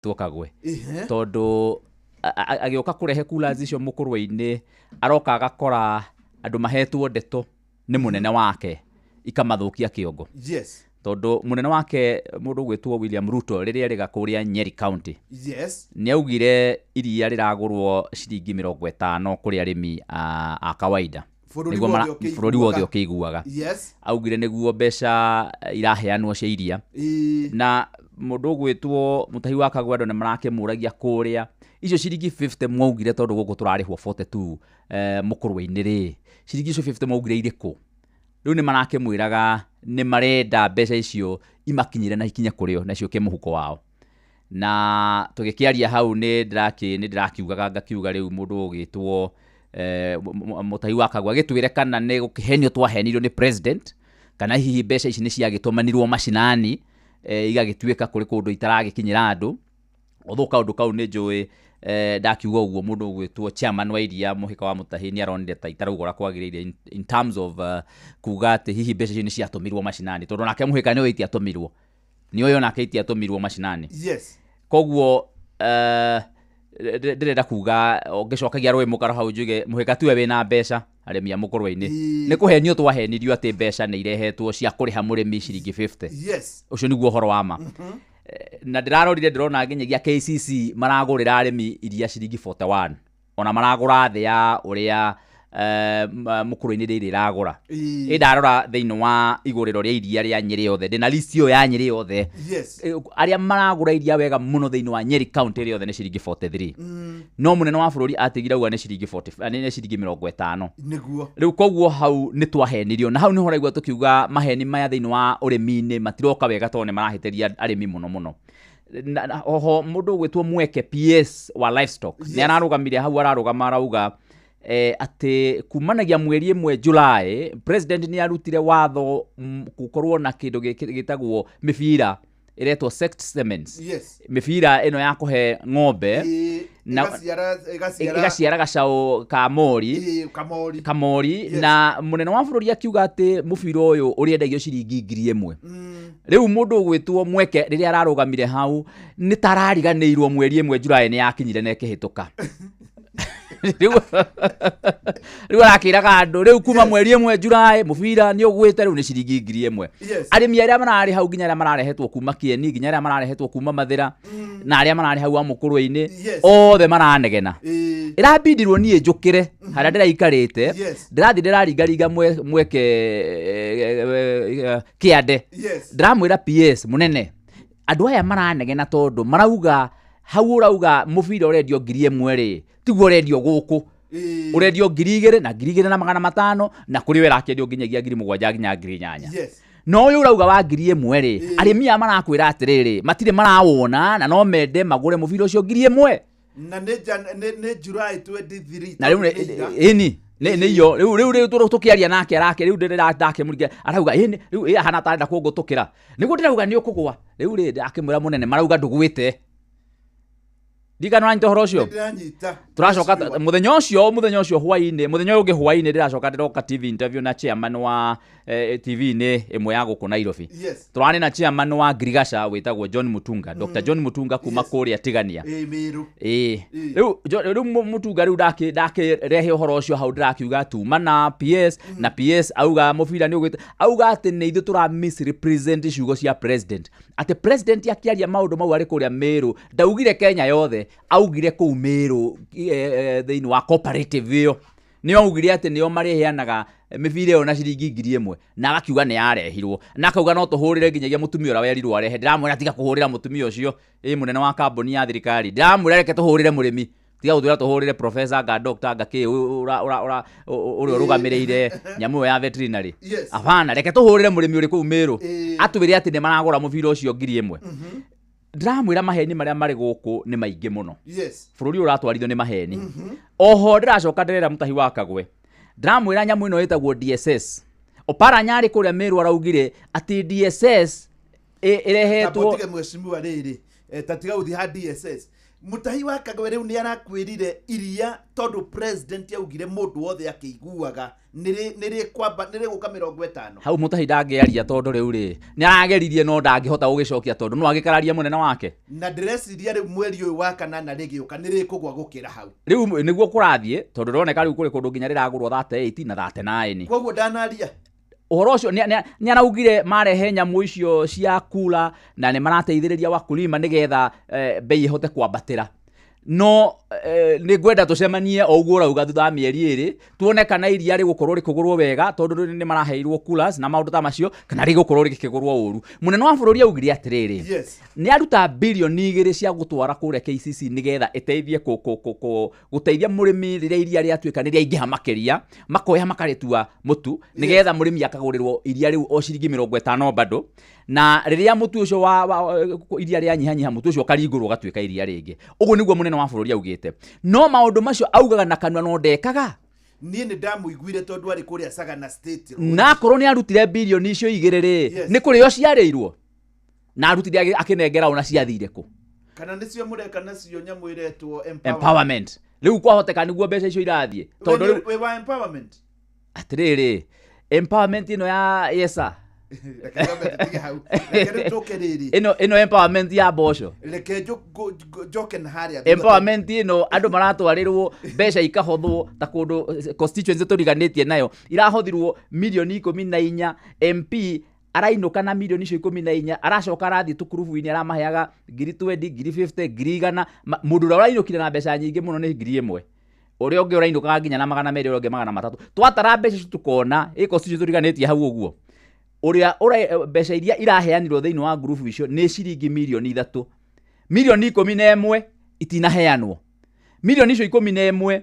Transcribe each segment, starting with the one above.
Tuo Kagwe. Tondũ agĩũka kũrehe coolers icio mũkũrwe-inĩ, aroka agakora andũ mahetwo ndeto nĩ mũnene wake ikamathũkia kĩongo. Tondũ mũnene wake mũndũ ũgwĩtwo William Ruto rĩrĩa erĩga kũrĩa Nyeri County, nĩ augire iria rĩragũrwo ciringi 50 kũrĩ arĩmi a kawaida. Bũrũri Nĩguo wothe bũrũri wothe ũkĩiguaga. Ũkĩiguaga. Augire nĩguo mbeca iraheanwo cia iria. Na mũndũ ũgwĩtwo Mũtahi wa Kagwe, andũ nĩ marakĩmũragia kũrĩa icio ciringi 50 mwaugire, tondũ gũkũ tũrarĩhwo 42 mũkũrwe-inĩ rĩ, ciringi icio 50 mwaugire irĩkũ? Rĩu nĩ marakĩmwĩraga nĩ marenda mbeca icio imakinyĩre na ikinye kũrĩ o na ciũke mũhuko wao. Na tũgĩkĩaria hau nĩ ndĩrakiugaga ngakiuga rĩu mũndũ ũgĩtwo Mũtahi wa Kagwe agĩtwĩre kana nĩ gũkĩhenio twahenirio nĩ president, kana hihi mbeca ici nĩ ciagĩtũmanirwo macinani, igagĩtuĩka kũrĩ kũndũ itaragĩkinyĩra andũ. Although kaũndũ kau nĩ njũĩ, ndakiuga ũguo mũndũ ũgwĩtwo chairman wa iria Mũhĩka wa Mũtahi nĩ aronire ta itarauga ũrĩa kwagĩrĩire in terms of kuga atĩ hihi mbeca icio nĩ ciatũmirwo macinani, tondũ nake Mũhĩka nĩ oĩ itiatũmirwo, nĩ oĩ onake itiatũmirwo macinani. Koguo ndĩrenda kuga ngĩcokagia rũĩ mũkaro hau njuge Mũhĩka tiwe wĩna mbeca, arĩmi a mũkũrwe-inĩ. Nĩ kũhenio twahenirio atĩ mbeca nĩ irehetwo cia kũrĩha mũrĩmi ciringi 50. Ũcio nĩguo ũhoro wa ma. Na ndĩrarorire ndĩrona nginyagia KCC maragũrĩra arĩmi iria ciringi 41, ona maragũra thĩ ya ũrĩa mũkũrwe-inĩ rĩrĩ ĩragũra. Ĩ ndarora thĩinĩ wa igũrĩro rĩa iria rĩa Nyĩrĩ yothe, ndĩna list ĩyo ya Nyĩrĩ yothe. Arĩa maragũra iria wega mũno thĩinĩ wa Nyeri County ĩrĩ yothe nĩ ciringi 43. No mũnene wa bũrũri atigire auga nĩ ciringi 40, nĩ ciringi 50. Rĩu koguo hau nĩ twahenirio, na hau nĩho ũraigua tũkiuga maheni maya thĩinĩ wa ũrĩmi-inĩ matiroka wega, tondũ nĩ marahĩtĩria arĩmi mũno mũno. Na oho mũndũ ũgwĩtwo Mweke, PS wa livestock, nĩ ararũgamire hau, ararũgama arauga atĩ kumanagia mweri 1 July president nĩ arutire watho gũkorwo na kĩndũ gĩtagwo mĩbira ĩretwo sexed semens. Mĩbira ĩno ya kũhe ng'ombe Ĩgaciara ĩgaciara gacaũ ka mori. Kamori. Kamori. Na mũnene wa bũrũri akiuga atĩ mũbira ũyũ ũrĩendagio ciringi 1000. Rĩu mũndũ ũgwĩtwo Mweke rĩrĩa ararũgamire hau nĩ tarariganĩirwo mweri 1 July nĩ yakinyire na ĩkĩhĩtũka. Rĩu arakĩraga andũ rĩu kuma mweri 1 July mũbira nĩ ũgwĩte, rĩu nĩ ciringi 1000. Arĩmi arĩa mararĩ hau, nginya arĩa mararehetwo kuma Kĩeni, nginya arĩa mararehetwo kuma Mathĩra, na arĩa mararĩ hau wa mũkũrwe-inĩ, othe maranegena. Ĩrambindirwo niĩ njũkĩre harĩa ndĩraikarĩte. Ndĩrathiĩ ndĩraringaringa Mweke kĩande. Ndĩramwĩra, "PS mũnene, andũ aya maranegena tondũ marauga hau ũrauga mũbira ũrendio 1000 rĩ, tiguo ũrendio gũkũ. Ũrendio 2000 na 2500, na kũrĩ we ĩrakĩendio nginyagia 7000 nginya 8000. No ũyũ ũrauga wa 1000 rĩ, arĩmi aya marakwĩra atĩrĩrĩ, matirĩ marawona na no mende magũre mũbira ũcio 1000." Na nĩ July 23. Na rĩu tondũ nĩ ira. Ĩni nĩ iyo rĩu tũkĩaria nake arake rĩu ndĩra ndakĩmũringa arauga ĩni rĩu ĩ ahana tarenda kũngũtũkĩra, nĩguo ndĩrauga nĩ ũkũgwa. Rĩu rĩ ndakĩmwĩra, "Mũnene, marauga ndũgwĩte." Ndigana ũranyita ũhoro ũcio? Nĩndĩranyita. Tũracoka mũthenya ũcio hwainĩ, mũthenya ũyũ ũngĩ hwainĩ ndĩracoka ndĩroka TV interview na chairman wa TV-inĩ ĩmwe ya gũkũ Nairobi. Tũrarĩ na chairman wa Ngirigaca wĩtagwo John Mutunga, Dr. John Mutunga kuma kũrĩa Tigania. Ĩ Mĩrũ. Ĩĩ. Rĩu Mutunga rĩu ndakĩrehe ũhoro ũcio hau, ndĩrakiuga tuma na PS na PS auga mũbira nĩ ũgwĩte, auga atĩ nĩ ithuĩ tũra misrepresent ciugo cia president, atĩ president akĩaria maũndũ mau arĩ kũrĩa Mĩrũ ndaugire Kenya yothe, augire kũu Mĩrũ, thĩinĩ wa cooperative ĩyo nĩ augire atĩ nĩo marĩheanaga mĩbira ĩyo na ciringi 1000, na agakiuga nĩ yarehirwo, na akauga no tũhũrĩre nginyagia mũtumia ũrĩa werirwo arehe. Ndĩramwĩra tiga kũhũrĩra mũtumia ũcio, ĩ mũnene wa kambuni ya thirikari. Ndĩramwĩra reke tũhũrĩre mũrĩmi, tiga gũtwĩra tũhũrĩre professor anga doctor anga kĩ ũrĩa ũrũgamĩrĩire nyamũ ĩyo ya veterinary. Hapana, reke tũhũrĩre mũrĩmi ũrĩ kũu Mĩrũ atwĩre atĩ nĩ maragũra mũbira ũcio 1000. Ndĩramwĩra maheni marĩa marĩ gũkũ nĩ maingĩ mũno. Bũrũri ũyũ ũratwarithio nĩ maheni. Oho ndĩracoka ndĩrera Mũtahi wa Kagwe, ndĩramwĩra nyamũ ĩno ĩtagwo DSS, Oparanya arĩ kũrĩa Mĩrũ araugire atĩ DSS ĩrehetwo Tige mheshimiwa rĩrĩ. Tatiga gũthiĩ ha DSS. Mutahi wa Kagwe rĩu nĩ arakwĩrire iria tondũ president augire mũndũ wothe akĩiguaga nĩrĩgũka 50. Hau Mutahi ndangĩaria tondũ rĩu rĩ nĩ arageririe no ndangĩhota gũgĩcokia tondũ no agĩkararia mũnene wake. Na ndĩreciria rĩu mweri ũyũ wa kanana rĩgĩũka nĩrĩkũgwa gũkĩra hau. Rĩu nĩguo kũrathiĩ tondũ rĩroneka rĩu kũrĩ kũndũ nginya rĩragũrwo 38 na 39. Koguo ndanaria ũhoro ũcio nĩ araugire marehe nyamũ icio cia kula na nĩ marateithĩrĩria wakulima nĩgetha bei ĩhote kwambatĩra. No nĩ ngwenda tũcemanie o ũguo ũrauga thutha wa mĩeri 2 tuone kana iria rĩgũkorwo rĩkĩgũrwo wega tondũ nĩ maraheirwo coolers na maũndũ ta macio kana rĩgũkorwo rĩkĩgũrwo ũru. Mũnene wa bũrũri augire atĩrĩrĩ, yes, nĩ aruta bilioni 2 cia gũtwara kũrĩa KCC nĩgetha ĩteithie gũteithia mũrĩmi rĩrĩa iria rĩatuĩka nĩ rĩaingĩha makĩria makoya makarĩtua mũtu nĩgetha mũrĩmi akagũrĩrwo iria rĩu o ciringi 50 bado, na rĩrĩa mũtu ũcio wa iria rĩanyihanyiha mũtu ũcio ũkaringũrwo ũgatuĩka iria rĩngĩ. Ũguo nĩguo mũnene wa bũrũri augĩte. No maũndũ macio augaga na kanua no ndekaga. Niĩ nĩ ndamũiguire tondũ arĩ kũrĩa Sagana State. Na akorwo nĩ arutire bilioni icio 2 rĩ, nĩ kũrĩo ciarĩirwo na arutire akĩnengera ona ciathire kũ. Kana nĩcio mũreka nacio nyamũ ĩretwo empowerment. Rĩu kwahoteka nĩguo mbeca icio irathiĩ tondũ rĩu wĩ wa empowerment. Atĩrĩrĩ, empowerment ĩno ya yesa ĩno empowerment ya mboco. Reke njoke na harĩa empowerment ĩno andũ maratwarĩrwo mbeca ikahothwo ta kũndũ constituency tũriganĩtie nayo irahothirwo milioni 14. MP arainũka na milioni icio 14 aracoka arathiĩ tũkurubu-inĩ aramaheaga ngiri 20, ngiri 50, ngiri 100. Mũndũ ũrĩa ũrainũkire na mbeca nyingĩ mũno nĩ ngiri 1, ũrĩa ũngĩ ũrainũkaga nginya na 200, ũrĩa ũngĩ 300. Twatara mbeca icio tũkona ĩ constituency tũriganĩtie hau ũguo ũrĩa mbeca iria iraheanirwo thĩinĩ wa ngurubu icio nĩ ciringi milioni 3. Milioni 11 itinaheanwo. Milioni icio 11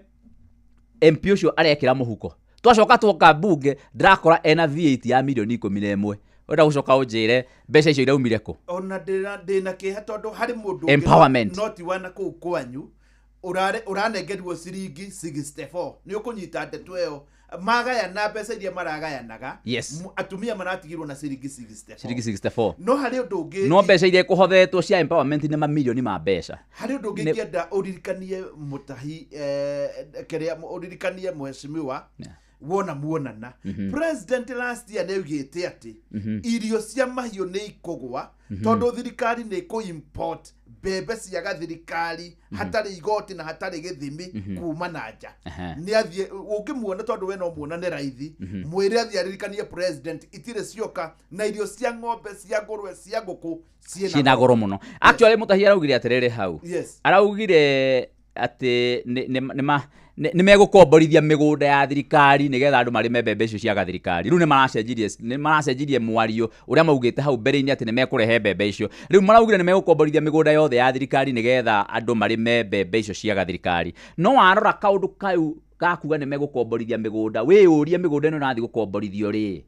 MP ũcio arekĩra mũhuko. Twacoka twoka mbunge ndĩrakora ena V8 ya milioni 11. Wenda gũcoka ũnjĩre mbeca icio iraumire kũ? Ona ndĩna kĩeha tondũ harĩ mũndũ empowerment noti wana kũu kwanyu ũranengerwo ciringi 64. Nĩ ũkũnyita ndeto ĩyo magayana mbeca iria maragayanaga. Yes. Atumia maratigirwo na ciringi 64. Ciringi 64. No harĩ ũndũ ũngĩ, no mbeca iria ikũhothetwo cia empowerment nĩ mamilioni ma mbeca. Harĩ ũndũ ũngĩ ingĩenda ũririkanie Mutahi, kĩrĩa ũririkanie mheshimiwa wona muonana. President last year nĩaugĩte atĩ irio cia mahiũ nĩ ikũgwa tondũ thirikari nĩ ĩkũ-import mbembe cia gathirikari hatarĩ igoti na hatarĩ gĩthimi kuma na nja. Nĩ athiĩ ũngĩmuona tondũ we no muonane raithi, mwĩre athiĩ aririkanie president itirĩ cioka na irio cia ng'ombe, cia ngũrwe, cia ngũkũ ciĩna goro mũno. Actually Mutahi araugire atĩrĩrĩ hau. Yes. Araugire atĩ nĩ megũkomborithia mĩgũnda ya thirikari nĩgetha andũ marĩme mbembe icio cia gathirikari. Rĩu nĩ maracenjirie mwario ũrĩa maugĩte hau mbere-inĩ atĩ nĩ mekũrehe mbembe icio. Rĩu maraugire nĩ megũkomborithia mĩgũnda yothe ya thirikari nĩgetha andũ marĩme mbembe icio cia gathirikari. No warora kaũndũ kau gakuga nĩ megũkomborithia mĩgũnda, wĩyũrie mĩgũnda ĩno ĩrathiĩ gũkomborithio rĩ,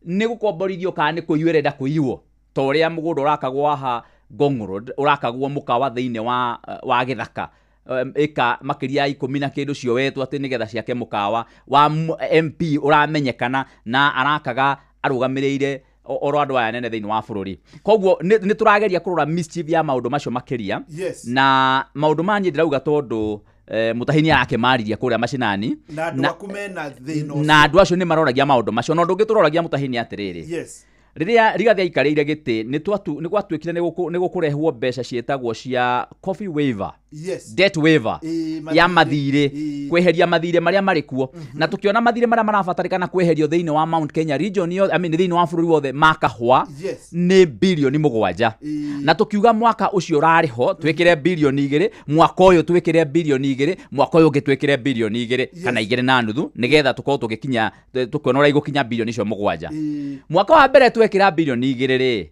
nĩ gũkomborithio kana nĩ kũiywo ĩrenda kũiywo? Ta ũrĩa mũgũnda ũrakagwo haha Ngong Road, ũrakagwo mũkawa thĩinĩ wa gĩthaka ĩka makĩria ya 10 na kĩndũ cioetwo atĩ nĩgetha ciake mũkawa wa MP ũramenyekana na arakaga arũgamĩrĩire oro andũ aya nene thĩinĩ wa bũrũri. Koguo nĩ tũrageria kũrora mischief ya maũndũ macio makĩria. Yes. Na maũndũ ma niĩ ndĩrauga tondũ Mutahi nĩ arakĩmariria kũrĩa macinani na andũ aku mena thĩna ũcio. Na andũ acio nĩ maroragia maũndũ macio. Na ũndũ ũngĩ tũroragia Mutahi nĩ atĩrĩrĩ, yes, rĩrĩa Rigathi aikarĩire gĩtĩ nĩ gwatuĩkire nĩ gũkũrehwo mbeca ciĩtagwo cia coffee waiver, yes, debt waiver ya mathirĩ, kweheria mathirĩ marĩa marĩ kuo. Na tũkĩona mathirĩ marĩa marabatarĩkana kweherio thĩinĩ wa Mount Kenya region yothe, I mean thĩinĩ wa bũrũri wothe ma kahũa nĩ bilioni 7. Na tũkiuga mwaka ũcio ũrarĩ ho twĩkĩre bilioni 2, mwaka ũyũ twĩkĩre bilioni 2, mwaka ũyũ ũngĩ twĩkĩre bilioni 2 kana 2.5 nĩgetha tũkorwo tũgĩkinya tũkĩona ũrĩa igũkinya bilioni icio 7. Mwaka wa mbere twekĩra bilioni 2 rĩ,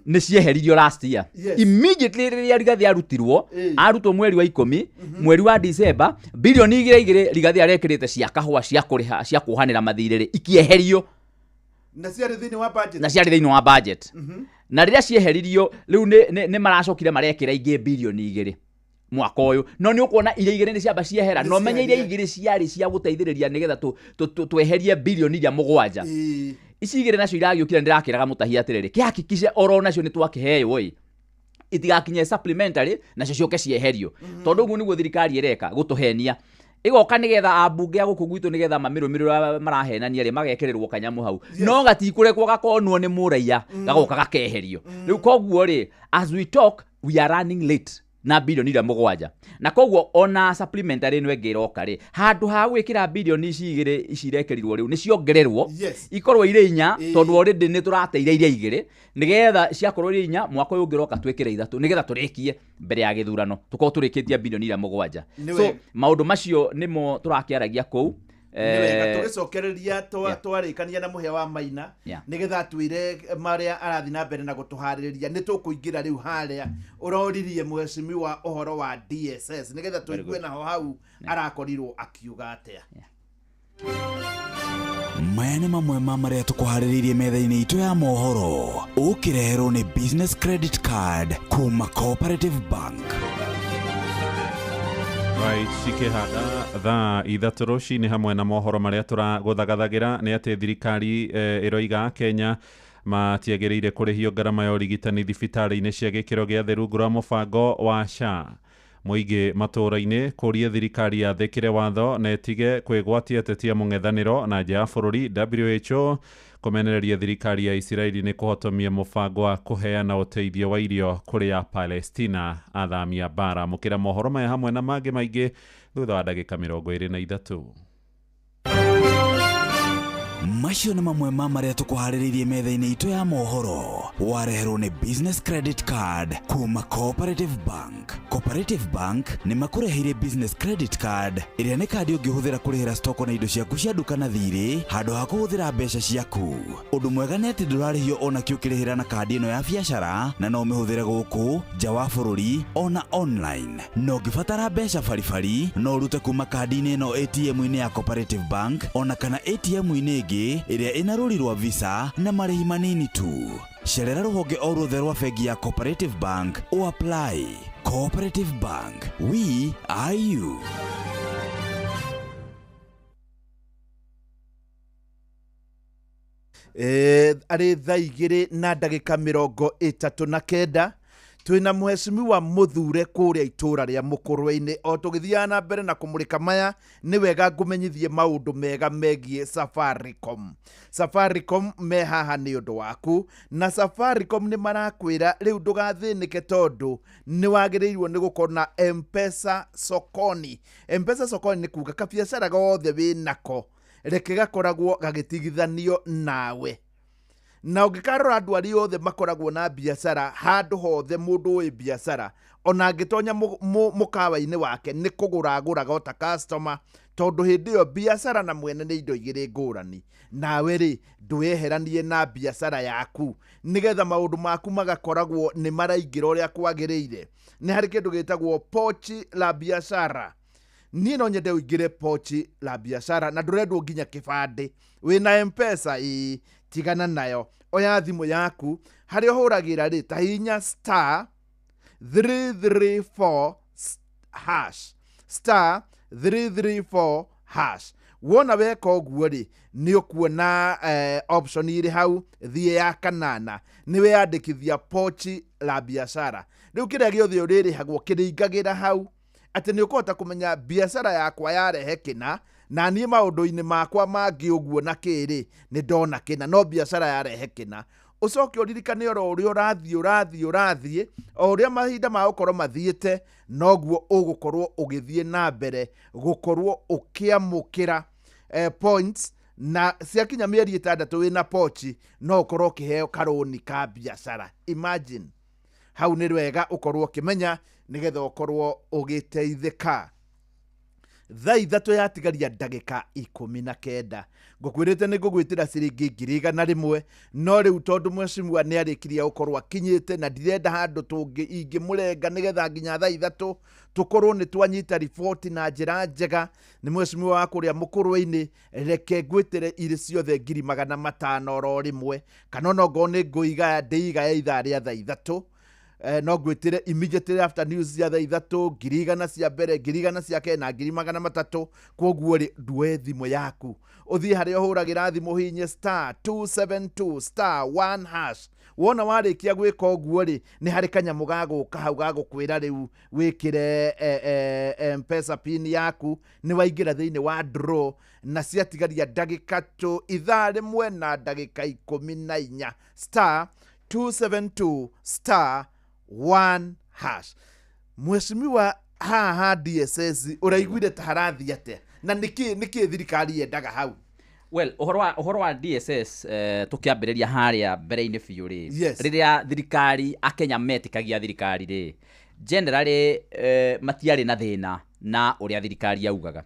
nĩ cieheririo last year. Immediately rĩrĩa Rigathi arutirwo, arutwo mweri wa 10, mweri wa December, bilioni 2 Rigathi arekĩrĩte cia kahũa cia kũrĩha cia kuohanĩra mathirĩ rĩ ikĩeherio. Na ciarĩ thĩinĩ wa budget. Na ciarĩ thĩinĩ wa budget. Na rĩrĩa cieheririo rĩu nĩ maracokire marekĩra ingĩ bilioni 2 mwaka ũyũ. No nĩ ũkuona iria 2 nĩ ciamba ciehera. No menye iria 2 ciarĩ cia gũteithĩrĩria nĩgetha tweherie bilioni iria 7. Ici 2 nacio iragĩũkire ndĩrakĩraga Mutahi atĩrĩrĩ, kĩhakikice oro nacio nĩ twakĩheo ĩ. Itigakinye supplementary nacio ciũke cieherio, tondũ ũguo nĩguo thirikari ĩreka gũtũhenia, igoka nigetha ambunge a gũkũ gwitũ nigetha mamĩrũmĩrĩra marahenania rĩ magekĩrĩrwo kanyamũ hau, no gatikũrekwo gakonwo nĩ mũraiya, gagoka gakeherio. Rĩu koguo rĩ, as we talk, we are running late na bilioni iria 7, na koguo ona supplementary ĩno ĩngĩ ĩroka rĩ, handũ ha gwĩkĩra bilioni ici 2 ici irekĩrirwo rĩu nĩ ciongererwo ikorwo irĩ 4, tondũ already nĩ tũrateire iria 2, nĩgetha ciakorwo irĩ 4 mwaka ũyũ ũngĩ ũroka twĩkĩre 3, nĩgetha tũrĩkie mbere ya gĩthurano tũkorwo tũrĩkĩtie bilioni iria 7. So maũndũ macio nĩmo tũrakĩaragia kũu. Nĩ wega tũgĩcokereria twarĩkania na Mũhĩa wa Maina, nĩgetha twĩre marĩa arathiĩ na mbere na gũtũharĩrĩria. Nĩ tũkũingĩra rĩu harĩa ũroririe mheshimiwa ũhoro wa DSS, nĩgetha tũigue naho hau arakorirwo akiuga atĩa. Maya nĩ mamwe ma marĩa tũkũharĩrĩirie metha-inĩ itũ ya mohoro, ũkĩreherwo nĩ Business Credit Card kuma Cooperative Bank. Right, cikĩhanda thaa 3 rũcinĩ hamwe na mohoro marĩa tũragũthagathagĩra nĩ atĩ thirikari ĩroiga Kenya matiagĩrĩire kũrĩhio ngarama ya ũrigitani thibitarĩ-inĩ cia gĩkĩro gĩa thĩ rungu rwa mũbango wa SHA. Mũingĩ matũũra-inĩ kũria thirikari yathĩkĩre watho na ĩtige kwĩgwatia ateti a mũng'ethanĩro na nja ya bũrũri. WHO kũmenereria thirikari ya Isiraeli nĩ kũhotomia mũbango wa kũheana ũteithio wa irio kũrĩ a Palestina athamia mbara. Mũkĩra mohoro maya hamwe na mangĩ maingĩ thutha wa ndagĩka 23. Macio nĩ mamwe ma marĩa tũkũharĩrĩirie metha-inĩ itũ ya mohoro, wareherwo nĩ Business Credit Card kuma Cooperative Bank. Cooperative Bank nĩ makũreheire Business Credit Card ĩrĩa nĩ kandi ũngĩhũthĩra kũrĩhĩra stoko na indo ciaku cia nduka na thirĩ handũ ha kũhũthĩra mbeca ciaku. Ũndũ mwega nĩ atĩ ndũrarĩhio ona kĩ ũkĩrĩhĩra na kandi ĩno ya biacara, na no ũmĩhũthĩre gũkũ nja wa bũrũri ona online. Na ũngĩbatara mbeca baribari no ũrute kuma kandi-inĩ ĩno ATM-inĩ ya Cooperative Bank ona kana ATM-inĩ ĩngĩ ĩrĩa ĩna rũri rwa Visa na marĩhi manini tu. Cerera rũhonge o ruothe rwa bengi ya Cooperative Bank o apply. Cooperative Bank, we are you. Arĩ thaa 2 na ndagĩka 39 twĩna mheshimiwa Mũthure kũrĩa itũra rĩa Mũkũrwe-inĩ. O tũgĩthiaga na mbere na kũmũrĩka maya, nĩ wega ngũmenyithie maũndũ mega megiĩ Safaricom. Safaricom me haha nĩ ũndũ waku, na Safaricom nĩ marakwĩra rĩu ndũgathĩnĩke tondũ nĩ wagĩrĩirwo nĩ gũkorwo na M-Pesa Sokoni. M-Pesa Sokoni nĩ kuga kabiacara gothe wĩnako reke gakoragwo gagĩtigithanio nawe. Na ũngĩkarora andũ arĩa othe makoragwo na biacara handũ hothe, mũndũ ũĩ biacara ona angĩtonya mũkawa-inĩ wake nĩ kũgũra agũraga ota customer, tondũ hĩndĩ ĩyo biacara na mwene nĩ indo igĩrĩ ngũrani. Nawe rĩ, ndwĩyeheranie na biacara yaku nĩgetha maũndũ maku magakoragwo nĩ maraingĩra ũrĩa kwagĩrĩire. Nĩ harĩ kĩndũ gĩtagwo pochi la biacara. Niĩ no nyende ũingĩre pochi la biacara na ndũrendwo nginya kĩbandĩ. Wĩna M-Pesa ĩĩ, tigana nayo, oya thimũ yaku harĩa ũhũragĩra rĩ, ta hihinya star 334 hash, star 334 hash. Wona weka ũguo rĩ, nĩ ũkuona option irĩ hau, thiĩ ya kanana, nĩ weyandĩkithia pochi la biacara. Rĩu kĩrĩa gĩothe ũrĩrĩhagwo kĩrĩingagĩra hau, atĩ nĩ ũkũhota kũmenya biacara yakwa yarehe kĩna, na niĩ maũndũ-inĩ makwa mangĩ ũguo na kĩrĩ nĩ ndona kĩna, no biacara yarehe kĩna. Ũcoke ũririkane oro ũrĩa ũrathiĩ ũrathiĩ ũrathiĩ, o ũrĩa mahinda ma gũkorwo mathiĩte, noguo ũgũkorwo ũgĩthiĩ na mbere gũkorwo ũkĩamũkĩra points, na ciakinya mĩeri 6 wĩna pochi no ũkorwo ũkĩheo karũni ka biacara. Imagine, hau nĩ wega ũkorwo ũkĩmenya nĩgetha ũkorwo ũgĩteithĩka. Thaa 3 yatigaria ndagĩka 19. Ngũkwĩrĩte nĩ ngũgwĩtĩra ciringi 100,000, no rĩu tondũ mheshimiwa nĩ arĩkirie gũkorwo akinyĩte na ndirenda handũ tũngĩ ingĩmũrenga nĩgetha nginya thaa 3 tũkorwo nĩ twanyita riboti na njĩra njega. Nĩ mheshimiwa wa kũrĩa Mũkũrwe-inĩ, reke ngwĩtĩre irĩ ciothe 500,000 oro rĩmwe, kana ona ongorwo nĩ ngũigaya ndĩigaye ithaa rĩa thaa 3. No ngwĩtĩre immediately after news cia thaa 3, 100,000 cia mbere, 100,000 cia kerĩ na 300,000. Kwoguo rĩ, nduoe thimũ yaku ũthiĩ harĩa ũhũragĩra thimũ, hihinye star 272 star 1 hash, Wona warĩkia gwĩka ũguo rĩ, nĩ harĩ kanyamũ gagũka hau gagũkwĩra rĩu wĩkĩre M-Pesa pin yaku, nĩ waingĩra thĩinĩ wa draw na ciatigaria ndagĩka tu ithaa rĩmwe na ndagĩka 14 star 272 star 1 hash. Mheshimiwa, haha DSS ũraiguire ta harathiĩ atĩa na nĩkĩ thirikari yendaga hau? Well, ũhoro wa DSS, tũkĩambĩrĩria harĩa mbere-inĩ biũ rĩ, rĩrĩa thirikari akenya metĩkagia thirikari rĩ, generally matiarĩ na thĩna na ũrĩa thirikari yaugaga.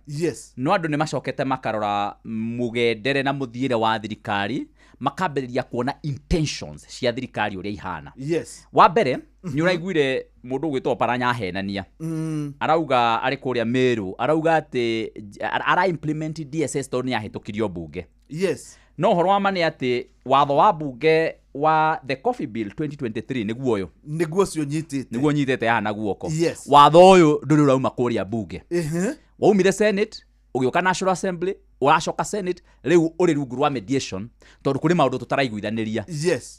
No andũ nĩ macokete makarora mũgendere na mũthiĩre wa thirikari, makambĩrĩria kuona intentions cia thirikari ũrĩa ihana. Wa mbere, nĩ ũraiguire mũndũ ũgwĩtwo Oparanya ahenania. Arauga arĩ kũrĩa Meru, arauga atĩ ara implement DSS tondũ nĩ yahĩtũkirio mbunge. No ũhoro wa ma nĩ atĩ watho wa mbunge wa the Coffee Bill 2023 nĩguo ũyũ. Nĩguo ũcio nyitĩte. Nĩguo nyitĩte haha na guoko. Watho ũyũ ndũrĩ ũrauma kũrĩa mbunge. Waumire Senate, ũgĩũka National Assembly, ũracoka Senate, rĩu ũrĩ rungu rwa mediation tondũ kũrĩ maũndũ tũtaraiguithanĩria.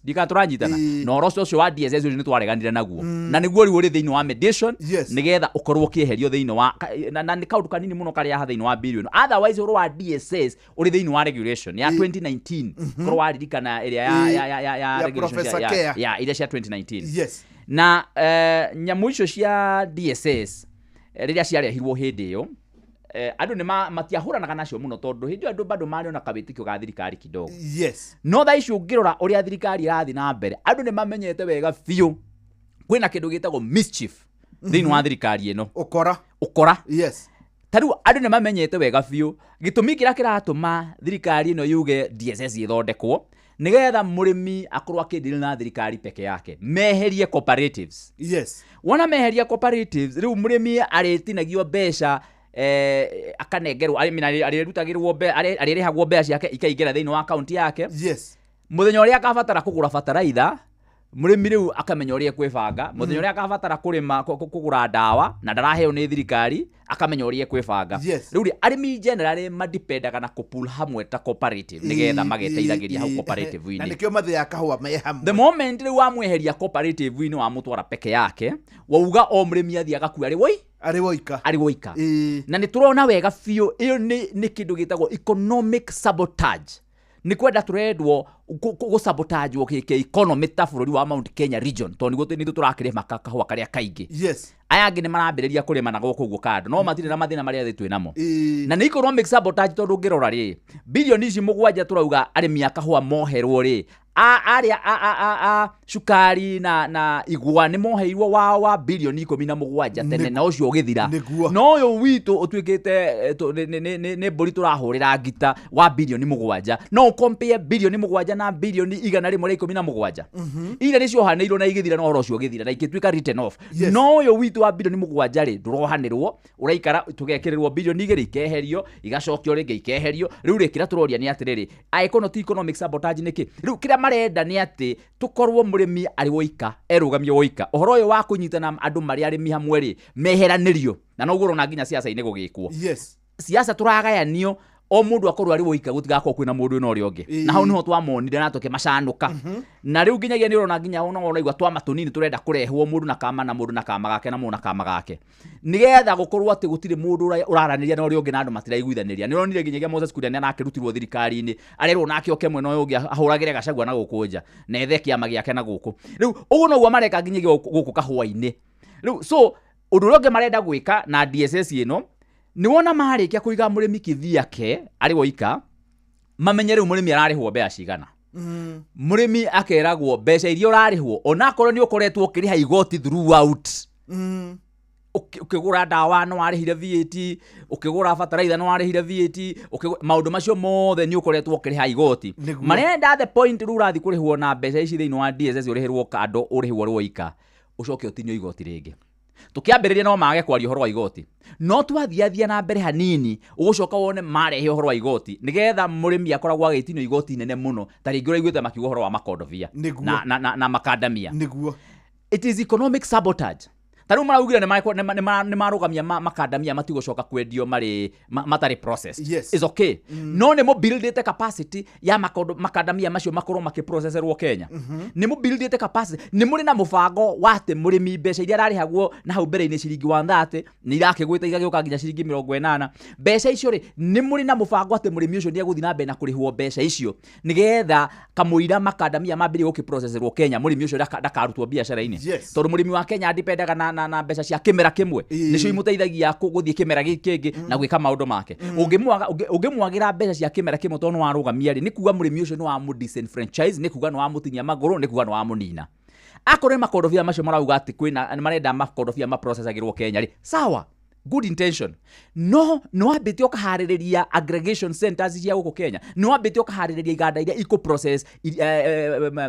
Ndika tũranyitana. Na ũhoro ũcio wa DSS ũcio nĩ twareganire naguo na nĩguo rĩu ũrĩ thĩinĩ wa mediation, nĩgetha ũkorwo ũkĩeherio thĩinĩ wa na nĩ kaũndũ kanini mũno karĩa haha thĩinĩ wa bill ĩno. Otherwise ũhoro wa DSS ũrĩ thĩinĩ wa regulation ya 2019, korwo waririkana ĩrĩa ya Ya regulation Professor Care. Ya iria cia 2019. Yes. Na nyamũ icio cia DSS, rĩrĩa ciarehirwo hĩndĩ ĩyo, andũ nĩ matiahũranaga nacio mũno tondũ hĩndĩ ĩyo andũ bado marĩ ona kawĩtĩkio ga thirikari kidogo. No thaa ici ũngĩrora ũrĩa thirikari ĩrathiĩ na mbere, andũ nĩ mamenyete wega biũ kwĩna kĩndũ gĩtagwo mischief thĩinĩ wa thirikari ĩno. Ũkora. Ũkora. Ta rĩu andũ nĩ mamenyete wega biũ gĩtũmi kĩrĩa kĩratũma thirikari ĩno yuge DSS ĩthondekwo nĩgetha mũrĩmi akorwo akĩdeal na thirikari peke yake, meherie cooperatives. Wona meheria cooperatives, rĩu mũrĩmi arĩtinagio mbeca, akanengerwo, I mean, arĩrutagĩrwo arĩrĩhagwo mbeca ciake ikaingĩra thĩinĩ wa akaunti yake. Mũthenya ũrĩa akabatara kũgũra bataraitha, mũrĩmi rĩu akamenya ũrĩa ekwĩbanga. Mũthenya ũrĩa akabatara kũrĩma, kũgũra ndawa na ndaraheo nĩ thirikari, akamenya ũrĩa ekwĩbanga. Rĩu rĩ, arĩmi generally madipendaga na kũpool hamwe ta cooperative nĩgetha mageteithagĩria hau Na cooperative-inĩ. Nĩkĩo mathĩaga kahũa me hamwe. The moment rĩu wamweheria cooperative-inĩ, wamũtwara peke yake, wauga o mũrĩmi athiĩ agakua arĩ woi Arĩ woika. Arĩ woika. Na nĩ tũrona wega biũ ĩyo nĩ kĩndũ gĩtagwo economic sabotage. Nĩ kwenda tũrendwo gũsabotage kĩ economy ta bũrũri wa Mount Kenya region, tondũ nĩguo nithuĩ tũrakĩrĩma kahũa karĩa kaingĩ. Aya angĩ nĩ marambĩrĩria kũrĩma na gũkũ ũguo kando, no matirĩ na mathĩna marĩa thĩ twĩ namo. Na nĩ economic sabotage tondũ ũngĩrora rĩ, bilioni ici 7 tũrauga arĩmi a kahũa moherwo rĩ, arĩa a cukari na igwa nĩ moheirwo wao wa bilioni 17 tene na ũcio ũgĩthira. No ũyũ witũ ũtuĩkĩte nĩ mbũri tũrahũrĩra ngita wa bilioni 7. No ũcompare bilioni 7 na bilioni 117 iria nĩ ciohanĩirwo na igĩthira, na ũhoro ũcio ũgĩthira na igĩtuĩka written off. No ũyũ witũ wa bilioni 7 rĩ, ndũrohanĩrwo, ũraikara tũgekĩrĩrwo bilioni 2, ikeherio, igacokio rĩngĩ, ikeherio. Rĩu rĩ, kĩrĩa tũroria nĩ atĩrĩrĩ, angĩkorwo no ti economic sabotage nĩkĩ? Rĩu kĩrĩa marenda nĩ atĩ tũkorwo mũrĩmi arĩ woika, erũgamie woika. Ũhoro ũyũ wa kũnyitana andũ marĩ arĩmi hamwe rĩ, meheranĩrio, na noguo ũrona nginya siasa-inĩ gũgĩkwo. Siasa tũragayanio, o mũndũ akorwo arĩ woika, gũtigakorwo kwĩna mũndũ wĩna ũrĩa ũngĩ. Na hau nĩho twamonire na tũkĩmacanũka. Na rĩu nginyagia nĩ ũrona nginya ona ũraigua twama tũnini tũrenda kũrehwo, mũndũ na kama na mũndũ na kama gake na mũndũ na kama gake, nĩgetha gũkorwo atĩ gũtirĩ mũndũ ũraranĩria na ũrĩa ũngĩ na andũ matiraiguithanĩria. Nĩ ũronire nginyagia Moses Kuria nĩ arakĩrutirwo thirikari-inĩ, arerwo nake oke mwena ũyũ ũngĩ ahũragĩre Gachagua na gũkũ nja na ethe kĩama gĩake na gũkũ. Rĩu ũguo noguo mareka nginyagia gũkũ kahũa-inĩ rĩu. So ũndũ ũrĩa ũngĩ marenda gwĩka na DSS ĩno, nĩ wona marĩkia kũiga mũrĩmi kĩthiake arĩ woika, mamenye rĩu mũrĩmi ararĩhwo mbeca cigana. Mũrĩmi akeragwo mbeca iria ũrarĩhwo, onakorwo nĩ ũkoretwo ũkĩrĩha igoti throughout, ũkĩgũra ndawa nĩ warĩhire VAT, ũkĩgũra bataraitha nĩ warĩhire VAT, maũndũ macio mothe nĩ ũkoretwo ũkĩrĩha igoti. Marenda the point rĩu ũrathiĩ kũrĩhwo na mbeca ici thĩinĩ wa DSS, ũrĩhĩrwo kando, ũrĩhwo ũrĩ woika, ũcoke ũtinio igoti rĩngĩ. Tũkĩambĩrĩria no mage kwaria ũhoro wa igoti, no twathiathia na mbere hanini ũgũcoka wone marehe ũhoro wa igoti nĩgetha mũrĩmi akoragwo agĩtinio igoti nene mũno. Ta rĩngĩ ũraiguĩte makiuga ũhoro wa makondobia na makandamia. It is economic sabotage. Ta rĩu maraugire nĩ marũgamia makandamia matigũcoka kwendio marĩ matarĩ processed. Is okay, no nĩ mũbuildĩte capacity ya makandamia macio makorwo makĩprocesserwo Kenya? Nĩ mũbuildĩte capacity? Nĩ mũrĩ na mũbango wa atĩ mũrĩmi mbeca iria ararĩhagwo na hau mbere-inĩ ciringi 130 nĩ irakĩgwĩte igagĩũka nginya ciringi 80? Mbeca icio rĩ, nĩ mũrĩ na mũbango atĩ mũrĩmi ũcio nĩ egũthiĩ na mbere na kũrĩhwo mbeca icio nĩgetha kamũira makandamia mambĩrĩrie gũkĩprocesserwo Kenya, mũrĩmi ũcio ndakarutwo biacara-inĩ? Tondũ mũrĩmi wa Kenya andipendaga na mbeca cia kĩmera kĩmwe, nĩcio imũteithagia gũthiĩ kĩmera gĩkĩ kĩngĩ na gwĩka maũndũ make. Ũngĩmwagĩra mbeca cia kĩmera kĩmwe tondũ nĩ warũgamia rĩ, nĩ kuga mũrĩmi ũcio nĩ wamũ disenfranchise, nĩ kuga nĩ wamũtinia magũrũ, nĩ kuga nĩ wamũnina. Akorwo nĩ makondobia macio marauga atĩ kwĩna nĩ marenda makondobia maprocessagĩrwo Kenya rĩ, sawa, good intention, no nĩ wambĩte ũkaharĩrĩria aggregation centers cia gũkũ Kenya? Nĩ wambĩte ũkaharĩrĩria iganda iria ikũ process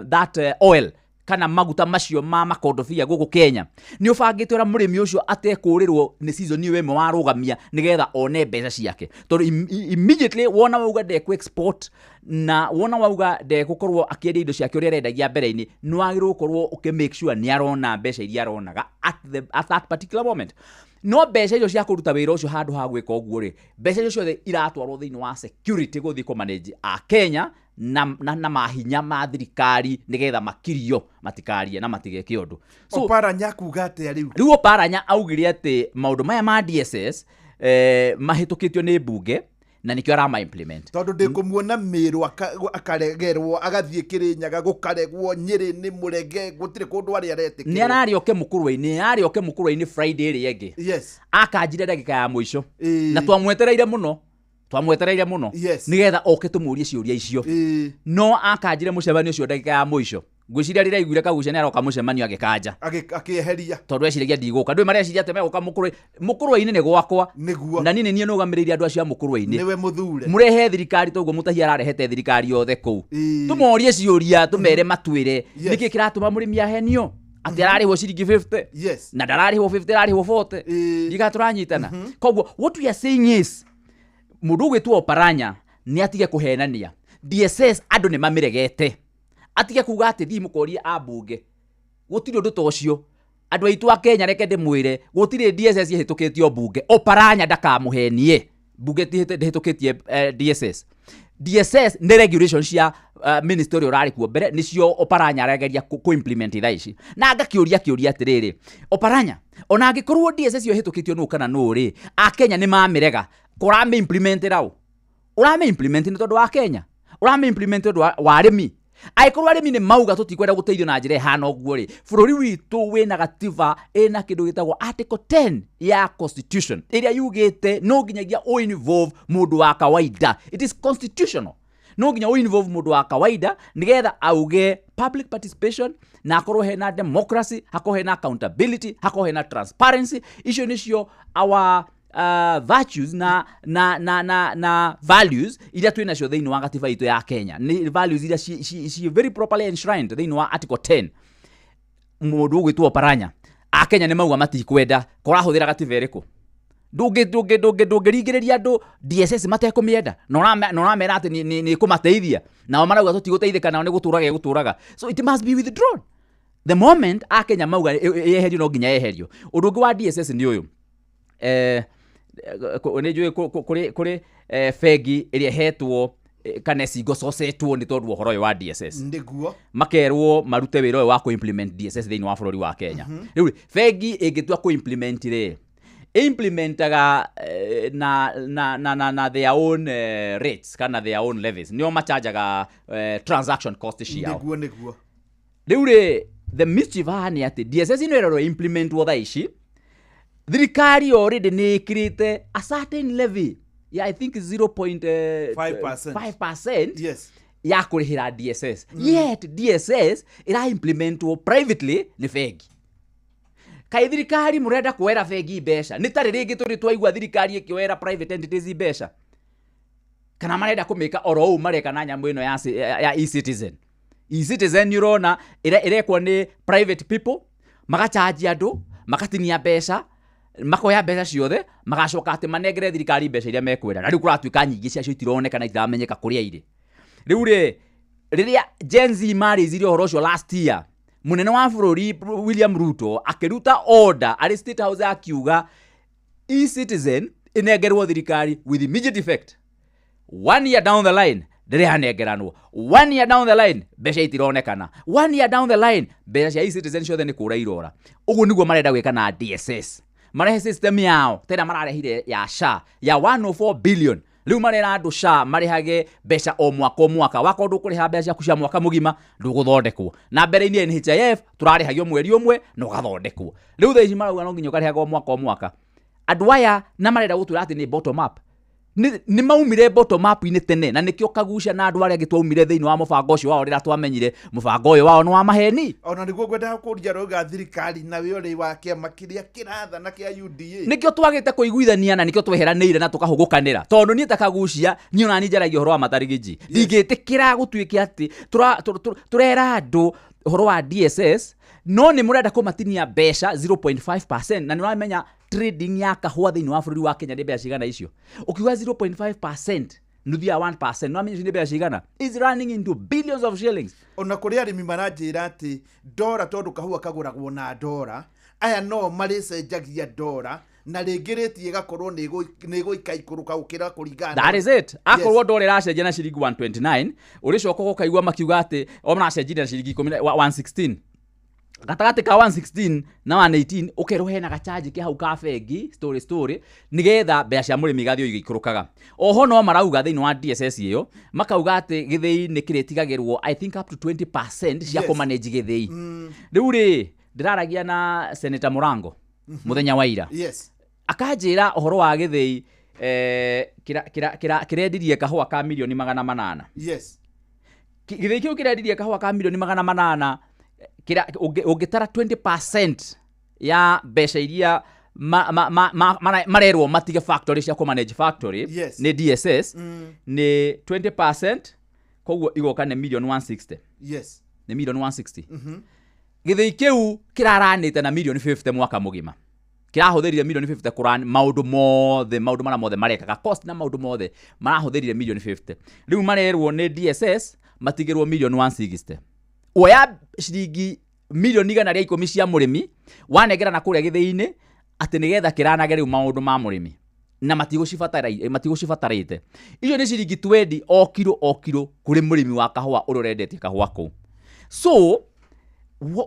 that oil kana maguta macio ma makondobia gũkũ Kenya? Nĩ ũbangĩte ũrĩa mũrĩmi ũcio atekũrĩrwo nĩ season ĩyo ĩmwe warũgamia nĩgetha one mbeca ciake? Tondũ immediately wona wauga ndekũ export na wona wauga ndegũkorwo akĩendia indo ciake ũrĩa arendagia mbere-inĩ, nĩ wagĩrĩirwo gũkorwo ũkĩ make sure nĩ arona mbeca iria aronaga at that particular moment. No mbeca icio cia kũruta wĩra ũcio, handũ ha gwĩka ũguo rĩ, mbeca icio ciothe iratwarwo thĩinĩ wa security gũthiĩ kũmanage a Kenya na mahinya ma thirikari nĩgetha makirio matikarie na matigeke ũndũ. So Oparanya kuga atĩa rĩu? Rĩu Oparanya augire atĩ maũndũ maya ma DSS mahĩtũkĩtio nĩ mbunge na nĩkĩo arama implement. Tondũ ndĩkũmuona Mĩrũ akaregerwo, agathiĩ Kĩrĩnyaga gũkaregwo, Nyĩrĩ nĩ mũrege, gũtirĩ kũndũ arĩa Nĩ aretĩkĩrwo. Ararĩ oke mũkũrwe-inĩ, arĩ oke mũkũrwe-inĩ Friday ĩrĩa ĩngĩ. Akanjire ndagĩka ya mũico. Na twamwetereire mũno, twamwetereire mũno nĩgetha oke tũmũrie ciũria icio. No akanjire mũcemanio ũcio ndagĩka ya mũico. Ngwĩciria rĩrĩa aiguire Kagucia nĩ aroka mũcemanio, agĩkanja. Akĩeheria. Tondũ eciragia ndigũka. Ndũĩ mareciria atĩ megũka mũkũrwe. Mũkũrwe-inĩ nĩ gwakwa. Na niĩ nĩ niĩ nũgamĩrĩire andũ acio a mũkũrwe-inĩ. Nĩwe mũthure. Mũrehe thirikari toguo mũtahi ararehete thirikari yothe kũu, tũmorie ciũria, tũmere matwĩre nĩkĩ kĩratũma mũrĩmi ahenio atĩ ararĩhwo ciringi 50 na ndararĩhwo 50, ararĩhwo 40. Ndiga tũranyitana. Koguo what we are saying is mũndũ ũgwĩtwo Oparanya nĩ atige kũhenania. DSS andũ nĩ mamĩregete. Atige kuga atĩ thiĩ mũkorie ambunge. Gũtirĩ ũndũ ta ũcio. Andũ aitũ a Kenya, reke ndĩmwĩre, gũtirĩ DSS ĩhĩtũkĩtio mbunge. Oparanya ndakamũhenie. Mbunge ndĩhĩtũkĩtie DSS. DSS nĩ regulation cia minister ũrĩa ũrarĩ kuo mbere, nĩcio Oparanya arageria kũ implement thaa ici. Na ngakĩũria kĩũria atĩrĩrĩ, Oparanya, ona angĩkorwo DSS ĩyo ĩhĩtũkĩtio nũ kana nũ rĩ, Akenya nĩ mamĩrega, kũramĩ implement raũ? Ũramĩ implement nĩ tondũ wa Kenya? Ũramĩ implement tondũ wa arĩmi? Angĩkorwo arĩmi nĩ mauga tũtikwenda gũteithio na njĩra ĩhana ũguo rĩ, bũrũri witũ wĩna gatiba ĩna kĩndũ gĩtagwo article 10 ya constitution ĩrĩa yugĩte no nginyagia ũ involve mũndũ wa kawaida. It is constitutional, no nginya ũ involve mũndũ wa kawaida nĩgetha auge public participation na akorwo hena democracy, hakorwo hena accountability, hakorwo hena transparency. Icio nĩcio our virtues na values iria twĩ nacio thĩinĩ wa gatiba itũ ya Kenya. Nĩ values iria ci very properly enshrined thĩinĩ wa article 10. Mũndũ ũgwĩtwo Oparanya, Akenya nĩ mauga matikwenda, korahũthĩra gatiba ĩrĩkũ? Ndũngĩringĩrĩria andũ DSS matekũmĩenda na ũramera atĩ nĩ kũmateithia, nao marauga tũtigũteithĩka, nao nĩ gũtũraga ĩgũtũraga. So it must be withdrawn the moment Akenya mauga yeherio. No nginya yeherio. Ũndũ ũngĩ wa DSS nĩ ũyũ, nĩ njũĩ kũrĩ bengi ĩrĩa ĩhetwo kana ĩcingococetwo nĩ tondũ wa ũhoro ũyũ wa DSS. Makerwo marute wĩra ũyũ wa kũ-implement DSS thĩinĩ wa bũrũri wa Kenya. Rĩu rĩ, bengi ĩngĩtua kũ-implement rĩ, implementaga na their own rates kana their own levies, nĩo machanjaga transaction cost ciao. nĩguo nĩguo Rĩu rĩ, the mischief haha nĩ atĩ DSS ĩno ĩrerwo implementwo thaa ici, thirikari already nĩ ĩkĩrĩte a certain levy ya, I think, 0.5%. 5%. Ya kũrĩhĩra DSS. Yet DSS ĩra implementwo privately nĩ bengi. Kaĩ thirikari mũrenda kuoera bengi mbeca? Nĩ tarĩ rĩngĩ tũrĩ twaigua thirikari ĩkĩoera private entities mbeca? Kana marenda kũmĩka oro ũũ mareka na nyamũ ĩno ya e-Citizen? E-Citizen nĩ ũrona ĩrekwo nĩ private people, magachanji andũ, makatinia mbeca, makoya mbeca ciothe, magacoka atĩ manengere thirikari mbeca iria mekwenda. Na rĩu kũratuĩka nyingĩ ciacio itironeka na itiramenyeka kũrĩa irĩ. Rĩu rĩ, rĩrĩa Gen Z marĩzirie ũhoro ũcio last year, Munene wa bũrũri William Ruto akĩruta order arĩ State House akiuga e-citizen ĩnengerwo thirikari with immediate effect. 1 year down the line ndĩrĩ yanengeranwo. 1 year down the line mbeca itironekana. 1 year down the line mbeca cia e-citizen ciothe nĩ kũra irora. Ũguo nĩguo marenda gwĩka na DSS. Marehe system yao tena mararehire ya SHA ya 104 billion. Rĩu marera andũ SHA marĩhage mbeca o mwaka o mwaka. Wakorwo ndũkũrĩha mbeca ciaku cia mwaka mũgima ndũgũthondekwo. Na mbere-inĩ NHIF tũrarĩhagio mweri ũmwe na ũgathondekwo. Rĩu thaa ici marauga no nginya ũkarĩhaga o mwaka o mwaka. Andũ aya na marenda gũtwĩra atĩ nĩ bottom up. Nĩ maumire bottom up-inĩ tene na nĩkĩo Kagucia na andũ arĩa angĩ twaumire thĩinĩ wa mũbango ũcio wao rĩrĩa twamenyire mũbango ũyũ wao nĩ wa maheni. Ona nĩguo ngwendaga kũria rauga thirikari na we ũrĩ wa kĩama kĩrĩa kĩrathana kĩa UDA. Nĩkĩo twagĩte kũiguithania na nĩkĩo tweheranĩire na tũkahũgũkanĩra. Tondũ niĩ ta Kagucia niĩ ona niĩ njaragia ũhoro wa matarigiji. Ndingĩtĩkĩra gũtuĩke atĩ tũrera andũ ũhoro wa DSS no nĩ mũrenda kũmatinia mbeca 0.5% na nĩ ũramenya trading ya kahũa thĩinĩ wa bũrũri wa Kenya nĩ mbeca cigana icio. Ũkiuga 0.5% nuthu ya 1% no amenya nĩ mbeca cigana is running into billions of shillings. Ona kũrĩ arĩmi maranjĩra atĩ ndora tondũ kahũa kagũragwo na ndora aya no marĩcenjagia ndora na rĩngĩ rĩti ĩgakorwo nĩ ĩgũikaikũrũka gũkĩra kũringana. That is it. Akorwo ndora ĩracenjia na ciringi 129 ũrĩcoka ũkaigua makiuga atĩ o maracenjirie na ciringi 116. Gatagatĩ ka 116 na 118 ũkerwo hena gachanji ke hau ka bengi story story nigetha mbeca cia mũrĩmi igathiĩ igĩikũrũkaga. Oho no marauga thĩinĩ wa DSS ĩyo makauga atĩ gĩthĩi nĩ kĩrĩtigagĩrwo I think up to 20% cia kũmanage gĩthĩi. Rĩu rĩ ndĩraragia na Senator Murango mũthenya wa ira. Yes. Akanjĩra ũhoro wa gĩthĩi kĩrendirie kahũa ka milioni 800. Yes. Gĩthĩi kĩu kĩrendirie kahũa ka milioni 800 ũngĩtara 20% ya mbeca iria marerwo matige factory cia kũmanage factory. Yes. Nĩ DSS nĩ 20% koguo igoka nĩ milioni 160. Yes. Nĩ milioni 160. Gĩthĩi kĩu kĩraranĩte na milioni 50 mwaka mũgima. Kĩrahũthĩrire milioni 50 kũran maũndũ mothe maũndũ marĩa mothe marekaga cost na maũndũ mothe marahũthĩrire milioni 50. Rĩu marerwo nĩ DSS matigĩrwo milioni 160. Oya ciringi milioni 110 cia mũrĩmi wanengera na kũrĩa gĩthĩi-inĩ atĩ nĩgetha kĩranage rĩu maũndũ ma mũrĩmi na matigũcibatarĩte. Icio nĩ ciringi 20 o kiro o kiro kũrĩ mũrĩmi wa kahũa ũrĩa ũrendetie kahũa kũu. So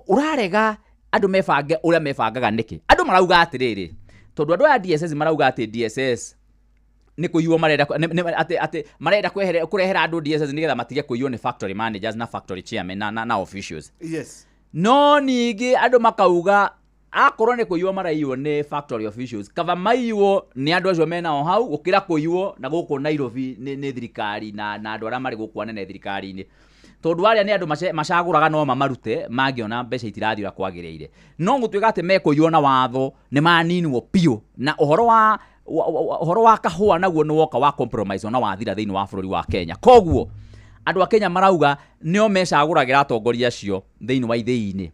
ũrarega andũ mebange ũrĩa mebangaga nĩkĩ? Andũ marauga atĩrĩrĩ tondũ andũ aya DSS marauga atĩ DSS nĩ kũiywo marenda atĩ marenda kũrehera andũ DSS nĩgetha matige kũiywo nĩ factory managers na factory chairman na officials. Yes. No ningĩ andũ makauga akorwo nĩ kũiywo maraiywo nĩ factory officials kaba maiywo nĩ andũ acio menao hau gũkĩra kũiywo na gũkũ Nairobi nĩ thirikari na andũ arĩa marĩ gũkũ anene thirikari-inĩ. Tondũ arĩa nĩ andũ macagũraga no mamarute mangĩona mbeca itirathiĩ ũrĩa kwagĩrĩire. No gũtuĩka atĩ mekũiywo na watho nĩ maninwo biũ na ũhoro wa kahũa naguo nĩ woka wa compromise ona wathira thĩinĩ wa bũrũri wa Kenya. Koguo andũ a Kenya marauga nĩo mecagũragĩra atongoria acio thĩinĩ wa ithĩi-inĩ.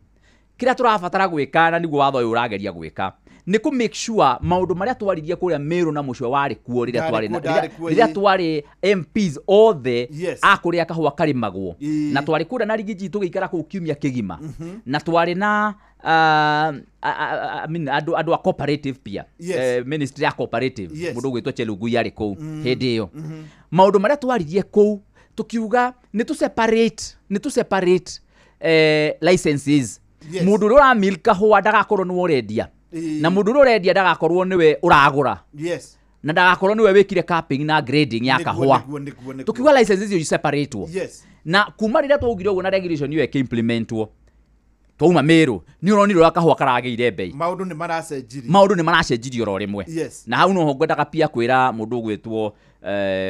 Kĩrĩa tũrabatara gwĩka na nĩguo watho ũyũ ũrageria gwĩka nĩ kũ make sure maũndũ marĩa twaririe kũrĩa Meru na mũcio warĩ kuo rĩrĩa twarĩ MPs othe a kũrĩa kahũa karĩmagwo na twarĩ kũrĩa na Rigiji tũgĩikara kũu kiumia kĩgima na twarĩ na I mean andũ a cooperative pia. Yes. Ministry ya cooperative. Yes. Mũndũ ũgwĩtwo Chelugui arĩ kũu hĩndĩ ĩyo. Maũndũ marĩa twaririe kũu tukiuga nĩ tũ separate licenses. Yes. Mũndũ ũrĩa ũramilk kahũa ndagakorwo nĩwe ũrendia. Na mũndũ ũrĩa ũrendia ndagakorwo nĩwe ũragũra. Yes. Na ndagakorwo nĩwe wĩkire capping na grading ya kahũa. Tukiuga licenses icio iseparatwo. Yes. Na kuma rĩrĩa twaugire ũguo na regulation ĩyo ĩkĩimplementwo twauma Meru nĩ ũronire ũrĩa kahũa karagĩire mbei. Maũndũ nĩ maracenjirie. Maũndũ nĩ maracenjirie oro rĩmwe. Yes. Na hau noho ngwendaga pia kwĩra mũndũ ũgwĩtwo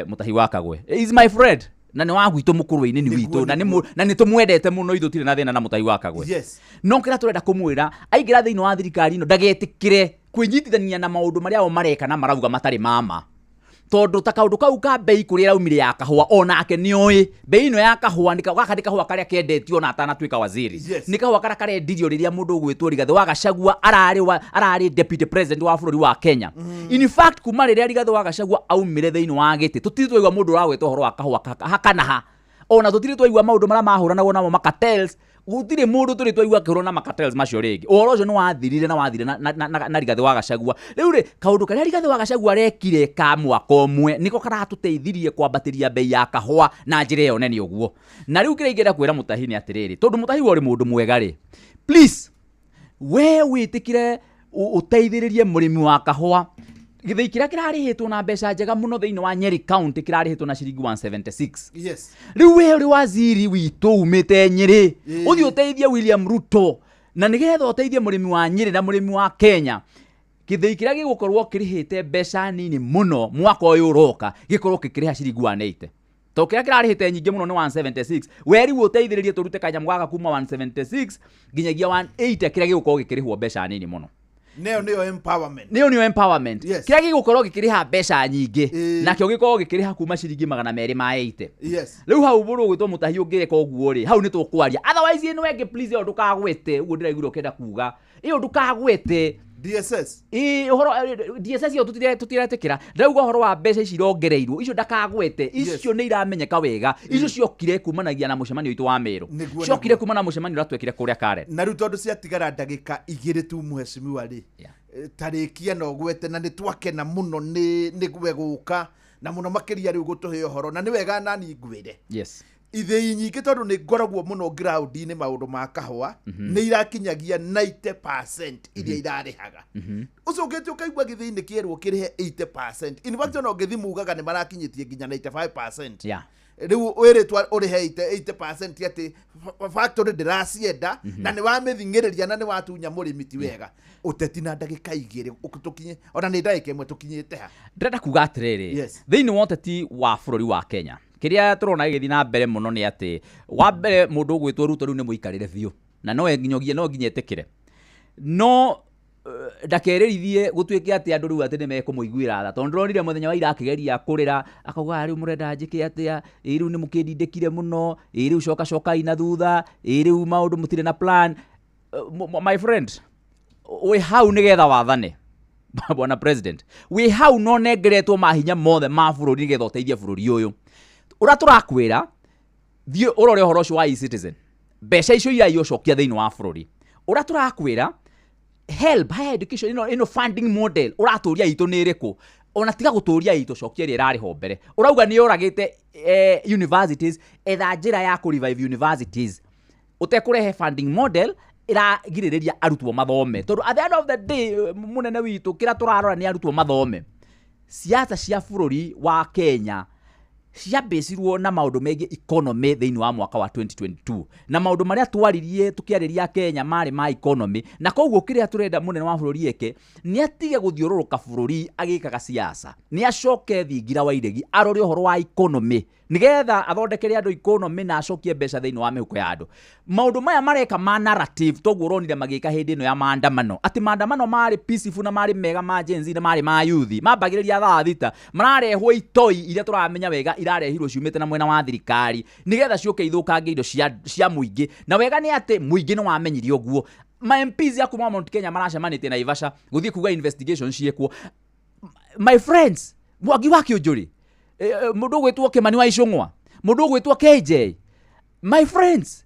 Mũtahi wa Kagwe. Is my friend. Na nĩ wa gwitũ mũkũrũ-inĩ nĩ witũ na nĩ tũmwendete mũno ithuĩ tũtirĩ na thĩna na Mũtahi wa Kagwe. Yes. No kĩrĩa tũrenda kũmwĩra aingĩra thĩinĩ wa thirikari ĩno ndagetĩkĩre kwĩnyitithania na maũndũ marĩa o mareka na marauga matarĩ mama. Tondũ ta kaũndũ kau ka mbei kũrĩa ĩraumire ya kahũa onake nĩoĩ mbei ĩno ya kahũa gaka nĩ kahũa karĩa kendetio ona atanatuĩka waziri. Yes. Nĩ kahũa karĩa karendirio rĩrĩa mũndũ ũgwĩtwo Rigathĩ wa Gachagua ararĩ deputy president wa bũrũri wa Kenya. In fact kuma rĩrĩa Rigathĩ wa Gachagua aumire thĩinĩ wa gĩtĩ tũtirĩ twaigua mũndũ ũragwĩta ũhoro wa kahũa hakana ha. Ona tũtirĩ twaigua maũndũ marĩa mahũranagwo namo macartels Gũtirĩ mũndũ tũrĩ twaigua akĩhũrwo na macartels macio rĩngĩ. Ũhoro ũcio nĩ wathirire na wathire na Rigathĩ wa Gachagua. Rĩu rĩ, kaũndũ karĩa Rigathĩ wa Gachagua arekire ka mwaka ũmwe nĩko karatũteithirie kwambatĩria bei ya kahũa na njĩra ĩyo nene ũguo. Na rĩu kĩrĩa ingĩenda kwĩra Mũtahi nĩ atĩrĩrĩ, tondũ Mũtahi we ũrĩ mũndũ mwega rĩ, please we wĩtĩkĩre ũteithĩrĩrie mũrĩmi wa kahũa. Gĩthĩi kĩrĩa kĩrarĩhĩtwo na mbeca njega mũno thĩinĩ wa Nyeri County kĩrarĩhĩtwo na ciringi 176. Yes. Rĩu we ũrĩ waziri witũ umĩte Nyĩrĩ, ũthiĩ ũteithie William Ruto, na nĩgetha ũteithie mũrĩmi wa Nyĩrĩ na mũrĩmi wa Kenya, gĩthĩi kĩrĩa gĩgũkorwo kĩrĩhĩte mbeca nini mũno mwaka ũyũ ũroka gĩkorwo gĩkĩrĩha ciringi 180. Tondũ kĩrĩa kĩrarĩhĩte nyingĩ mũno nĩ 176. We rĩu ũteithĩrĩrie tũrute kanyamũ gaka kuma 176 nginyagia 180 kĩrĩa gĩgũkorwo gĩkĩrĩhwo mbeca nini mũno. Nĩyo nĩyo empowerment. Nĩyo nĩyo empowerment. Yes. Kĩrĩa gĩgũkorwo gĩkĩrĩha mbeca nyingĩ, Ĩĩ. nakĩo gĩkorwo gĩkĩrĩha kuma ciringi magana merĩ ma 80. Yes. Rĩu hau mũndũ ũgwĩtwo Mũtahi ũngĩreka ũguo rĩ, hau nĩ tũkwaria. Otherwise ĩno ĩngĩ please ĩyo ndũkagwete, ũguo ndĩraiguire ũkĩenda kuga. Ĩyo ndũkagwete. DSS. Ĩĩ, ũhoro, DSS ĩyo tũtiretĩkĩra. Ndĩrauga ũhoro wa mbeca ici irongereirwo, icio ndakagwete. Yes. Icio nĩ iramenyeka wega. Icio ciokire kumanagia na mũcemanio witũ wa Meru. Nĩguo, Ciokire nĩguo. kumana na mũcemanio ũrĩa twekire kũrĩa Karen. Na rĩu tondũ ciatigara ndagĩka igĩrĩ tu mheshimiwa rĩ, Yeah. tarĩkia na ũgwete, na nĩ twakena mũno nĩ we gũka, na mũno makĩria rĩu gũtũhe ũhoro, na nĩ wega nani ngwĩre. Yes. Ithĩi nyingĩ tondũ nĩ ngoragwo mũno ground-inĩ maũndũ ma kahũa, nĩ irakinyagia 90% iria irarĩhaga. Ũcokete ũkaigua gĩthĩi-inĩ kĩerwo kĩrĩhe 80%. In fact, ona ũngĩthiĩ mugaga nĩ marakinyĩtie nginya 95%. Yeah. Rĩu wĩrĩtwo ũrĩhe 80% atĩ factory ndĩracienda, na nĩ wamĩthing'ĩrĩria na nĩ watunya mũrĩmi ti wega. Ũteti na ndagĩka igĩrĩ, tũkinye, ona nĩ ndagĩka ĩmwe tũkinyĩte ha. Ndĩrenda kuga atĩrĩrĩ, Yes. thĩinĩ wa ũteti wa bũrũri wa Kenya, kĩrĩa tũrona gĩgĩthiĩ na mbere mũno nĩ atĩ, wa mbere mũndũ ũgwĩtwo Ruto rĩu nĩ mũikarĩre biũ, na no nginya etĩkĩre. No ndakerĩrithie gũtuĩke atĩ andũ rĩu atĩ nĩ mekũmũiguĩra tha, tondũ ndĩronire mũthenya wa ira akĩgeria kũrĩra, akauga, rĩu mũrenda njĩke atĩa, ĩ rĩu nĩ mũkĩndindĩkire mũno, ĩ rĩu coka cokai na thutha, ĩ rĩu maũndũ mũtirĩ na plan. My friend, wĩ hau nĩgetha wathane. Bwana President, wĩ hau no nengeretwo mahinya mothe ma bũrũri nĩgetha ũteithie bũrũri ũyũ. Ũrĩa tũrakwĩra, thiĩ ũrore ũhoro ũcio wa eCitizen. Mbeca icio iria ũcokia thĩinĩ wa bũrũri. Ũrĩa tũrakwĩra, help, higher education, ĩno funding model, ũratũria itũ nĩ ĩrĩkũ? Ona tiga gũtũria itũ, cokia ĩrĩa ĩrarĩ ho mbere. Ũrauga nĩ yoragĩte, universities, etha njĩra ya kũ revive universities. Ũtekũrehe funding model, ĩragirĩrĩria arutwo mathome. Tondũ at the end of the day, mũnene witũ, kĩrĩa tũrarora nĩ arutwo mathome. Siasa cia bũrũri wa Kenya ciambĩcirwo na maũndũ megiĩ economy thĩinĩ wa mwaka wa 2022. Na maũndũ marĩa twaririe tũkĩarĩria Kenya marĩ ma economy, na koguo kĩrĩa tũrenda mũnene wa bũrũri eke nĩ atige gũthiũrũrũka bũrũri agĩkaga siasa, nĩ acoke thingira wa iregi arore ũhoro wa economy nĩgetha athondekere andũ economy na acokie mbeca thĩinĩ wa mĩhuko ya andũ. Maũndũ maya mareka ma narrative toguo ũronire magĩka hĩndĩ ĩno ya maandamano, atĩ maandamano marĩ peaceful na marĩ mega ma Gen Z na marĩ ma youth, mambagĩrĩria thaa thita, mararehwo itoi iria tũramenya wega irarehirwo ciumĩte na mwena wa thirikari nĩgetha ciũke ithũkangie indo cia mũingĩ. Na wega nĩ atĩ mũingĩ nĩ wamenyire ũguo. Ma M Ps a kuma Mount Kenya maracemanĩtie Naivasha gũthiĩ kuga investigation ciĩkwo. My friends, Mwangi wa Kĩũnjũrĩ, mũndũ ũgwĩtwo Kĩmani wa Icũng'wa, mũndũ ũgwĩtwo KJ, my friends,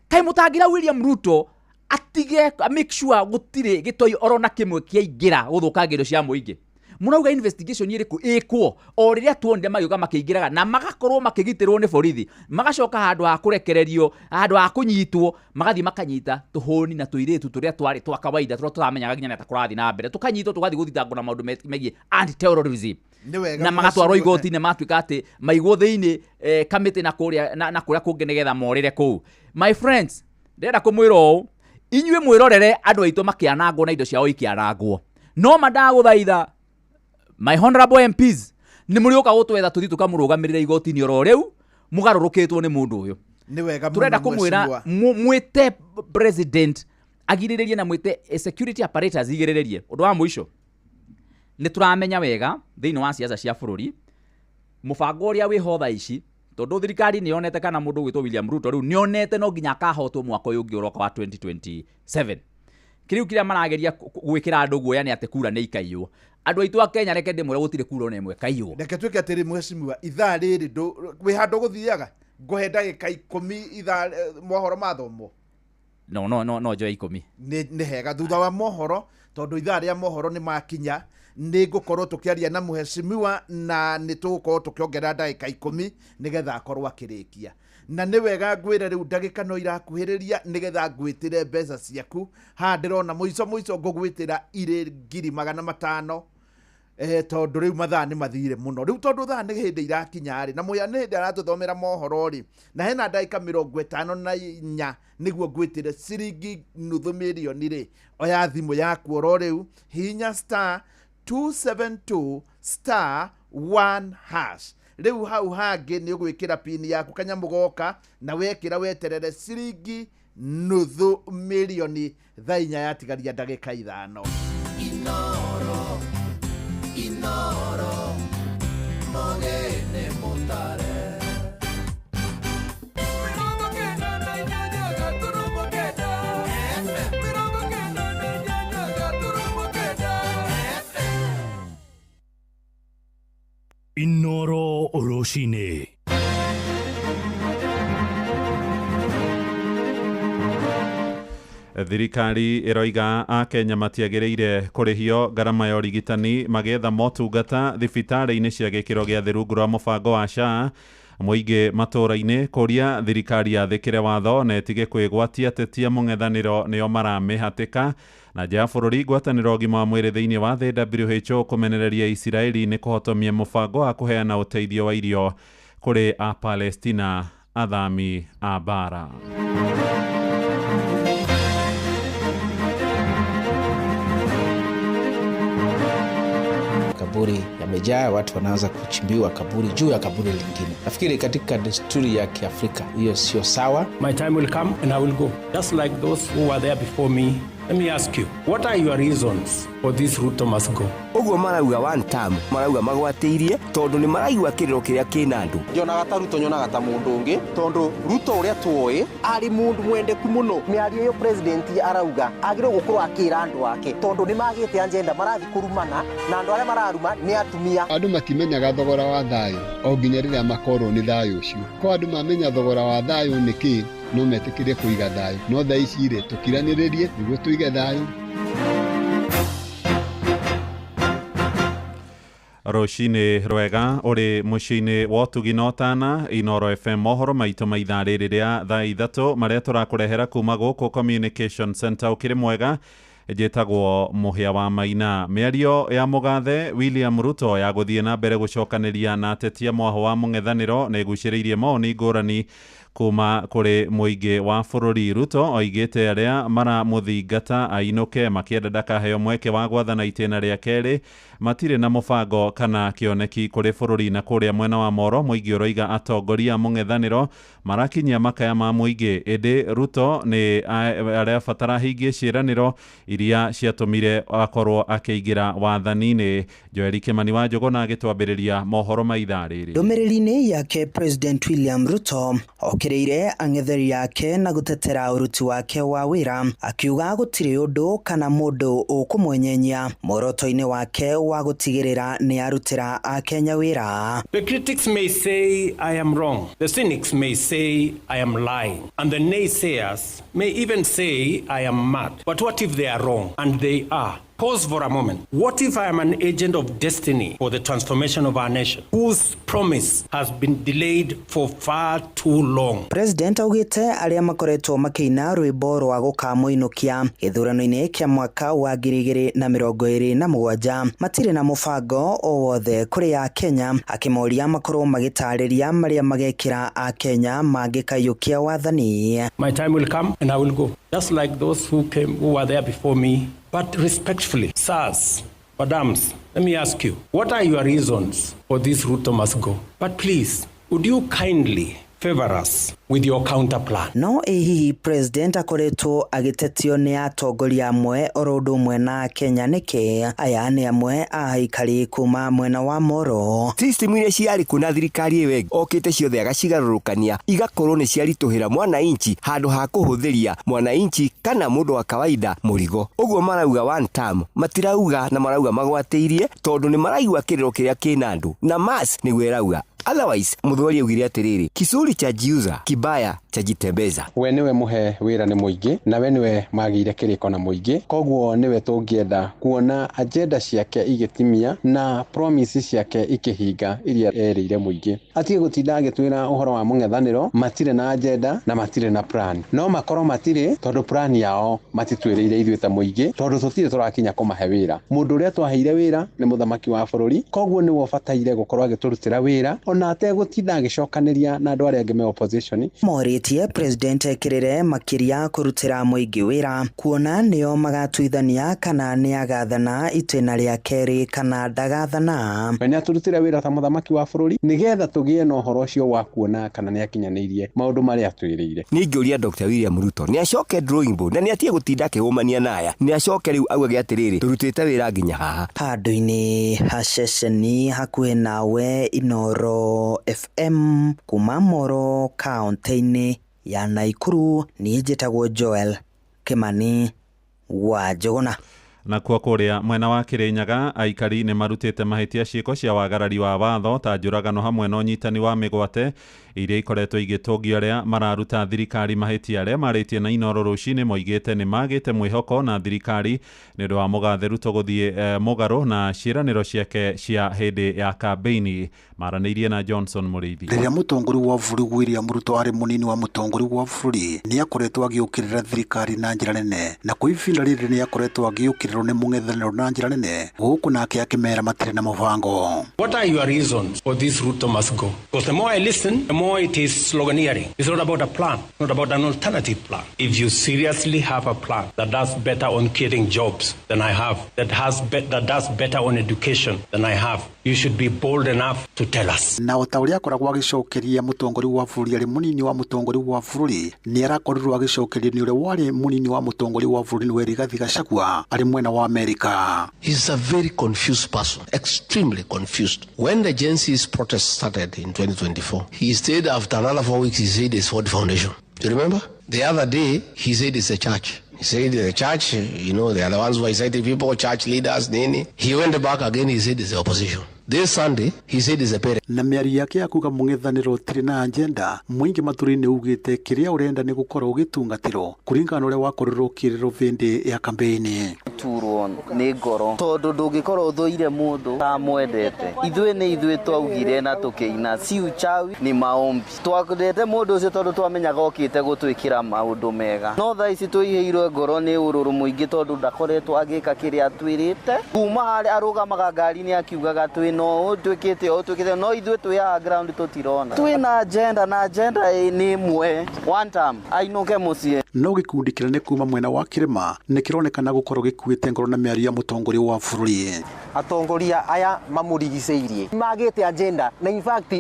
kaĩ mũtangĩra William Ruto atige make sure gũtirĩ gĩtoi oro na kĩmwe kĩaingĩra gũthũkangia indo cia mũingĩ. Mũrauga investigation ĩrĩkũ ĩkwo o rĩrĩa tuonire magĩũka makĩingĩraga na magakorwo makĩgitĩrwo nĩ borithi, magacoka handũ ha kũrekererio, handũ ha kũnyitwo, magathiĩ makanyita tũhũni na tũirĩtu tũrĩa twarĩ twa kawaida tũrĩa tũramenyaga nginya nĩ ta kũrathiĩ na mbere, tũkanyitwo tũgathiĩ gũthitangwo na maũndũ megiĩ anti-terrorism. Nĩ wega Na magatwarwo mũhecimiwa. igoti-inĩ, matuĩka atĩ maigwo thĩinĩ, kamĩtĩ na kũrĩa, na kũrĩa kũngĩ nĩgetha morĩre kũu. My friends, ndĩrenda kũmwĩra ũũ, inyuĩ mwĩrorere andũ aitũ makĩanangwo na indo ciao ikĩanangwo. No ma ndagũthaitha, my honorable M Ps, nĩ mũrĩũka gũtwetha tũthiĩ tũkamũrũgamĩrĩra igoti-inĩ oro rĩu, mũgarũrũkĩtwo nĩ mũndũ ũyũ. Nĩ wega mũno, Tũrenda kũmwĩra, mheshimiwa. mwĩte president agirĩrĩrie na mwĩte security apparatus igĩrĩrĩrie. Ũndũ wa mũico, nĩ tũramenya wega thĩinĩ wa siasa cia bũrũri mũbango ũrĩa wĩho thaa ici, tondũ thirikari nĩ yonete kana mũndũ ũgwĩtwo William Ruto rĩu nĩ onete no nginya akahotwo mwaka ũyũ ũngĩ ũroka wa 2027. Kĩrĩu kĩrĩa marageria gwĩkĩra andũ guoya nĩ atĩ kura nĩ ikaiywo. Andũ aitũ a Kenya, reke ndĩmwĩre gũtirĩ kura ona ĩmwe ĩkaiywo. Reke tuĩke atĩrĩ mheshimiwa, ithaa rĩrĩ wĩ handũ gũthiaga, ngũhe ndagĩka ikũmi ithaa, mohoro mathomwo. No no no no njoe 10. Nĩ hega, thutha wa mohoro, tondũ ithaa rĩa mohoro nĩ makinya, nĩ ngũkorwo tũkĩaria na mũhecimiwa na nĩ tũgũkorwo tũkĩongerera ndagĩka 10 nĩgetha akorwo akĩrĩkia. Na nĩ wega ngwĩre rĩu ndagĩka no irakuhĩrĩria nĩgetha ngwĩtĩre mbeca ciaku. Haha ndĩrona mũico mũico ngũgwĩtĩra irĩ 500,000, tondũ rĩu mathaa nĩ mathire mũno. Rĩu tondũ thaa nĩ hĩndĩ irakinya rĩ, na mũya nĩ hĩndĩ aratũthomera mohoro rĩ, na hena ndagĩka 54 nĩguo ngwĩtĩre ciringi 500,000 rĩ, oya thimũ yaku oro rĩu, hihinya *272*1#. Rĩu hau hangĩ nĩ ũgwĩkĩra pini yaku kanyamũ goka, na wekĩra weterere ciringi 500,000 thaa 4 yatigaria ndagĩka 5. Inoro, Inoro, mogene mutare. 98.9 FM. 98.9 FM. Inoro rũcinĩ. Thirikari ĩroiga Akenya matiagĩrĩire kũrĩhio ngarama ya ũrigitani magĩetha motungata thibitarĩ-inĩ cia gĩkĩro gĩa thĩ rungu rwa mũbango wa SHA. Mũingĩ matũũra-inĩ kũria thirikari yathĩkĩre watho na ĩtige kwĩgwatia atetia mũng'ethanĩro nĩo maramĩhatĩka. Na nja ya bũrũri, ngwatanĩro ũgima wa mwĩrĩ thĩinĩ wa thĩ WHO kũmenereria Isiraeli nĩ kũhotomia mũbango wa kũheana ũteithio wa irio kũrĩ a Palestina athami a mbara. Kaburi yamejaa, watu wanaanza kuchimbiwa kaburi juu ya kaburi lingine. Nafikiri katika desturi ya Kiafrika hiyo sio sawa. My time will come and I will go. Just like those who were there before me. Let me ask you, what are your reasons for this Ruto must go? Ũguo marauga one term, marauga magwatĩirie tondũ nĩ maraigua kĩrĩro kĩrĩa kĩna andũ. Njonaga ta Ruto, nyonaga ta mũndũ ũngĩ, tondũ Ruto ũrĩa tuoĩ arĩ mũndũ mwendeku mũno. Mĩario ĩyo president arauga agĩrĩirwo gũkorwo akĩra andũ ake, tondũ nĩ magĩte agenda, marathiĩ kũrumana na andũ arĩa mararuma nĩ atumia. Andũ matimenyaga thogora wa thayũ o nginya rĩrĩa makorwo nĩ thayũ ũcio. Kwa andũ mamenya thogora wa thayũ nĩ kĩ, no metĩkĩre kũiga thayũ. No thaa ici rĩ, tũkiranĩrĩrie nĩguo tũige thayũ. Rũcinĩ rwega ũrĩ mũciĩ-inĩ wa ũtugi na ũtana Inoro FM, mohoro maitũ ma ithaa rĩrĩ rĩa thaa 3 marĩa tũrakũrehera kuma gũkũ Communication Center. Ũkĩrĩ mwega, njĩtagwo Mũhĩa wa Maina. Mĩario ya mũgathe William Ruto ya gũthiĩ na mbere gũcokanĩria na atetia mwaho wa mũng'ethanĩro nĩ ĩgucĩrĩirie maoni ngũrani kuma kũrĩ mũingĩ wa bũrũri. Ruto oigĩte arĩa maramũthingata ainũke makĩenda ndakaheo mweke wa gwathana itĩna rĩa kerĩ matirĩ na mũbango kana kĩoneki kũrĩ bũrũri. Na kũrĩa mwena wa Moro mũingĩ ũroiga atongoria mũng'ethanĩro marakinyia makaya ma mũingĩ, ĩndĩ Ruto nĩ arabatara hingie ciĩranĩro iria ciatũmire akorwo akĩingĩra wathani-inĩ. Joeli Kimani wa Njũgũna agĩtwambĩrĩria mohoro ma ithaa rĩrĩ. Ndũmĩrĩri-inĩ yake President William Ruto okĩrĩire ang'etheri yake na gũtetera ũruti wake wa wĩra, akiuga gũtirĩ ũndũ kana mũndũ ũkũmwenyenyia muoroto-inĩ wake wa gũtigĩrĩra nĩ arutĩra Akenya wĩra. The critics may say I am wrong. The cynics may say I am lying. And the naysayers may even say I am mad. But what if they are wrong? And they are. Pause for a moment. What if I am an agent of destiny for the transformation of our nation, whose promise has been delayed for far too long? President augĩte arĩa makoretwo makĩina rwĩmbo rwa gũkamũinũkia gĩthurano-inĩ kĩa mwaka wa 2027 matirĩ na mũbango o wothe kũrĩ Akenya, akĩmoria makorwo magĩtarĩria marĩa magekĩra Akenya mangĩkaiyũkia wathani. My time will come and I will go. Just like those who came, who were there before me. But respectfully, sirs, madams, let me ask you, what are your reasons for this Ruto must go? But please, would you kindly favor us with your counter plan? No ĩ hihi president akoretwo agĩtetio nĩ atongoria amwe oro ũndũ ũmwe na Kenya nĩkĩ? Aya nĩ amwe a aikari kuma mwena wa Moro. System iria ciarĩ kuo na thirikari ĩyo okĩte ciothe agacigarũrũkania igakorwo nĩ ciaritũhĩra mwananchi handũ ha kũhũthĩria mwananchi kana mũndũ wa kawaida mũrigo. Ũguo marauga one term, matirauga na marauga magwatĩirie tondũ nĩ maraigua kĩrĩro kĩrĩa kĩna andũ na mass nĩguo ĩrauga. Otherwise Muthwari augire atiriri, kisuri cha jiuza kibaya cha jitembeza. We niwe muhe wira ni muingi na we niwe magire kiriko na muingi, koguo niwe tungienda kuona agenda ciake igitimia na promise ciake ikihinga iria erĩire muingi. Atige gutinda agitwira uhoro wa mung'ethanĩro, matire na agenda na matire na plan. No makorwo matire tondu plan yao matitwĩrĩire ithuĩ ta muingi, tondu tutire turakinya kumahe wira. Mundu uria twaheire wira ni muthamaki wa bururi, koguo niwe ubataire gukorwo agiturutira wira ona ategutinda agicokanĩria na andu aria angi me opposition. Morĩtie President ekĩrĩre makĩria kũrutĩra mũingĩ wĩra kuona nĩo magatuithania kana nĩagathana itĩna rĩa kerĩ kana ndagathana. We nĩaturutĩre wĩra ta muthamaki wa bururi nigetha tũgĩe na ũhoro ũcio wa kuona kana nĩakinyanĩirie maũndũ marĩa atwĩrĩire. Ningĩũria Dr. William Ruto nĩacoke drawing board na nĩatige gũtinda akĩhũmania naya, nĩacoke rĩu augage atĩrĩrĩ, tũrutĩte wĩra nginya haha. Handũ-inĩ ha ceceni hakuhĩ nawe Inooro FM kuma Moro kaunti-inĩ ya Naikuru, niĩ njĩtagwo Joel Kimani wa Njũgũna. Nakuo kũrĩa mwena wa Kirinyaga aikari nĩ marutĩte mahĩtia ciĩko cia wagarari wa watho ta njũragano hamwe na ũnyitani wa mĩgwate iria ikoretwo igĩtũngio arĩa mararuta thirikari mahĩtia. Arĩa marĩtie na Inooro rũcinĩ moigĩte nĩ magĩte mwĩhoko na thirikari nĩ ũndũ wa mũgathe Ruto gũthiĩ mũgarũ na ciĩranĩro ciake cia hĩndĩ ya kambĩini. Maranĩirie na Johnson Mũrĩithi. Rĩrĩa mũtongoria wa bũrũri William Ruto arĩ mũnini wa mũtongoria wa bũrũri nĩakoretwo agĩũkĩrĩra thirikari na njĩra nene, na kwa ihinda rĩrĩ nĩakoretwo agĩũkĩrĩrwo nĩ mũng'ethanĩro na njĩra nene, gũkũ nake akĩmera matirĩ na mũbango. What are your reasons for this Ruto must go? Because the more I listen, the more it is sloganeering. It's not about a plan, not about an alternative plan. If you seriously have a plan that does better on creating jobs than I have, that does better on education than I have, you should be bold enough to tell us. Na o ta ũrĩa akoragwo agĩcokeria mũtongoria wa bũrũri arĩ mũnini wa mũtongoria wa bũrũri, nĩ arakorirwo agĩcokerio nĩ ũrĩa warĩ mũnini wa mũtongoria wa bũrũri nĩwe Rigathi Gachagua arĩ mwena wa Amerika. He's a very confused person, extremely confused. When the Gen Z's protest started in 2024, he stayed after another 4 weeks, he said it's Ford Foundation. Do you remember? The other day, he said it's a church. He said the church, you know, they are the ones who are inciting people, church leaders, nini. He went back again, he said it's the opposition. This Sunday, he said it's a parent. Na mĩario yake ya kuga mũng'ethanĩro ũtirĩ na agenda, mũingĩ matũra-inĩ ugĩte kĩrĩa ũrenda nĩ gũkorwo ũgĩtungatĩrwo kũringana na ũrĩa wakorirwo ũkĩrĩrwo hĩndĩ ya kambĩini. Turwo nĩ ngoro tondũ ndũngĩkorwo ũthũire mũndũ tamwendete. Ithuĩ nĩ ithuĩ twaugire na tũkĩina si uchawi ni maombi. Twendete mũndũ ũcio tondũ twamenyaga okĩte gũtwĩkĩra maũndũ mega, no thaa ici tũihĩirwo ngoro nĩ ũrũrũ mũingĩ tondũ ndakoretwo agĩka kĩrĩa atwĩrĩte. Kuma harĩa arũgamaga ngari-inĩ akiugaga twĩ no twĩkĩte o twĩkĩte, no ithuĩ twĩ haha ground tũtirona. Twĩna agenda na agenda nĩ ĩmwe, one term ainũke mũciĩ. No gĩkundi kĩnene kuma mwena wa kĩrĩma nĩ kĩronekana gũkorwo gĩkuĩte ngoro na mĩario ya mũtongoria wa bũrũri. Atongoria aya mamũrigicĩirie magĩte agenda na in fact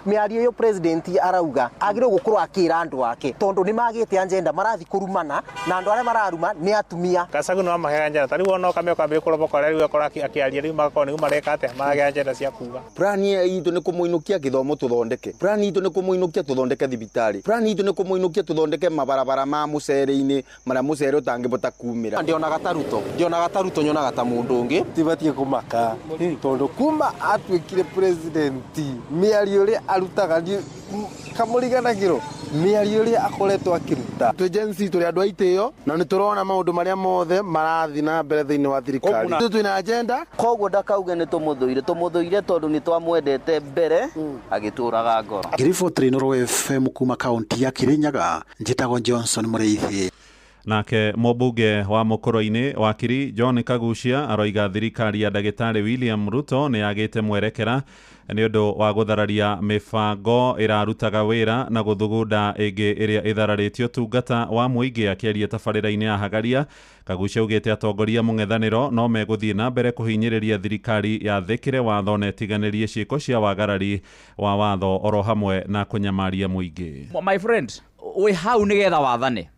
mĩario ĩyo president arauga agĩrĩirwo gũkorwo akĩra andũ ake tondũ nĩ magĩte agenda, marathi kũrumana na andũ arĩa mararuma nĩ atumia. Gachagua no amahe agenda ta rĩu ona ũkamĩoka ambĩrĩrie kũroboka rĩu akora akĩaria rĩu magakorwo nĩguo mareka atĩa maragĩa agenda cia kuga. Plan itũ nĩ kũmũinũkia gĩthomo tũthondeke, plan itũ nĩ kũmũinũkia tũthondeke thibitarĩ, plan itũ nĩ kũmũinũkia tũthondeke mabarabara ma mũcere-inĩ marĩa mũcere ũtangĩbota kumĩra. Ndionaga ta Ruto, ndionaga ta Ruto, nyonaga ta mũndũ ũngĩ. Tibatiĩ kũmaka tondũ kuma atuĩkire president mĩario ĩrĩa arutaga kamũriganagĩrwo mĩario ĩrĩa akoretwo akĩruta. Twĩ Gen Z tũrĩ andũ a itĩo na nĩ tũrona maũndũ marĩa mothe marathiĩ na mbere thĩinĩ wa thirikari. Twĩna agenda. Koguo ndakauge nĩ tũmũthũire, tũmũthũire tondũ nĩ twamwendete mbere agĩtũraga ngoro. Ngĩribotera Inooro FM kuma kaunti ya Kirinyaga, njĩtagwo Johnson Mũrĩithi. Nake mũmbunge wa Mũkũrũ-inĩ wakiri John Kagucia aroiga thirikari ya ndagĩtarĩ William Ruto nĩ yagĩte mwerekera nĩ ũndũ wa gũthararia mĩbango ĩrarutaga wĩra na gũthugunda ĩngĩ ĩrĩa ĩthararĩtie ũtungata wa mũingĩ. Akĩaria tabarĩra-inĩ ya Hagaria, Kagucia augĩte atongoria mũng'ethanĩro no megũthiĩ na mbere kũhinyĩrĩria thirikari yathĩkĩre watho na ĩtiganĩrie ciĩko cia wagarari wa watho oro hamwe na kũnyamaria mũingĩ. My friend, wĩ hau nĩgetha wathane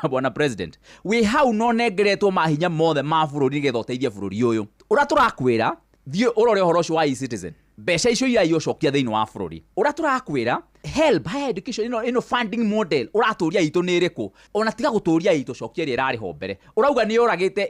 bwana president, wĩ hau no nengeretwo mahinya mothe ma bũrũri nĩgetha ũteithie bũrũri ũyũ. Ũrĩa tũrakwĩra thiĩ ũrore ũhoro ũcio wa eCitizen, mbeca icio iria iũcokia thĩinĩ wa bũrũri. Ũrĩa tũrakwĩra help higher education ĩno funding model ũratũria itũ nĩ ĩrĩkũ, ona tiga gũtũria itũ cokia ĩrĩa ĩrarĩ ho mbere. Ũrauga nĩ ũragĩte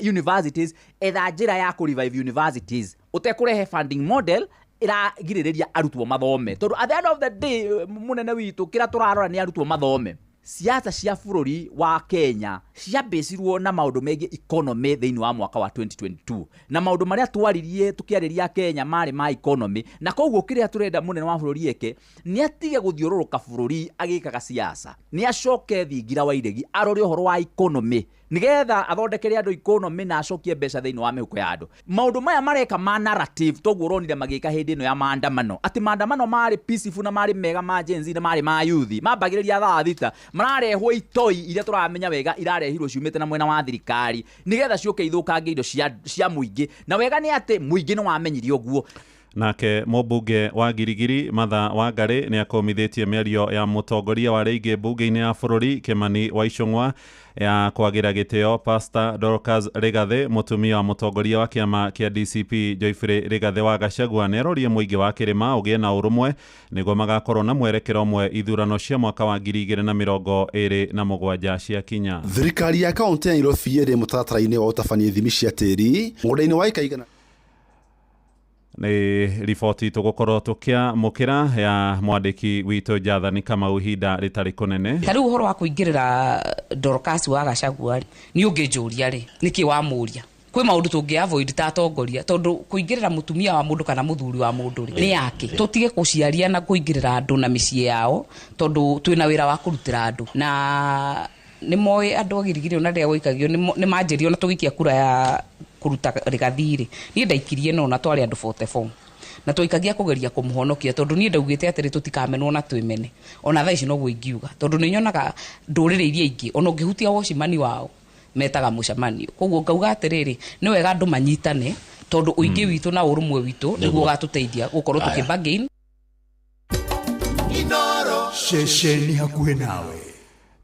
universities, etha njĩra ya kũ revive universities ũtekũrehe funding model Ĩragirĩrĩria arutwo mathome, tondũ at the end of the day, mũnene witũ, kĩrĩa tũrarora nĩ arutwo mathome. Siasa cia bũrũri wa Kenya ciambĩcirwo na maũndũ megiĩ economy thĩinĩ wa mwaka wa 2022, na maũndũ marĩa twaririe tũkĩarĩria Kenya marĩ ma economy. Na koguo kĩrĩa tũrenda mũnene wa bũrũri eke nĩ atige gũthiũrũrũka bũrũri agĩkaga siasa, nĩ acoke thingira wa iregi, arore ũhoro wa economy, nigetha athondekere andũ economy na acokie mbeca thĩinĩ wa mĩhuko ya andũ. Maũndũ maya mareka ma narrative toguo ũronire magĩka hĩndĩ ĩno ya maandamano, atĩ maandamano marĩ peaceful na marĩ mega ma Gen Z na marĩ ma youth, mambagĩrĩria thaa 6, mararehwo itoi iria tũramenya wega irarehirwo ciumĩte na mwena wa thirikari nigetha ciũke ithũkangie indo cia mũingĩ. Na wega nĩ atĩ mũingĩ nĩ wamenyire ũguo. Nake mũmbunge wa Girigiri Martha Wangari nĩ akũmithĩtie mĩario ya mũtongoria wa rĩingĩ mbunge-inĩ ya bũrũri Kimani wa Ichung'wa ya kwagĩra gĩtĩo Pastor Dorcas Rigathĩ, mũtumia wa mũtongoria wa kĩama kĩa DCP Geoffrey Rigathĩ wa Gachagua. Nĩ arorie mũingĩ wa kĩrĩma ũgĩe na ũrũmwe nĩguo magakorwo na mwerekero ũmwe ithurano cia mwaka wa 2027 ciakinya. Thirikari ya kaunti ya Nairobi ĩrĩ mũtaratara-inĩ wa ũtabania ithimi cia tĩri mũgũnda-inĩ wa ĩka 100. Nĩ riboti tũgũkorwo tũkĩamũkĩra ya mwandĩki witũ Jathani Kamau ihinda rĩtarĩ kũnene. Ta rĩu ũhoro wa kũingĩrĩra Dorcas wa Gachagua rĩ, niĩ ũngĩnjũria rĩ, nĩkĩ wamũria? Kwĩ maũndũ tũngĩ avoid ta atongoria, tondũ kũingĩrĩra mũtumia wa mũndũ kana mũthuri wa mũndũ rĩ, nĩ yake. Tũtige kũciaria na kũingĩrĩra andũ na mĩciĩ yao, tondũ twĩna wĩra wa kũrutĩra andũ. Na nĩ moĩ andũ a Girigiri ona rĩrĩa gwaikagio nĩ manjĩrire ona tũgĩikia kura ya kũruta Rigathi rĩ, niĩ ndaikirie no na twarĩ andũ 44, na twaikagia kũgeria kũmũhonokia, tondũ niĩ ndaugĩte atĩrĩ, tũtikamenwo na twĩmene. Ona thaa ici noguo ingiuga, tondũ nĩ nyonaga ndũrĩrĩ iria ingĩ ona ũngĩhutia wocimani wao metaga mũcemanio. Koguo ngauga atĩrĩrĩ, nĩ wega andũ manyitane, tondũ ũingĩ witũ na ũrũmwe witũ nĩguo ũgatũteithia gũkorwo tũkĩ bargain. Ceceni hakuhĩ nawe.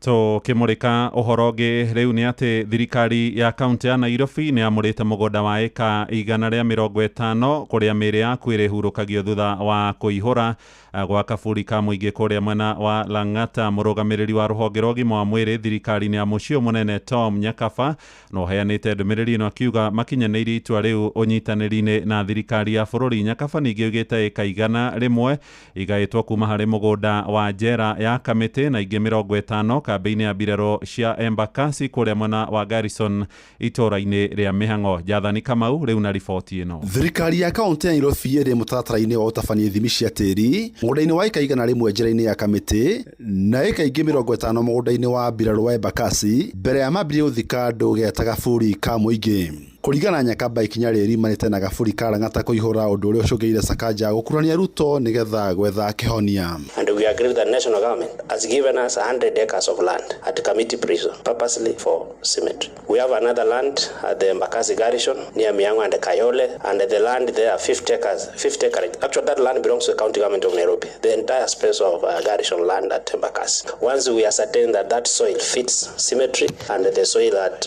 Tũkĩmũrĩka ũhoro ũngĩ rĩu nĩ atĩ thirikari ya kaunti ya Nairobi nĩ yamũrĩte mũgũnda wa ĩka 150 kũrĩa mĩĩrĩ yaku ĩrĩhurũkagio thutha wa kũihũra gwa kaburi ka mũingĩ kũrĩa mwena wa Lang'ata. Mũrũgamĩrĩri wa rũhonge rwa ũgima wa mwĩrĩ thirikari-inĩ ya mũciĩ mũnene Tom Nyakaba no ũheanĩte ndũmĩrĩri ĩno akiuga makinyanĩirie itua rĩu ũnyitanĩri-inĩ na thirikari ya bũrũri. Nyakaba ningĩ augĩte ĩka 100 igaĩtwo kuma harĩ mũgũnda wa njera ya Kamĩtĩ na ingĩ 50 kambĩ-inĩ ya mbirarũ cia Embakasi kũrĩa mwena wa Garrison itũũra-inĩ rĩa Mĩhang'o. Jathani Kamau rĩu na riboti ĩno. Thirikari ya kaunti ya Nairobi ĩrĩ mũtaratara-inĩ wa ũtabania ithimi cia tĩri mũgũnda-inĩ wa ĩka 100 njĩra-inĩ ya Kamĩtĩ na ĩka ingĩ 50 mũgũnda-inĩ wa mbirarũ wa Embakasi mbere ya mambĩrĩrie gũthika andũ geta gaburi ka mũingĩ. Kũringana na Nyakaba, ikinya rĩrĩ riumanĩte na gaburi ka Lang'ata kũihũra, ũndũ ũrĩa ũcũngĩrĩire Sakaja gũkuruhania Ruto nĩgetha gwetha kĩhonia. And we agree that national government has given us 100 acres of land at Kamiti Prison purposely for cemetery. We have another land at the Embakasi garrison near Mihango and Kayole, and the land there 50 acres, 50 acres. Actually, that land belongs to the county government of Nairobi, the entire space of garrison land at Embakasi. Once we ascertain that that soil fits cemetery and the soil at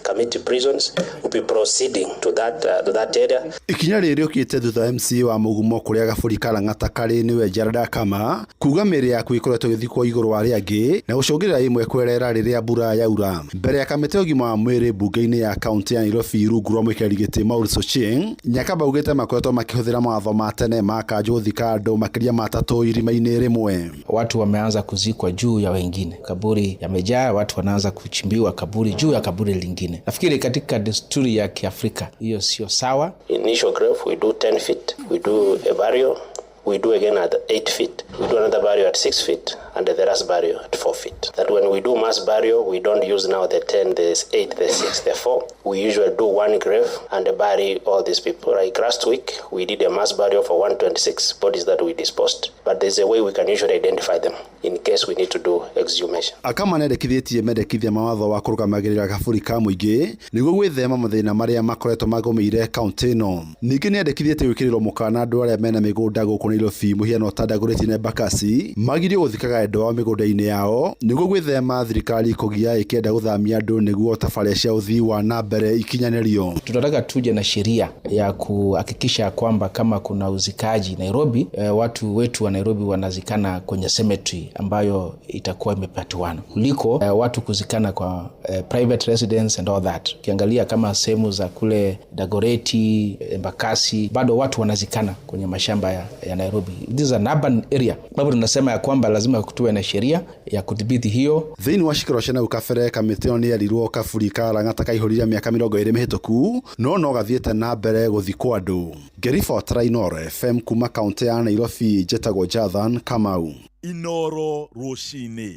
Kamiti prisons, we'll be proceeding to that area. Ikinya rĩrĩ rĩũkĩte thutha wa MCA wa Mũgumo kũrĩa gaburi ka Lang'ata karĩ nĩwe Jared Akama kuga mĩĩrĩ yaku ĩkoretwo ĩgĩthikwo igũrũ wa arĩa angĩ na gũcũngĩrĩra ĩmwe kwerera rĩrĩa mbura yaura. Mbere ya kamĩtĩ ya ũgima wa mwĩrĩ mbunge-inĩ ya kaunti ya Nairobi rungu rwa mũikarĩri gĩtĩ Maurice Ochieng, Nyakaba augĩte makoretwo makĩhũthĩra mawatho ma tene ma kanjũ gũthika andũ makĩria ma atatũ irima-inĩ rĩmwe. Watu wameanza kuzikwa juu ya wengine, kaburi yamejaa, watu wanaanza kuchimbiwa kaburi juu ya kaburi lingine. Nafikiri katika desturi ya Kiafrika hiyo sio sawa. Initial grave we do 10 feet, we do a burial, we do again at 8 feet, we do another burial at 6 feet, and the last burial at 4 feet. That when we do mass burial, we don't use now the 10, the 8, the 6, the 4. We usually do one grave and bury all these people. Like last week, we did a mass burial for 126 bodies that we disposed. But there's a way we can usually identify them in case we need to do exhumation. Akama nĩendekithĩtie mendekithia ma watho wa kũrũgamagĩrĩra kaburi ka mũingĩ nĩguo gwĩthema mathĩna marĩa makoretwo magũmĩire kaunti ĩno. Ningĩ nĩendekithĩtie gwĩkĩrĩrwo mũkana andũ arĩa mena mĩgũnda gũkũ Nairobi mũhiano ta Dagoretti na Embakasi magirio gũthikaga endwa ao mĩgũnda-inĩ yao nĩguo gwĩthema thirikari kũgia ĩkĩenda gũthamia andũ nĩguo tabarĩra cia ũthii wa na mbere ikinyanĩrio. Tunataka tuje na sheria ya kuhakikisha kwamba kama kuna uzikaji Nairobi, watu wetu wa Nairobi wanazikana kwenye cemetery ambayo itakuwa imepatiwana kuliko watu kuzikana kwa private residence and all that. Ukiangalia kama sehemu za kule Dagoretti, Embakasi, bado watu wanazikana kwenye mashamba ya Nairobi. This is an urban area. Sababu tunasema ya kwamba lazima tuwe na sheria ya kudhibiti hiyo. Thĩinĩ wa cikaro cia nau kabere kamĩtĩ ĩyo nĩ yerirwo kaburi ka Lang'ata kaihũrire mĩaka 20 mĩhĩtũku no gathiĩte na mbere gũthikwo andũ. Ngĩribotera Inooro FM kuma kaũntĩ ya Nairobi, njĩtagwo Jathan Kamau. Inooro rũcinĩ.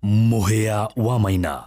Mũhĩa wa Maina.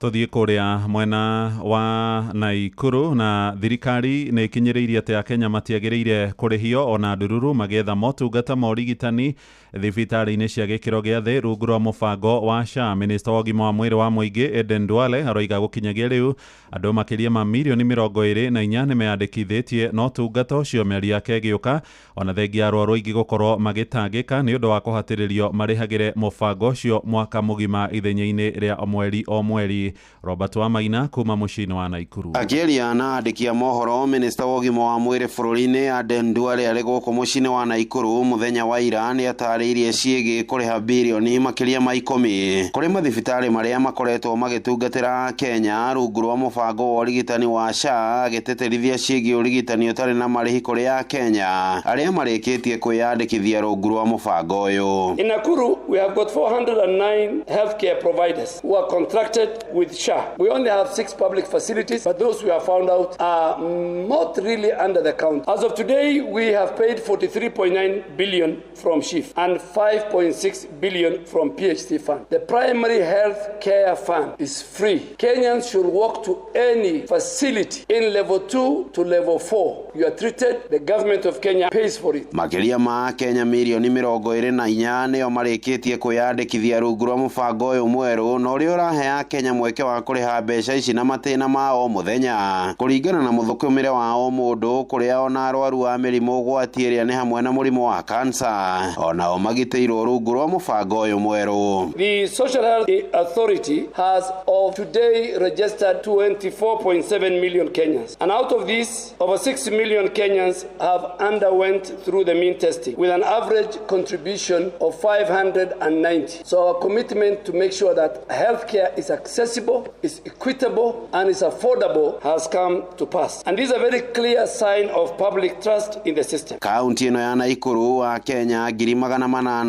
Tuthiĩ kũrĩa mwena wa Naikuru na thirikari nĩ ĩkinyĩrĩirie atĩ Akenya matiagĩrĩire kũrĩhio ona ndururu magĩetha motungata ma ũrigitani thibitarĩ-inĩ cia gĩkĩro gĩa thĩ rungu rwa mũbango wa SHA. Minista wa ũgima wa mwĩrĩ wa mũingĩ Aden Duale aroiga gũkinyagia rĩu andũ makĩria ma mirioni 24 nĩ meyandĩkithĩtie na ũtungata ũcio. Mĩario yake ĩgĩũka ona thengia arwaru aingĩ gũkorwo magĩtangĩka nĩ ũndũ wa kũhatĩrĩrio marĩhagĩre mũbango ũcio mwaka mũgima ithenya-inĩ rĩa mweri o mweri. Robert Wamaina kuma mũciĩ-inĩ wa Naikuru. Akĩaria na andĩki a mohoro, minista wa ũgima wa mwĩrĩ bũrũri-inĩ Aden Duale arĩ gũkũ mũciĩ-inĩ wa Naikuru mũthenya wa ira nĩ atarĩirie ciĩgiĩ kũrĩha birioni makĩria ma 10 kũrĩ mathibitarĩ marĩa makoretwo magĩtungatĩra Kenya rungu rwa mũbango wa ũrigitani wa SHA, agĩtĩtĩrithia ciĩgiĩ ũrigitani ũtarĩ na marĩhi kũrĩ Akenya arĩa marĩkĩtie kwĩyandĩkithia rungu rwa mũbango ũyũ. In Nakuru we have got 409 healthcare providers who are contracted with SHA. We only have 6 public facilities, but those we have found out are not really under the count. As of today, we have paid 43.9 billion from SHIF and 5.6 billion from PHC fund. The primary health care fund is free. Kenyans should walk to any facility in level 2 to level 4. You are treated, the government of Kenya pays for it. Makĩria ma Kenya mirioni 24 nĩo marĩkĩtie kwĩyandĩkithia rungu rwa mũbango ũyũ mwerũ na ũrĩa ũrahe Akenya mweke wa kũrĩha mbeca ici na matĩna ma o mũthenya kũringana na mũthũkũmĩre wa o mũndũ, kũrĩa ona arwaru a mĩrimũ ũgwati ĩrĩa nĩ hamwe na mũrimũ wa kansa onao magitĩirwo rungu rwa mũbango ũyũ mwerũ. The Social Health Authority has of today registered 24.7 million Kenyans, and out of these, over 6 million Kenyans have underwent through the mean testing with an average contribution of 590. So our commitment to make sure that healthcare is accessible, is equitable and is affordable has come to pass. And this is a very clear sign of public trust in the system. Kaunti ĩno ya Naikuru wa Kenya 840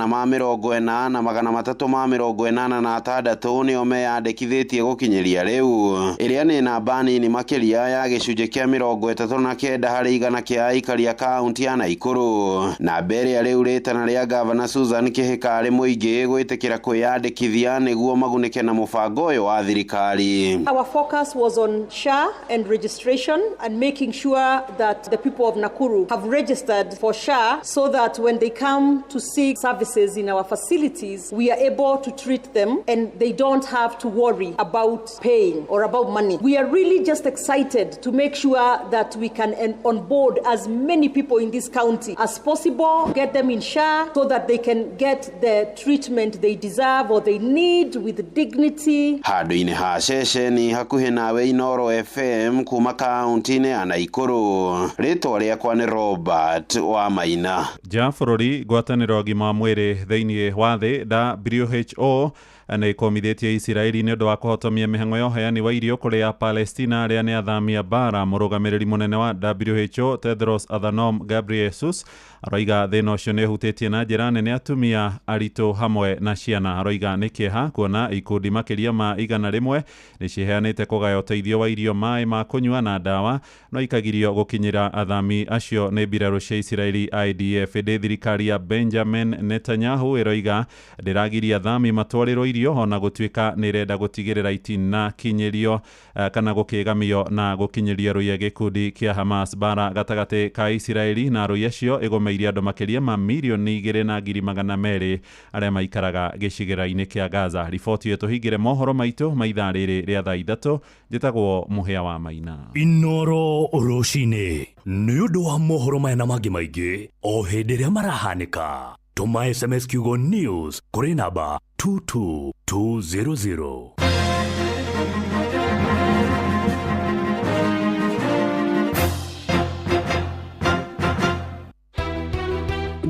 386 nĩo meyandĩkithĩtie gũkinyĩria rĩu, ĩrĩa nĩ namba nini makĩria ya gĩcunjĩ kĩa 39 harĩ igana kĩa aikari a kaunti ya Naikuru. Namba ĩrĩa rĩu rĩtana rĩa Gavana Susan Kĩhĩka arĩ mũingĩ gwĩtĩkĩra kwĩyandĩkithia nĩguo magunĩke na mũbango ũyũ wa thirikari. Our focus was on SHA and registration and making sure that the people of Nakuru have registered for SHA so that when they come to seek services in our facilities, we are able to treat them and they don't have to worry about paying or about money. We are really just excited to make sure that we can onboard as many people in this county as possible, get them in SHA so that they can get the treatment they deserve or they need with dignity. Handũ-inĩ ha ceceni hakuhĩ nawe Inooro FM kuma kaunti-inĩ ya Naikuru, rĩtwa rĩakwa nĩ Robert wa Maina. Nja bũrũri, ngwatanĩro ũgima wa mwĩrĩ thĩinĩ wa thĩ WHO nĩ ĩkũmithĩtie Isiraeli nĩ ũndũ wa kũhotomia mĩhang'o ya ũheani wa irio kũrĩ a Palestina arĩa nĩ athami a mbara. Mũrũgamĩrĩri mũnene wa WHO Tedros Adhanom Ghebreyesus aroiga thĩna ũcio nĩ ũhutĩtie na njĩra nene atumia aritũ hamwe na ciana. Aroiga nĩ kĩeha kuona ikundi makĩria ma 100 nĩ ciheanĩte kũgaya ũteithio wa irio, maĩ ma kũnyua na ndawa, no ikagirio gũkinyĩra athami acio nĩ mbirarũ cia Isiraeli IDF. Ĩndĩ thirikari ya Benjamin Netanyahu ĩroiga ndĩragiria athami matwarĩrwo irio icio ona gũtuĩka nĩ ĩrenda gũtigĩrĩra itinakinyĩrio kana gũkĩgamio na gũkinyĩrio rũiya gĩkundi kĩa Hamas. Bara gatagatĩ ka Isiraeli na rũiya cio ĩgũmĩire andũ makĩria ma 2,200,000 arĩa maikaraga gĩcigĩrĩra-inĩ kĩa Gaza. Riboti ĩyo tũhingĩre mohoro maitũ ma ithaa rĩrĩ rĩa thaa 3. Njĩtagwo Mũhĩa wa Maina. Inoro rũcinĩ nĩ ũndũ wa mohoro maya na mangĩ maingĩ o hĩndĩ ĩrĩa marahanĩka, tũma SMS kiugo news kũrĩ namba 22200.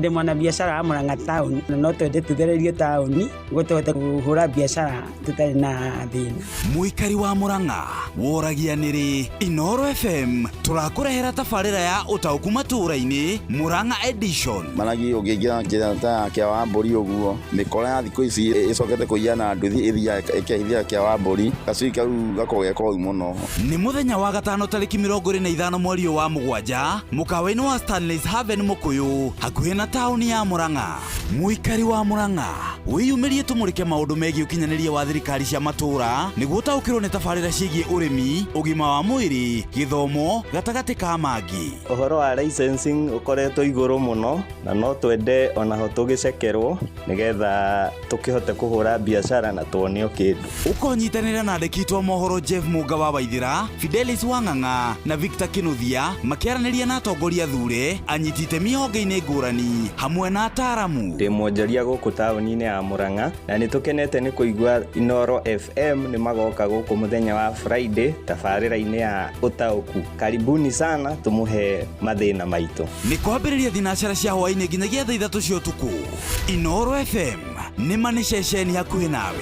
Ndĩ mwanabiacara wa Murang'a taũni na no twende tũthererio taũni nĩguo tũhote kũhũra biacara tũtarĩ na thĩna. Mũikari wa Murang'a woragia nĩrĩ Inoro FM tũrakũrehera tabarĩra ya ũtaũku matũũra-inĩ Murang'a edition. Managi ũngĩingĩra njĩra ta ya kĩa wa mbũri ũguo mĩkora ya thikũ ici ĩcokete kũiya na nduthi ĩthiaga ĩkehithia kĩa wa mbũri gacui kau gakoragwo ge koru mũno. Nĩ mũthenya wa gatano tarĩki 25 mweri wa 7 mũkawa-inĩ wa Stanley's Haven Mũkũyũ hakuhĩ na taũni ya Murang'a. Mũikari wa Murang'a wĩyumĩrie tũmũrĩke maũndũ megiĩ ũkinyanĩria wa thirikari cia matũũra nĩguo ũtaũkĩrwo nĩ tabarĩra ciĩgiĩ ũrĩmi, ũgima wa mwĩrĩ, gĩthomo gatagatĩ ka mangĩ. Ũhoro wa licensing ũkoretwo igũrũ mũno na no twende onaho tũgĩcekerwo nĩgetha tũkĩhote kũhũra biacara na tuonio kĩndũ. Ũkonyitanĩra na andĩki a mohoro Jeff Mũnga wa Waithĩra, Fidelis Wang'ang'a na Victor Kinuthia makĩaranĩria na atongoria thure, anyiti itemi honge-inĩ ngũrani hamwe na ataaramu. Ndĩ mwonjoria gũkũ taũni-inĩ ya Murang'a na nĩ tũkenete nĩ kũigua Inoro FM nĩ magoka gũkũ mũthenya wa Friday tabarĩra-inĩ ya ũtaũku. Karibuni sana tũmũhe mathĩna maitũ. Nĩ kwambĩrĩria thinacara cia hwaĩ-inĩ nginyagia thaa 3 cia ũtukũ. Inoro FM nĩ ma nĩ ceceni hakuhĩ nawe.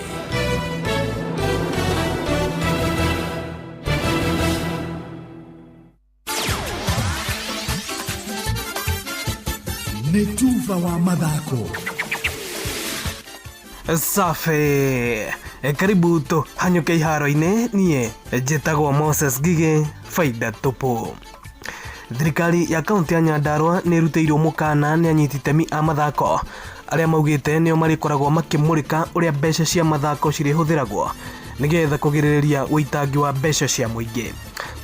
Nĩ tuba wa mathako. Safi, karibu tũhanyũke iharo-inĩ. Niĩ njĩtagwo Moses Ngigĩ, faida tupu. Thirikari ya kaunti ya Nyandarua nĩ ĩrutĩirwo mũkana nĩ anyiti itemi a mathako arĩa maugĩte nĩo marĩkoragwo makĩmũrĩka ũrĩa mbeca cia mathako cirĩhũthĩragwo nĩgetha kũgirĩrĩria ũitangi wa mbeca cia mũingĩ.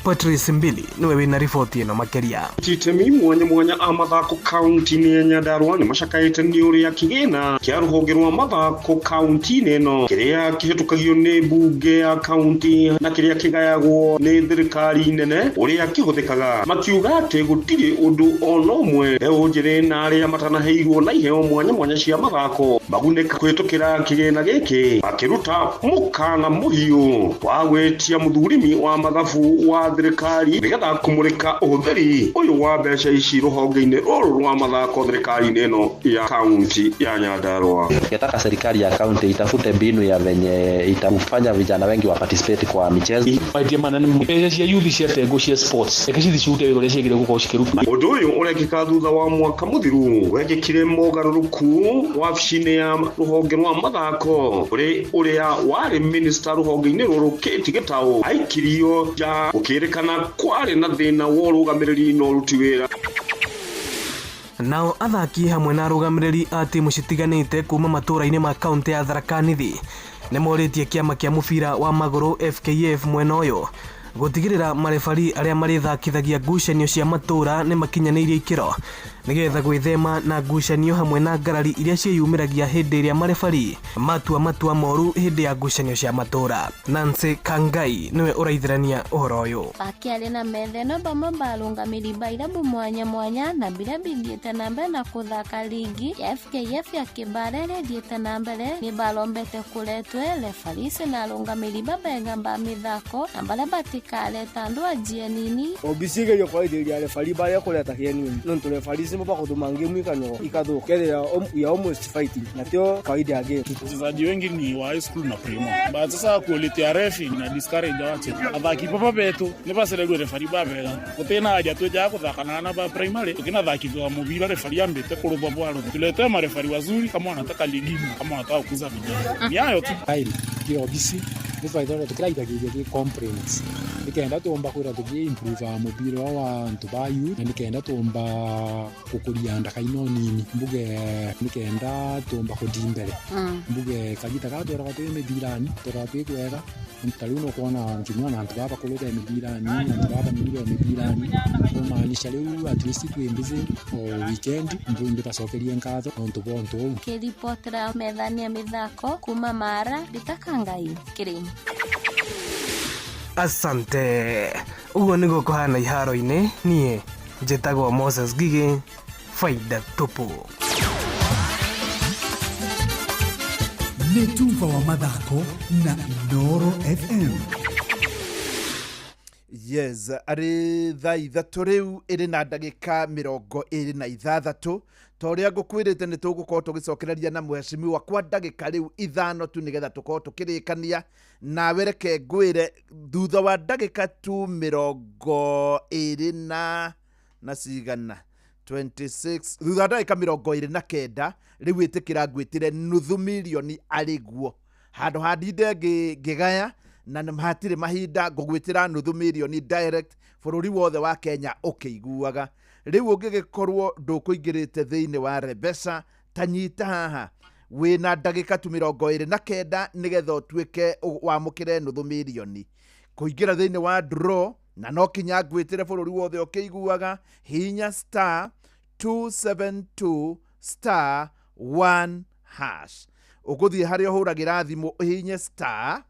Patrice Mbili niwe wĩna riboti ĩno makĩria. Itemi mwanya mwanya a mathako kaunti-inĩ ya Nyandarua nĩ macakaĩte nĩ ũrĩa kĩgĩna kĩa rũhonge rwa mathako kaunti-inĩ ĩno kĩrĩa kĩhĩtũkagio nĩ mbunge ya kaunti na kĩrĩa kĩgayagwo nĩ thirikari nene ũrĩa kĩhũthĩkaga, makiuga atĩ gũtirĩ ũndũ ona ũmwe mbeũ njĩthĩ na arĩa matanaheirwo na iheo mwanya mwanya cia mathako magunĩka kũhĩtũkĩra kĩgĩna gĩkĩ, makĩruta mũkana mũhiũ wa gwĩtia mũthurimi wa mathabu wa thirikari nĩgetha kũmũrĩka ũhũthĩri ũyũ wa mbeca ici rũhonge-inĩ rũrũ rwa mathako thirikari-inĩ ĩno ya kaunti ya Nyandarua. Ningetaka serikali ya kaunti itafute mbinu ya venye itafanya vijana wengi wa participate kwa michezo. Maitia manene mbeca cia youth cia tengo cia sports reke cithi cirute wĩra ũrĩa ciagĩrĩire gũkorwo cikĩruta. Ũndũ ũyũ ũrekĩka thutha wa mwaka mũthiru wekĩkire mogarũrũku wabici-inĩ ya rũhonge rwa mathako kũrĩ ũrĩa warĩ minister rũhonge-inĩ rũrũ Kate Gĩtaũ aikirio nja gũkĩrĩkana kwarĩ na thĩna wa ũrũgamĩrĩri na ũruti wĩra. Nao athaki hamwe na arũgamĩrĩri a timu citiganĩte kuma matũũra-inĩ ma kaunti ya Tharaka Nithi nĩ morĩtie kĩama kĩa mũbira wa magũrũ FKF mwena ũyũ gũtigĩrĩra marebari arĩa marĩthakithagia ngucanio cia matũũra nĩ makinyanĩirie ikĩro nĩgetha gwĩthema na ngucanio hamwe na ngarari iria ciĩyumĩragia hĩndĩ ĩrĩa marebari matua matua moru hĩndĩ ya ngucanio cia matũũra. Nancy Kangai nĩwe ũraithĩrania ũhoro ũyũ. Akĩaria na metheno bamwe barũgamĩri ba irabu mwanya mwanya na biria bithiĩte na mbere na kũthaka ligi ya FKF ya kĩbara ĩrĩa ĩthiĩte na mbere nĩ barombete kũretwe refarisi na arũgamĩri babega ba mĩthako na baria batikareta andũ anjie nini. Obisi igerio kwarithĩrĩria refari baria kũreta kĩenini nontu refari mpaka ngemu ikano ikathuka kethira we are almost fighting na tio kawaida ya game. Wachezaji wengi ni wa high school na primo, but sasa quality ya refi na discourage wache athaki papa betu ni bacereirwo refari babega gutena haja tweja kuthakana na ba primary tukina thaki wa mubira refari ambite kurubwa bwaro tulete marefari wazuri kama wanataka ligi kama wanataka kukuza vijana ni hayo tu. Kio obisi Itwethaitha tukiraithagiria ki complaints nikenda tumba kwira tuki improve mubiri wa antu ba youth na nikenda tumba gukuria ndaka ino nini mbuge nikenda tumba kuthi mbere mbuge kagita ga tweraga twi mithirani tweraga twi kwega ta riu nukwona nginya ona antu baba kuru be mithirani antu baba nini be mithirani kumaanisha riu at least twi busy o weekend mbibacokerie nkatho nontu bwa untu uu. Ngĩribotera methani ya mĩthako kuma Mara Nditakangai Kĩrĩma. Asante. Ũguo nĩguo kũhana iharo-inĩ. Niĩ njĩtagwo Moses Ngigĩ, faida tupu. Nĩ tuba wa mathako na Inooro FM. Yes, arĩ thaa 3 rĩu ĩrĩ na ndagĩka 26 ta ũrĩa ngũkwĩrĩte nĩ tũgũkorwo tũgĩcokereria na mheshimiwa kwa ndagĩka rĩu 5 tu nĩgetha tũkorwo tũkĩrĩkania nawe. Reke ngwĩre thutha wa ndagĩka tu 20 na cigana 26, thutha wa ndagĩka 29 rĩu ĩtĩkĩra ngwĩtĩre nuthu mirioni arĩ guo handũ ha ndinde ngĩgaya na hatirĩ mahinda ngũgwĩtĩra nuthu mirioni direct bũrũri wothe wa Kenya ũkĩiguaga. Rĩu ũngĩgĩkorwo ndũkũingĩrĩte thĩinĩ wa Rebesa ta nyita haha wĩna ndagĩka tu 29 nĩgetha ũtuĩke wamũkĩre nuthu mirioni kũingĩra thĩinĩ wa draw, na no kinya ngwĩtĩre bũrũri wothe ũkĩiguaga. Hinya star 272 star 1 hash, ũgũthiĩ harĩa ũhũragĩra thimũ ũhihinye star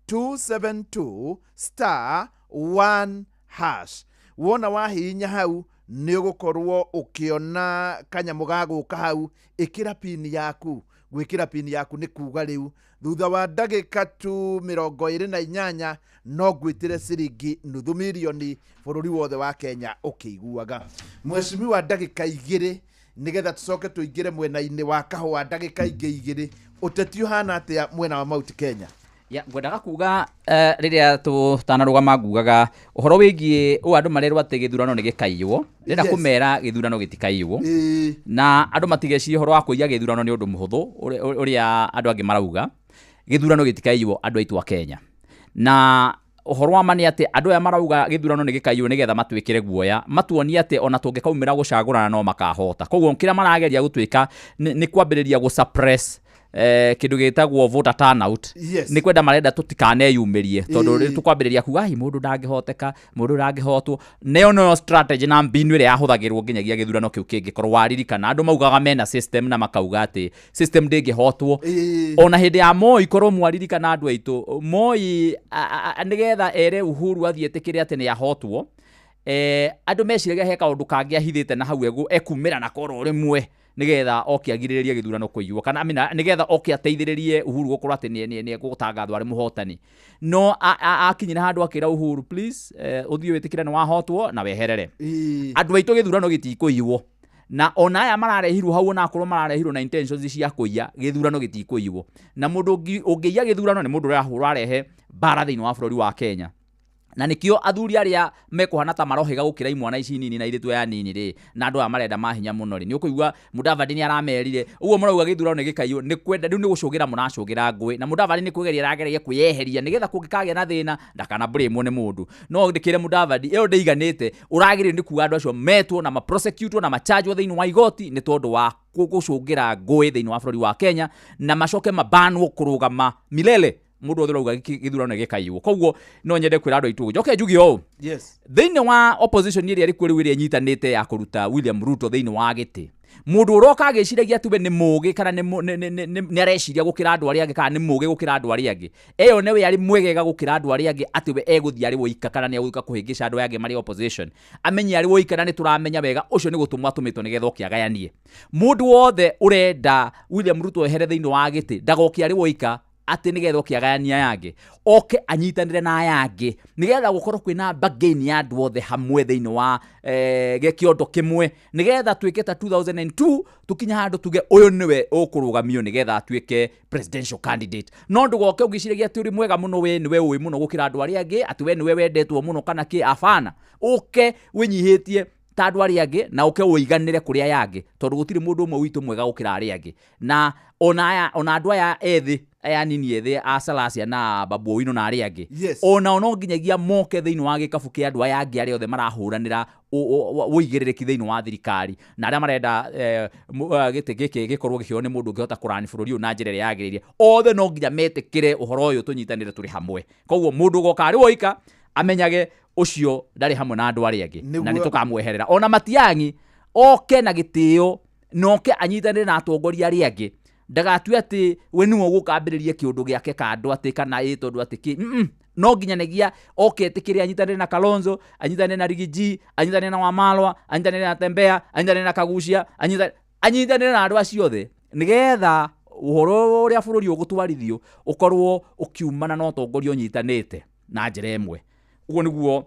272 star 1 hash. Wona wahihinya hau nĩ ũgũkorwo ũkĩona kanyamũ ga gũka hau, ĩkĩra pini yaku. Gwĩkĩra pini yaku nĩ kuga rĩu thutha wa ndagĩka tu 28 no ngwĩtĩre ciringi nuthu mirioni bũrũri wothe wa Kenya ũkĩiguaga. Mheshimiwa, ndagĩka 2 nĩgetha tũcoke tũingĩre mwena-inĩ wa kahũa. Ndagĩka ingĩ 2, ũteti ũhana atĩa mwena wa Mount Kenya? Ya ngwendaga kuga rĩrĩa tũtanarũgama ngugaga ũhoro wĩgiĩ ũũ andũ marerwo atĩ gĩthurano nĩ gĩkaiywo. Ndĩrenda kũmera gĩthurano gĩtikaiywo, na andũ matigecirie ũhoro wa kũiya gĩthurano nĩ ũndũ mũhũthũ ũrĩa andũ angĩ marauga. Gĩthurano gĩtikaiywo andũ aitũ a Kenya, na ũhoro wa ma nĩ atĩ andũ aya marauga gĩthurano nĩ gĩkaiywo nĩgetha matwĩkĩre guoya, matuonie atĩ ona tũngĩkaumĩra gũcagũrana no makahota. Koguo kĩrĩa marageria gũtuĩka nĩ kwambĩrĩria gũ suppress kĩndũ gĩtagwo voter turnout. Nĩ kwenda marenda tũtikaneyumĩrie tondũ rĩu tũkwambĩrĩria kuga ai mũndũ ndangĩhoteka, mũndũ ndangĩhotwo. Nayo noyo strategy na mbinu ĩrĩa yahũthagĩrwo nginyagia gĩthurano kĩu kĩngĩkorwo waririkana andũ maugaga mena system na makauga atĩ system ndĩngĩhotwo. Ona hĩndĩ ya Moi korwo mwaririkana andũ aitũ, Moi nĩgetha ere Uhuru athiĩ etĩkĩre atĩ nĩahotwo, andũ meciragia he kaũndũ kangĩ ahithĩte na hau ekumĩra nako oro rĩmwe nĩgetha oke agirĩrĩrie gĩthurano kũiywo, kana nĩgetha oke ateithĩrĩrie Uhuru gũkorwo atĩ nĩ egũtangathwo arĩ mũhotani. No akinyire handũ akĩra Uhuru please, ũthiĩ wĩtĩkĩre nĩ wahotwo na weherere. Andũ aitũ gĩthurano gĩtikũiywo, na ona aya mararehirwo hau ona akorwo mararehirwo na intentions cia kũiya, gĩthurano gĩtikũiywo. Na mũndũ ũngĩiya gĩthurano nĩ mũndũ ũrarehe mbara thĩinĩ wa bũrũri wa Kenya. Na nikio athuri aria mekuhana ta marohiga gukira imwana ici nini na iritu aya nini ri na andu aya marenda mahinya muno ri ni ukuigua Mudavadi ni aramerire uguo murauga githurano ni gikaiywo ni kwenda riu ni gucugira muracugira ngui na Mudavadi ni kwigeria arageria kwiyeheria nigetha kungikagia na thina ndakana blame ni mundu no ndikire Mudavadi iyo ndiiganite uragiririo ni kuga andu acio metwo na maprosecutwo na machargwo thiini wa igoti ni tondu wa gucungira ngui thiini wa bururi wa Kenya na macoke mabanwo kurugama milele mundu othe urauga githurano gikaiywo koguo no nyende kwira andu aitu njoke njuge ũũ. Yes. Thiini wa opposition iria ri kuo riu iria nyitanite ya kuruta William Ruto thiini wa giti mundu uroka agiciragia ati we ni mugi kana ni areciria gukira andu aria angi kana ni mugi gukira andu aria angi eyo newe ari mwegega gukira andu aria angi ati we eguthia ari woika kana ni eguka kuhingisha andu aya angi mari opposition amenye ari woika na ni turamenya wega ucio ni gutumwa atumitwo nigetha oke agayanie mundu wothe urenda William Ruto ehere thiini wa giti ndagoke ari woika ati nigetha oke agayania yangi oke anyitanire na yangi nigetha gukorwo kwina bargain ya andu othe hamwe thiini wa gikiondo kimwe nigetha twike ta 2002 tukinya handu tuge uyu niwe ukurugamio nigetha atuike presidential candidate no ndugoke ugiciragia ati uri mwega muno we niwe ui muno gukira andu aria angi ati we niwe wendetwo muno kana ki abana uke winyihitie Ta andũ arĩa angĩ na ũke ũiganĩre kũrĩ aya angĩ, tondũ gũtirĩ mũndũ ũmwe witũ mwega gũkĩra arĩa angĩ. Na ona aya, ona andũ aya ethĩ, aya anini ethĩ a Salasia na Babu Owino na arĩa angĩ, onao no nginyagia moke thĩinĩ wa gĩkabu kĩa andũ aya angĩ arĩa othe marahũranĩra ũigĩrĩrĩki thĩinĩ wa thirikari, na arĩa marenda gĩtĩ gĩkĩ gĩkorwo gĩkĩoywo nĩ mũndũ ũngĩhota kũrani bũrũri ũyũ na njĩra ĩrĩa yagĩrĩire. Othe no nginya metĩkĩre ũhoro ũyũ, tũnyitanĩre tũrĩ hamwe. Koguo mũndũ ũgoka arĩ woika amenyage ũcio ndarĩ hamwe na andũ arĩa angĩ, na nĩ tũkamweherera. Ona Matiang'i oke na gĩtĩo, na oke anyitanĩre na atongoria arĩa angĩ, ndagatue atĩ we nĩwe ũgũkambĩrĩria kĩũndũ gĩake kando, atĩ kana ĩ tondũ atĩ kĩ. No nginyanagia oke etĩkĩre anyitanĩre na Kalonzo, anyitanĩre na Riggy G, anyitanĩre na Wamalwa, anyitanĩre na Tembea, anyitanĩre na Kagucia, anyitanĩre na andũ acio othe, nĩgetha ũhoro ũrĩa bũrũri ũgũtwarithio ũkorwo ũkiumana na ũtongoria ũnyitanĩte na njĩra ĩmwe. Ũguo nĩguo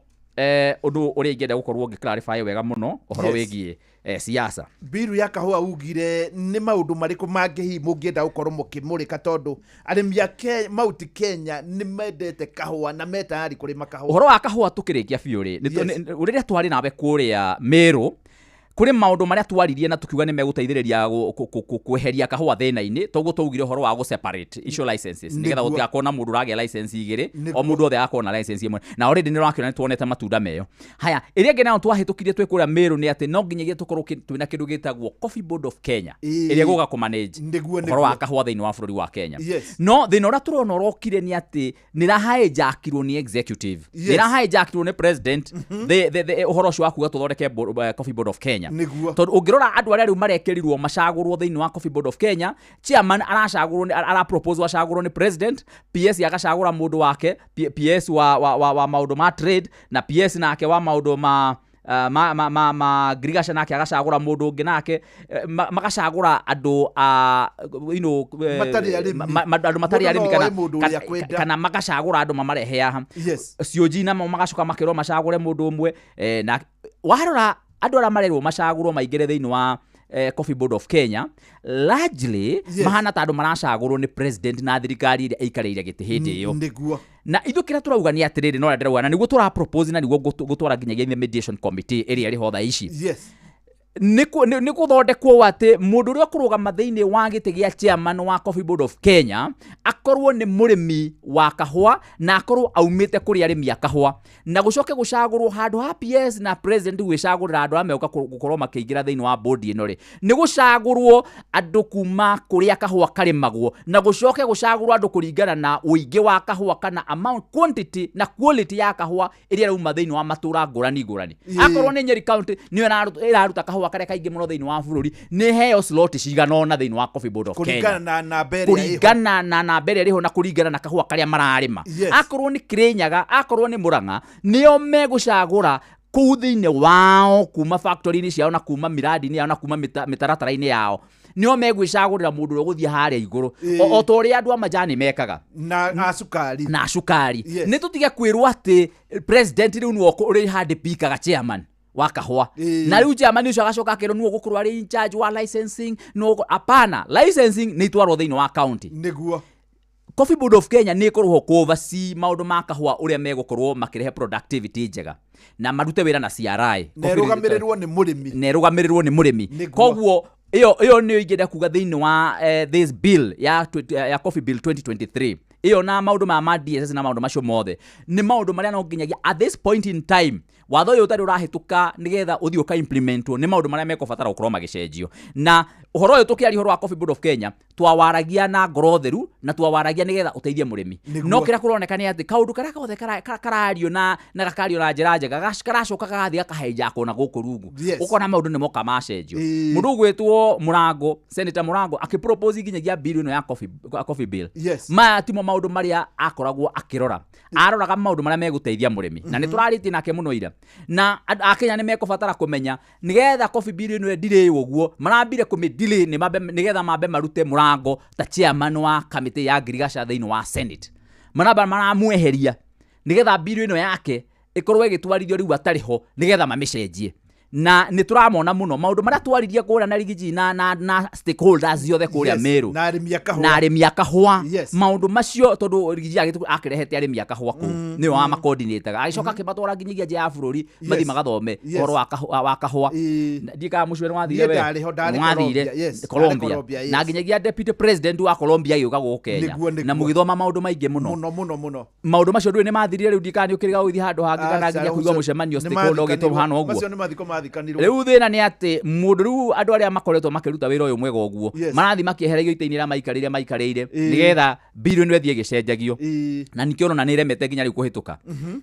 ũndũ ũrĩa ingĩenda gũkorwo ngĩ clarify wega mũno ũhoro wĩgiĩ siasa. Biru ya kahũa, ugire nĩ maũndũ marĩkũ mangĩ hihi mũngĩenda gũkorwo mũkĩmũrĩka, tondũ arĩmi a Mount Kenya nĩ mendete kahũa na me tayari kũrĩma kahũa? Ũhoro wa kahũa tũkĩrĩkia biũ rĩ, rĩrĩa twarĩ nawe kũrĩa Meru, kũrĩ maũndũ marĩa twaririe na tũkiuga nĩ megũteithĩrĩria kweheria kahũa thĩna-inĩ. Toguo twaugire ũhoro wa gũ separate icio licenses, nĩgetha gũtigakorwo na mũndũ ũragĩa license igĩrĩ, o mũndũ othe agakorwo na license ĩmwe, na already nĩ ũrakĩona nĩ tuonete matunda meyo. Haya, ĩrĩa ĩngĩ nayo twahĩtũkirie twĩ kũrĩa Meru nĩ atĩ no nginyagia tũkorwo twĩna kĩndũ gĩtagwo Coffee Board of Kenya, ĩrĩa ĩgũka kũ manage ũhoro wa kahũa thĩinĩ wa bũrũri wa Kenya. No thĩna ũrĩa tũrona ũrokire nĩ atĩ nĩ ĩrahijackirwo nĩ executive, nĩ ĩrahijackirwo nĩ president, ũhoro ũcio wa kuga tũthondeke Coffee Board of Kenya. Tondũ ũngĩrora andũ arĩa rĩu marekĩrirwo macagũrwo thĩinĩ wa Coffee Board of Kenya, chairman aracagũrwo arapropose acagũrwo nĩ president, PS agacagũra mũndũ wake, PS wa maũndũ ma trade, na PS nake wa maũndũ ma ngirigaca nake agacagũra mũndũ ũngĩ, nake magacagũra andũ a Matarĩ arĩmi. Andũ matarĩ Mũndũ arĩmi no kana oe mũndũ ũrĩa akwenda. Kana magacagũra andũ mamarehe haha. COG namo magacoka makerwo macagũre mũndũ ũmwe, na warora andũ arĩa marerwo macagũrwo maingĩre thĩinĩ wa Coffee Board of Kenya largely mahana ta andũ maracagũrwo nĩ president na thirikari ĩrĩa ĩikarĩire gĩtĩ hĩndĩ ĩyo. Na ithuĩ kĩrĩa tũrauga nĩ atĩrĩrĩ, no ũrĩa ndĩrauga na nĩguo tũra propose na nĩguo ngũtwara nginyagia the mediation committee ĩrĩa ĩrĩ ho thaa ici, nĩ gũthondekwo atĩ mũndũ ũrĩa ũkũrũgama thĩinĩ wa gĩtĩ gĩa chairman wa Coffee Board of Kenya akorwo nĩ mũrĩmi wa kahũa na akorwo aumĩte kũrĩ arĩmi a kahũa, na gũcoke gũcagũrwo handũ ha PS na president gwĩcagũrĩra andũ arĩa megũka gũkorwo makĩingĩra thĩinĩ wa board ĩno rĩ, nĩ gũcagũrwo andũ kuma kũrĩa kahũa karĩmagwo, na gũcoke gũcagũrwo andũ kũringana na ũingĩ wa kahũa kana amount, quantity na quality ya kahũa ĩrĩa ĩrauma thĩinĩ wa matũra ngũrani ngũrani. Akorwo nĩ Nyeri County nĩyo ĩraruta kahũa karĩa kaingĩ mũno thĩinĩ wa bũrũri, nĩ heo slot cigana ũna thĩinĩ wa Coffee Board of Kenya. Kũringana na namba ĩrĩa ĩho. Kũringana na namba ĩrĩa ĩrĩho na kũringana na kahũa karĩa mararĩma. Akorwo nĩ Kĩrĩnyaga, akorwo nĩ Mũrang'a, nĩo megũcagũra kũu thĩinĩ wao, kuma factory-inĩ ciao na kuma miradi-inĩ yao na kuma mĩtaratara-inĩ yao, nĩo megwĩcagũrĩra mũndũ ũrĩa ũgũthiĩ harĩa igũrũ, o ta ũrĩa andũ a majani mekaga na a cukari. Na cukari. Nĩ tũtige kwĩrwo atĩ president rĩu nĩwe ũrĩ handpickaga chairman wa kahũa, na rĩu chairman ũcio agacoka akerwo nĩwe ũgũkorwo arĩ in charge wa licensing. Nĩwe hapana, licensing nĩ itwarwo thĩinĩ wa county. Coffee Board of Kenya nĩ ĩkorwo ho oversee maũndũ ma kahũa, ũrĩa megũkorwo makĩrehe productivity njega na marute wĩra na CRI. Na ĩrũgamĩrĩrwo nĩ mũrĩmi. Na ĩrũgamĩrĩrwo nĩ mũrĩmi. Koguo ĩyo nĩyo ingĩenda kuga thĩinĩ wa this bill ya Coffee Bill 2023 ĩyo, na maũndũ ma DSS na maũndũ macio mothe nĩ maũndũ marĩa no nginyagia at this point in time watho ũyũ ũtarĩ ũrahĩtũka, nĩgetha ũthiĩ ũka-implementwo, nĩ maũndũ marĩa mekũbatara gũkorwo magĩcenjio. Na ũhoro ũyũ tũkĩaria ũhoro wa Coffee Board of Kenya, twawaragia na ngoro theru na twawaragia nĩgetha ũteithie mũrĩmi. No kĩrĩa kũroneka nĩ atĩ kaũndũ karĩa gothe karario na gakario na njĩra njega karacoka gagathiĩ gakahijackwo na gũkũ rungu. Ũkona maũndũ nĩ moka macenjio. Mũndũ ũgwĩtwo Mũrango, Senator Mũrango, akĩpropose nginyagia bill ĩno ya coffee bill, maya timo maũndũ marĩa akoragwo akĩrora. Aroraga maũndũ marĩa megũteithia mũrĩmi, na nĩ tũrarĩtie nake mũno ira, na andũ a Kenya nĩ mekũbatara kũmenya nĩgetha coffee bill ĩno ĩdelay ũguo marambire kũmĩ-delay nĩ mambe, nĩgetha mambe marute Mũrango ta chairman wa kamĩtĩ ya ngirigaca thĩinĩ wa Senate. Maramba maramweheria nĩgetha bill ĩno yake ĩkorwo ĩgĩtwarithio rĩu atarĩ ho, nĩgetha mamĩcenjie. Na nĩ tũramona mũno maũndũ marĩa twaririe kũrĩa na Rigiji na stakeholders yothe kũrĩa Meru na arĩmi a kahũa, na arĩmi a kahũa. Maũndũ macio tondũ Rigiji akĩrehete arĩmi a kahũa kũu nĩo amacoordinataga, agĩcoka akĩmatwara nginyagia nja ya bũrũri mathiĩ magathome ũhoro wa kahũa. Ndiĩ kana mũciĩ nĩ wathire we? Nĩ Colombia. Na nginyagia deputy president wa Colombia agĩũka gũkũ Kenya na mũgĩthoma maũndũ maingĩ mũno mũno mũno. Maũndũ macio ndũĩ nĩ mathirire rĩu, ndikana nĩ ũkĩrĩga gũthiĩ handũ hangĩ kana nginya kũigua mũcemanio stakeholder ũgĩtwo mũhano ũguo. Rĩu thĩna nĩ atĩ mũndũ rĩu andũ arĩa makoretwo makĩruta wĩra ũyũ mwega ũguo marathiĩ makĩeheragio itĩ-inĩ iria maikarĩire nĩgetha bill ĩno ĩthiĩ ĩgĩcenjagio, na nĩkĩo ũrona nĩ ĩremete nginya rĩu kũhĩtũka.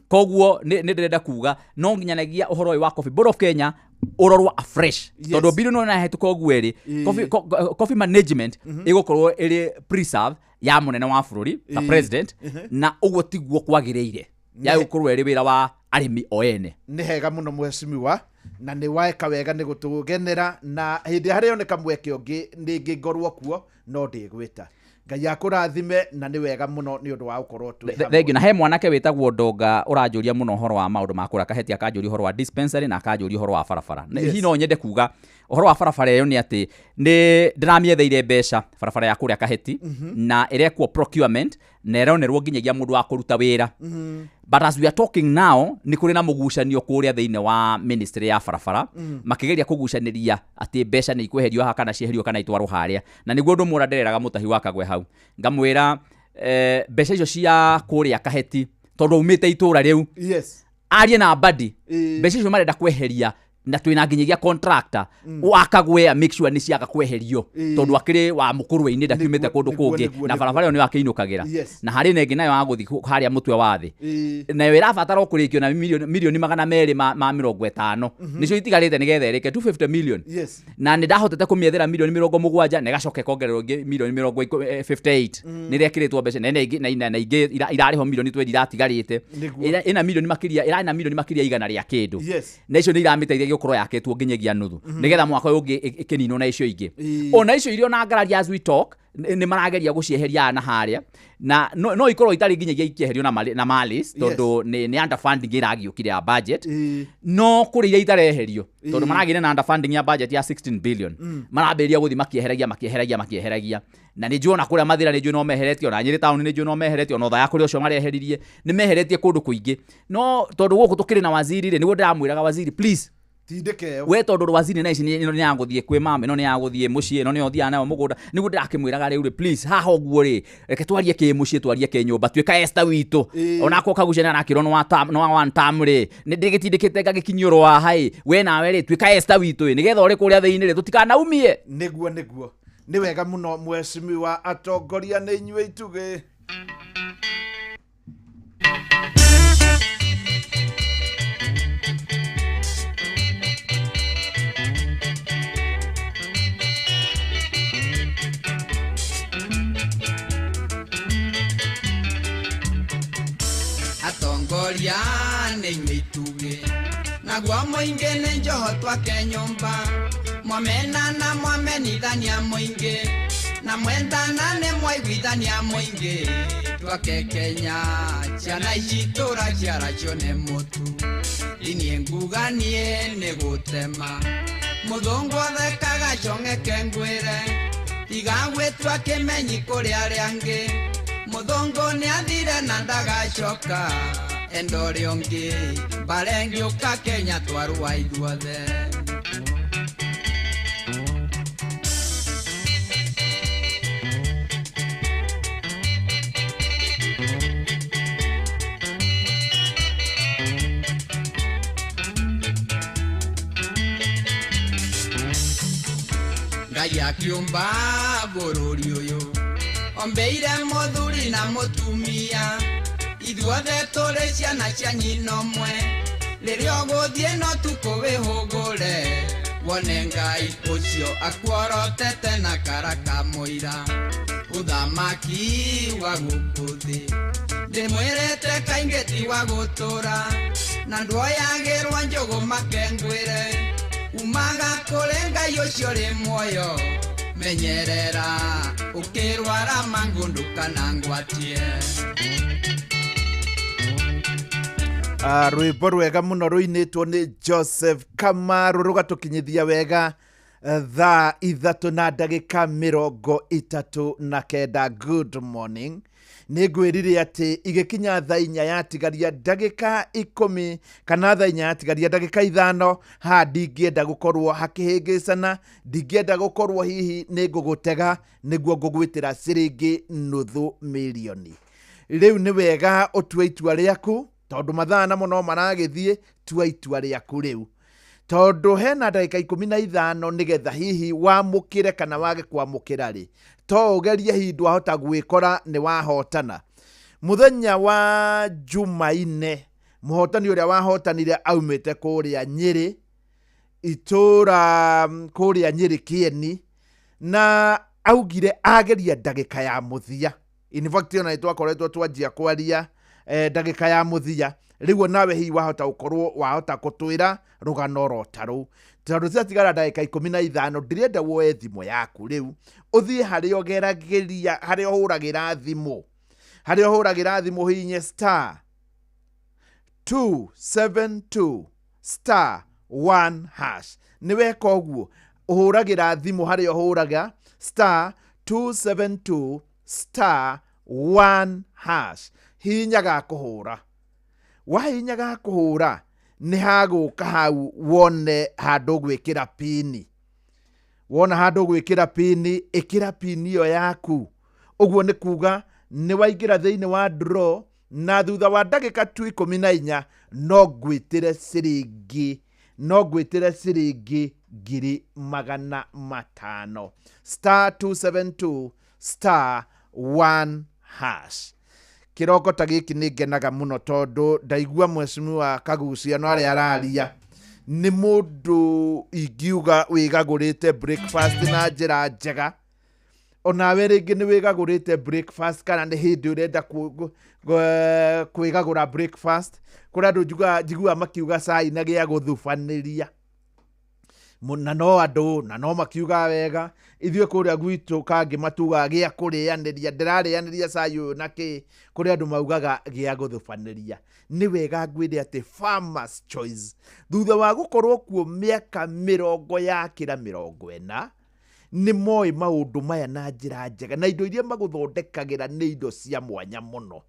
Koguo nĩ ndĩrenda kuga no nginyanagia ũhoro ũyũ wa Coffee Board of Kenya ũrorwo afresh, tondũ bill ĩno ĩrahĩtũka ũguo ĩrĩ coffee management ĩgũkorwo ĩrĩ preserve ya mũnene wa bũrũri ta president, na ũguo tiguo kwagĩrĩire, ya gũkorwo ĩrĩ wĩra wa arĩmi o ene. Nĩ hega mũno mheshimiwa, na nĩ waeka wega nĩ gũtũgenera, na hĩndĩ harĩoneka mweke ũngĩ nĩ ngorwo kuo no ndĩgwĩta. Ngai akũrathime na nĩ wega mũno nĩ ũndũ wa gũkorwo twĩ hamwe. Thengiũ. Na he mwanake wĩtagwo Ndonga ũranjũria mũno ũhoro wa maũndũ ma kũrĩa Kaheti, akanjũria ũhoro wa dispensary na akanjũria ũhoro wa barabara. Hihi no nyende kuga ũhoro wa barabara ĩyo nĩ atĩ nĩ ndĩramĩetheire mbeca barabara ya kũrĩa Kaheti, na ĩrekwo procurement na ĩronerwo nginyagia mũndũ wa kũruta wĩra. But as we are talking now, nĩ kũrĩ na mũgucanio kũrĩa thĩinĩ wa ministry ya barabara, makĩgeria kũgucanĩria atĩ mbeca nĩ ikweherio haha kana cieherio kana itwarwo harĩa. Na nĩguo ũndũ ũmwe ũrĩa ndereraga mũtahi wa Kagwe hau, ngamwĩra mbeca icio cia kũrĩa Kaheti tondũ aumĩte itũra rĩu, arie na Mbadi, mbeca icio marenda kweheria na twĩna nginyagia contractor wa Kagwe make sure nĩ ciaga kweherio, tondũ akĩrĩ wa mũkũrwe-inĩ ndakiumĩte kũndũ kũngĩ, na barabara ĩyo nĩyo akĩinũkagĩra. Na harĩ na ĩngĩ nayo ya gũthiĩ harĩa mũtwe wa thĩ, nayo ĩrabatara kũrĩkio na milioni 250 nĩcio itigarĩte nĩgetha ĩrĩke 250 million. Na nĩ ndahotete kũmĩethera milioni 70 na ĩgacoka ĩkongererwo ĩngĩ milioni 58 nĩ ĩrekĩrĩtwo mbeca na ingĩ irarĩhwo milioni 20 iratigarĩte, ĩna milioni makĩria, ĩrarĩ na milioni makĩria 100 rĩa kĩndũ, na icio nĩ iramĩteithagia gũkorwo yakĩtwo nginyagia nuthu nĩgetha mwaka ũyũ ũngĩ ĩkĩninwo na icio ingĩ. Ona icio iria ona ngarari as we talk nĩ marageria gũcieheria na harĩa, na no ikorwo itarĩ nginyagia ikĩeherio na malice, tondũ nĩ underfunding ĩragĩũkire ya budget, no kũrĩ iria itareherio tondũ maragĩire na underfunding ya budget ya 16 billion, marambĩrĩria gũthiĩ makĩeheragia, na nĩ njũĩ ona kũrĩa Mathĩra nĩ njũĩ no meheretie, ona Nyĩrĩ taũni nĩ njũĩ no meheretie, ona Othaya kũrĩ ũcio mareheririe nĩ meheretie kũndũ kũingĩ. No tondũ gũkũ tũkĩrĩ na waziri rĩ, nĩguo ndĩramwĩraga waziri please we, tondũ waziri na ici ĩno nĩ ya gũthiĩ kwĩ mama, ĩno nĩ ya gũthiĩ mũciĩ, ĩno nĩyo thiaga nayo mũgũnda, nĩguo ndĩrakĩmwĩraga rĩu rĩ please haha ũguo rĩ reke twarie kĩ mũciĩ, twarie kĩ nyũmba, tuĩka Esther witũ, onakwo kagucania arakĩrwo nĩ wa one term rĩ, nĩ ndĩgĩtindĩkĩte ngagĩkinyũrwo haha ĩ, we nawe rĩ tuĩka Esther witũ ĩ, nĩgetha ũrĩ kũrĩa thĩinĩ rĩ tũtikanaumie. Nĩguo nĩguo, nĩ wega mũno mheshimiwa, atongoria nĩ inyuĩ itugĩ. Atongoria nĩ inyuĩ itugĩ, naguo mũingĩ nĩ njoho twake nyũmba, mwamena na mwamenithania mũingĩ, na mwendana nĩ mwaiguithania mũingĩ, twake Kenya ciana ici tũra ciaracio nĩ mũtu, niĩ nguga niĩ nĩ gũtema, mũthũngũ athekaga cong'eke ngwĩre, tiga gwĩtua kĩmenyi kũrĩ arĩa angĩ, mũthũngũ nĩ athire na ndagacoka, enda ũrĩa ũngĩ mbara ĩngĩũka Kenya twarũa ithuothe. Ngai akiũmba bũrũri ũyũ ombeire mũthuri na mũtumia, ithuothe tũrĩ ciana cia nyina ũmwe, rĩrĩa ũgũthiĩ no tukũ wĩhũgũre, wone Ngai ũcio akuorotete na kara ka mũira, ũthamaki wa gũkũ thĩ ndĩmwĩrĩte kaingĩ ti wa gũtũra, na ndwoyagĩrwo njũgũ makengwĩre, umaga kũrĩ Ngai ũcio ũrĩ muoyo, menyerera ũkĩrwara mangũ ndũkanangwatie. Rwĩmbo rwega mũno rũinĩtwo nĩ Joseph Kamaru rũgatũkinyithia wega thaa 3:39. Good morning. Nĩ ngwĩrire atĩ igĩkinya thaa 4 yatigaria ndagĩka 10 kana thaa 4 yatigaria ndagĩka 5, haha ndingĩenda gũkorwo hakĩhĩngĩcana, ndingĩenda gũkorwo hihi nĩ ngũgũtega nĩguo ngũgwĩtĩra ciringi nuthu mirioni. Rĩu nĩ wega ũtue itua rĩaku tondũ mathaa namo no maragĩthiĩ, tua itua rĩaku rĩu tondũ hena ndagĩka 15 nĩgetha hihi wamũkĩre kana wage kwamũkĩra rĩ, to ũgerie hihi ndwahota gwĩkora nĩ wahotana. Mũthenya wa Jumaine mũhotani ũrĩa wahotanire aumĩte kũrĩa Nyĩrĩ, itũra kũrĩa Nyĩrĩ Kĩeni, na augire ageria ndagĩka ya mũthia. In fact ona nĩtwakoretwo twanjia kwaria ndagĩka ya mũthia. Rĩu nawe hihi wahota gũkorwo wahota gũtwĩra rũgano oro ta rũu, tondũ ciatigara ndagĩka 15 ndĩrenda woe thimũ yaku rĩu ũthiĩ harĩa ũgeragĩria, harĩa ũhũragĩra thimũ, harĩa ũhũragĩra thimũ hihinye star 272 star 1 hash. Nĩ weka ũguo ũhũragĩra thimũ harĩa ũhũraga star 272 star 1 hash, hihinya ga kũhũra. Wahihinya ga kũhũra nĩ hagũka hau wone handũ gwĩkĩra pini. Wona handũ gwĩkĩra pini, ĩkĩra pini ĩyo yaku. Ũguo nĩ kuga nĩ waingĩra thĩinĩ wa draw, na thutha wa ndagĩka tu 14 no ngwĩtĩre ciringi, no ngwĩtĩre ciringi 500,000. Star 272 star 1 hash. Kĩroko ta gĩkĩ nĩ ngenaga mũno tondũ ndaigua mheshimiwa Kagucia no arĩa araria nĩ mũndũ ingiuga wĩgagũrĩte breakfast na njĩra njega. Onawe rĩngĩ nĩ wĩgagũrĩte breakfast kana nĩ hĩndĩ ũrenda kwĩgagũra breakfast. Kũrĩ andũ njiguaga makiuga cai na gĩa gũthubanĩria, na no andũ na no makiuga wega. Ithuĩ kũrĩa gwitũ kangĩ matugaga gĩa kũrĩanĩria, ndĩrarĩanĩria cai ũyũ na kĩ, kũrĩ andũ maugaga gĩa gũthubanĩria. Nĩ wega ngwĩre atĩ Farmers Choice thutha wa gũkorwo kuo mĩaka 40 yakĩra 40 nĩ moĩ maũndũ maya na njĩra njega, na indo iria magũthondekagĩra nĩ indo cia mwanya mũno.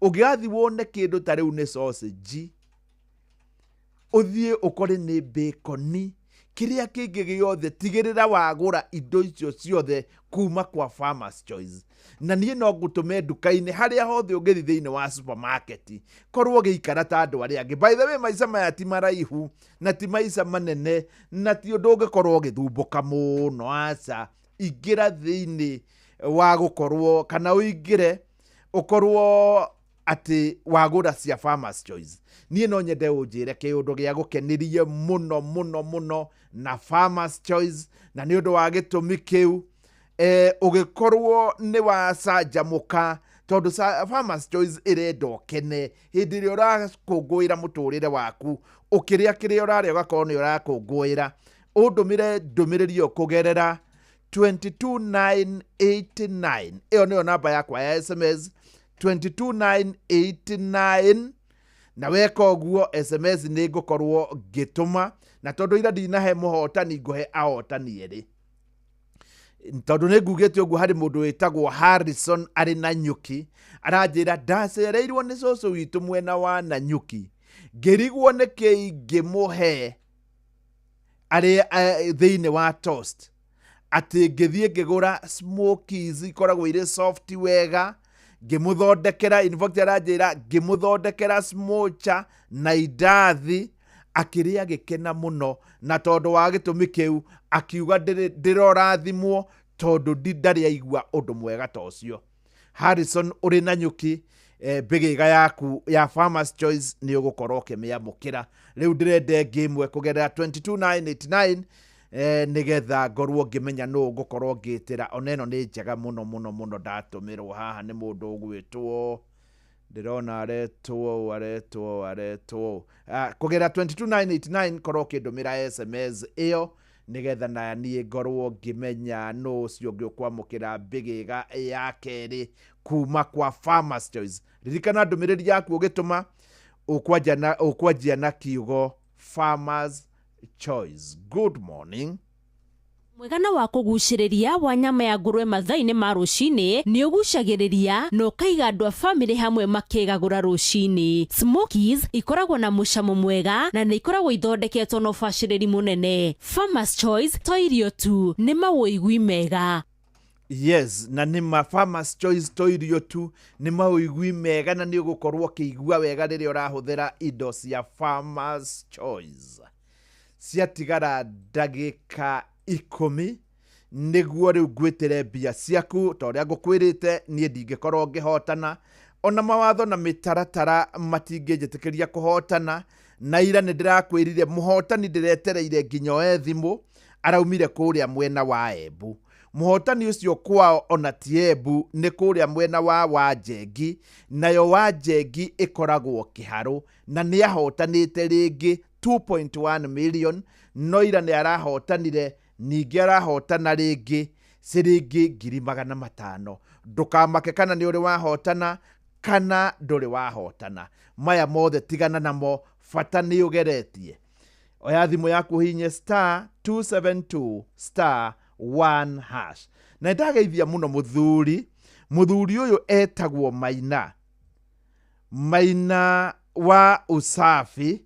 Ũngĩgathiĩ wone kĩndũ ta rĩu nĩ sausage, ũthiĩ ũkore nĩ bacon, kĩrĩa kĩngĩ gĩothe, tigĩrĩra wagũra indo icio ciothe kuma kwa Farmers Choice. Na niĩ no ngũtũme nduka-inĩ harĩa hothe ũngĩthiĩ thĩinĩ wa supermarket, korwo ũgĩikara ta andũ arĩa angĩ. By the way, maica maya ti maraihu na ti maica manene na ti ũndũ ũngĩkorwo ũgĩthumbũka mũno, aca. Ingĩra thĩinĩ wa gũkorwo kana ũingĩre ũkorwo atĩ wagũra cia Farmers Choice. Niĩ no nyende ũnjĩre kĩũndũ gĩa gũkenirie mũno mũno mũno na Farmers Choice, na nĩ ũndũ wa gĩtũmi kĩu ũgĩkorwo nĩ wacanjamũka, tondũ Farmers Choice ĩrenda ũkene hĩndĩ ĩrĩa ũrakũngũĩra mũtũrĩre waku, ũkĩrĩa kĩrĩa ũrarĩa ũgakorwo nĩ ũrakũngũĩra. Ũndũmĩre ndũmĩrĩri ĩyo kũgerera 22989, ĩyo nĩyo namba yakwa ya SMS 22989, na weka ũguo SMS nĩ ngũkorwo ngĩtũma, na tondũ ira ndinahe mũhotani ngũhe ahotani erĩ, tondũ nĩ ngugĩte ũguo. Harĩ mũndũ wĩtagwo Harrison arĩ na Nyuki, aranjĩra ndacereirwo nĩ cũcũ witũ mwena wa Nanyuki, ngĩrigwo nĩ kĩ ingĩmũhe arĩ thĩinĩ wa toast, atĩ ngĩthiĩ ngĩgũra smokies ikoragwo irĩ soft wega, ngĩmũthondekera, in fact aranjĩra ngĩmũthondekera smocha na indathi, akĩrĩa agĩkena mũno, na tondũ wa gĩtũmi kĩu akiuga ndĩrorathimwo tondũ ndarĩ aigua ũndũ mwega ta ũcio. Harrison ũrĩ na Nyuki, mbĩgĩga yaku ya Farmers Choice nĩ ũgũkorwo ũkĩmĩamũkĩra. Rĩu ndĩrenda ĩngĩ ĩmwe kũgerera 22989 nĩgetha ngorwo ngĩmenya nũ ngũkorwo ngĩtĩra. Ona ĩno nĩ njega mũno mũno mũno, ndatũmĩrwo haha nĩ mũndũ ũgwĩtwo, ndĩrona aretwo kũgerera 22989, korwo ũkĩndũmĩra SMS ĩyo nĩgetha na niĩ ngorwo ngĩmenya nũ ũcio ũngĩ ũkwamũkĩra mbĩgĩga ya kerĩ kuma kwa Farmers Choice. Ririkana ndũmĩrĩri yaku ũgĩtũma Ũkwanjia na ũkwanjia na kiugo Farmers Choice. Good morning. Mwigana wa kũgucĩrĩria wa nyama ya ngũrwe mathaa-inĩ ma rũcinĩ nĩ ũgucagĩrĩria na ũkaiga andũ a famĩlĩ hamwe makĩgagũra rũcinĩ. Smokies ikoragwo na mũcamo mwega na nĩ ikoragwo ithondeketwo na ũbacĩrĩri mũnene. Farmer's Choice to irio tu, nĩ mawũigui mega. Yes, na nĩ ma Farmers Choice to irio tu, nĩ maũigui mega na nĩ ũgũkorwo ũkĩigua wega rĩrĩa ũrahũthĩra indo cia Farmers Choice. Ciatigara ndagĩka 10 nĩguo rĩu ngwĩtĩre mbia ciaku ta ũrĩa ngũkwĩrĩte niĩ ndingĩkorwo ngĩhotana ona mawatho na mĩtaratara matingĩnjĩtĩkĩria kũhotana na ira nĩ ndĩrakwĩrire mũhotani ndĩretereire nginya oe thimũ araumire kũrĩa mwena wa Embu. Mũhotani ũcio kwao ona ti Embu nĩ kũrĩa mwena wa Wanjengi, nayo Wanjengi ĩkoragwo Kĩharũ na nĩ ahotanĩte rĩngĩ 2.1 million no ira nĩ arahotanire ningĩ arahotana rĩngĩ ciringi 500,000. Ndũkamake kana nĩ ũrĩ wahotana kana ndũrĩ wahotana, maya mothe tigana namo, bata nĩ ũgeretie. Oya thimũ yaku hihinye star 272 star 1 hash. Na nĩndageithia mũno mũthuri, mũthuri ũyũ etagwo Maina, Maina wa Usafi,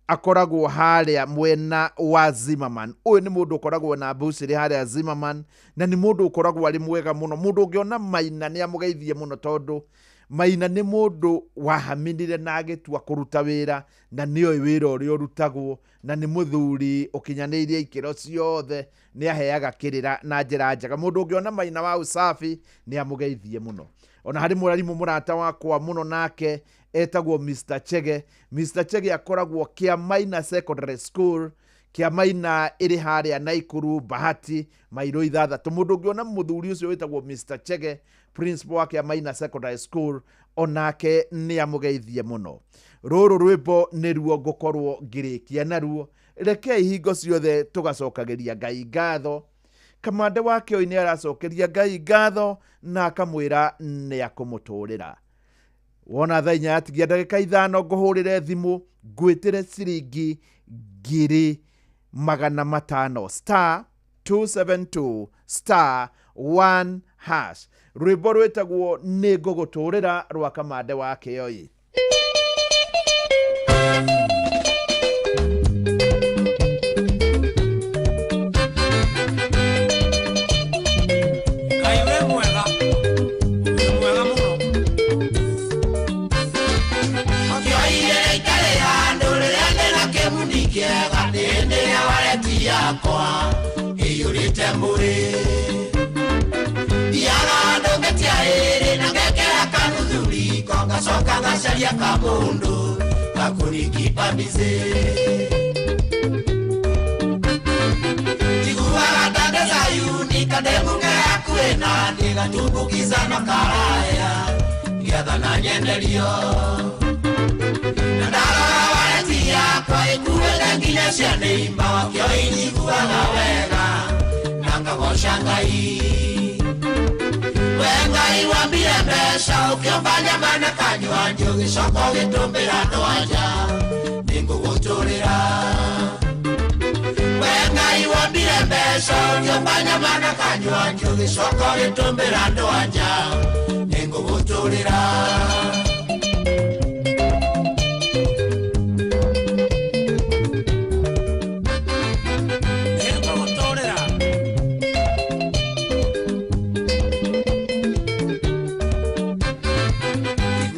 akoragwo harĩa mwena wa Zimmerman. Ũyũ nĩ mũndũ ũkoragwo na mbucĩrĩ harĩa Zimmerman, na nĩ mũndũ ũkoragwo arĩ mwega mũno. Mũndũ ũngĩona Maina nĩ amũgeithie mũno, tondũ Maina nĩ mũndũ wahaminire na agĩtua kũruta wĩra, na nĩoĩ wĩra ũrĩa ũrutagwo, na nĩ mũthuri ũkinyanĩirie ikĩro ciothe, nĩ aheaga kĩrĩra na njĩra njega. Mũndũ ũngĩona Maina wa Usafi nĩ amũgeithie mũno. Ona harĩ mũrarimũ mũrata wakwa mũno nake etagwo Mr. Chege. Mr. Chege akoragwo Kĩamaina Secondary School, Kĩamaina ĩrĩ harĩa Naikuru Bahati mairo 6. Mũndũ ũngĩona mũthuri ũcio wĩtagwo Mr. Chege, principal wa Kĩamaina Secondary School, onake nĩ amũgeithie mũno. Rũrũ rwĩmbo nĩruo ngũkorwo ngĩrĩkia naruo. Rekei hingo ciothe tũgacokagĩria Ngai ngatho. Kamande wa Kĩoi nĩ aracokeria Ngai ngatho na akamwĩra nĩ akũmũtũrĩra. Wona thaa 4 yatigia ndagĩka 5 ngũhũrĩre thimũ ngwĩtĩre ciringi 500,000 star 272 star 1 hash. Rwĩmbo rwĩtagwo nĩ ngũgũtũrĩra rwa Kamande wa Kĩoi. Ngai wĩ mwega, wĩ mwega mũno. Kĩoire itarĩ handũ rĩrĩa ndĩna kĩguni kĩega, nĩ hĩndĩ ĩrĩa wareti yakwa ĩiyũrĩte mũrĩ. Thiaga handũ ngetia ĩrĩ na ngekĩra kanuthu riko, ngacoka ngacaria kamũndũ gakũnikipa busy. Njiguaga ta ndĩ Zayuni, kandemu ke hakuhĩ naniĩ, gatumbukiza na karaya ngĩathana nyenderio. Na ndarora wareti yakwa ĩkuĩte nginya cia nĩimba, wakĩoi njiguaga wega na ngagoca Ngai. We Ngai wambire mbeca ũkĩũmba nyama na kanyua njũgĩ, ũgĩcoka ũgĩtũmbĩra andũ anja nĩngũgũtũrĩra. We Ngai wambire mbeca ũkĩũmba nyama na kanyua njũgĩ, ũgĩcoka ũgĩtũmbĩra andũ anja nĩngũgũtũrĩra. Nĩngũgũtũrĩra.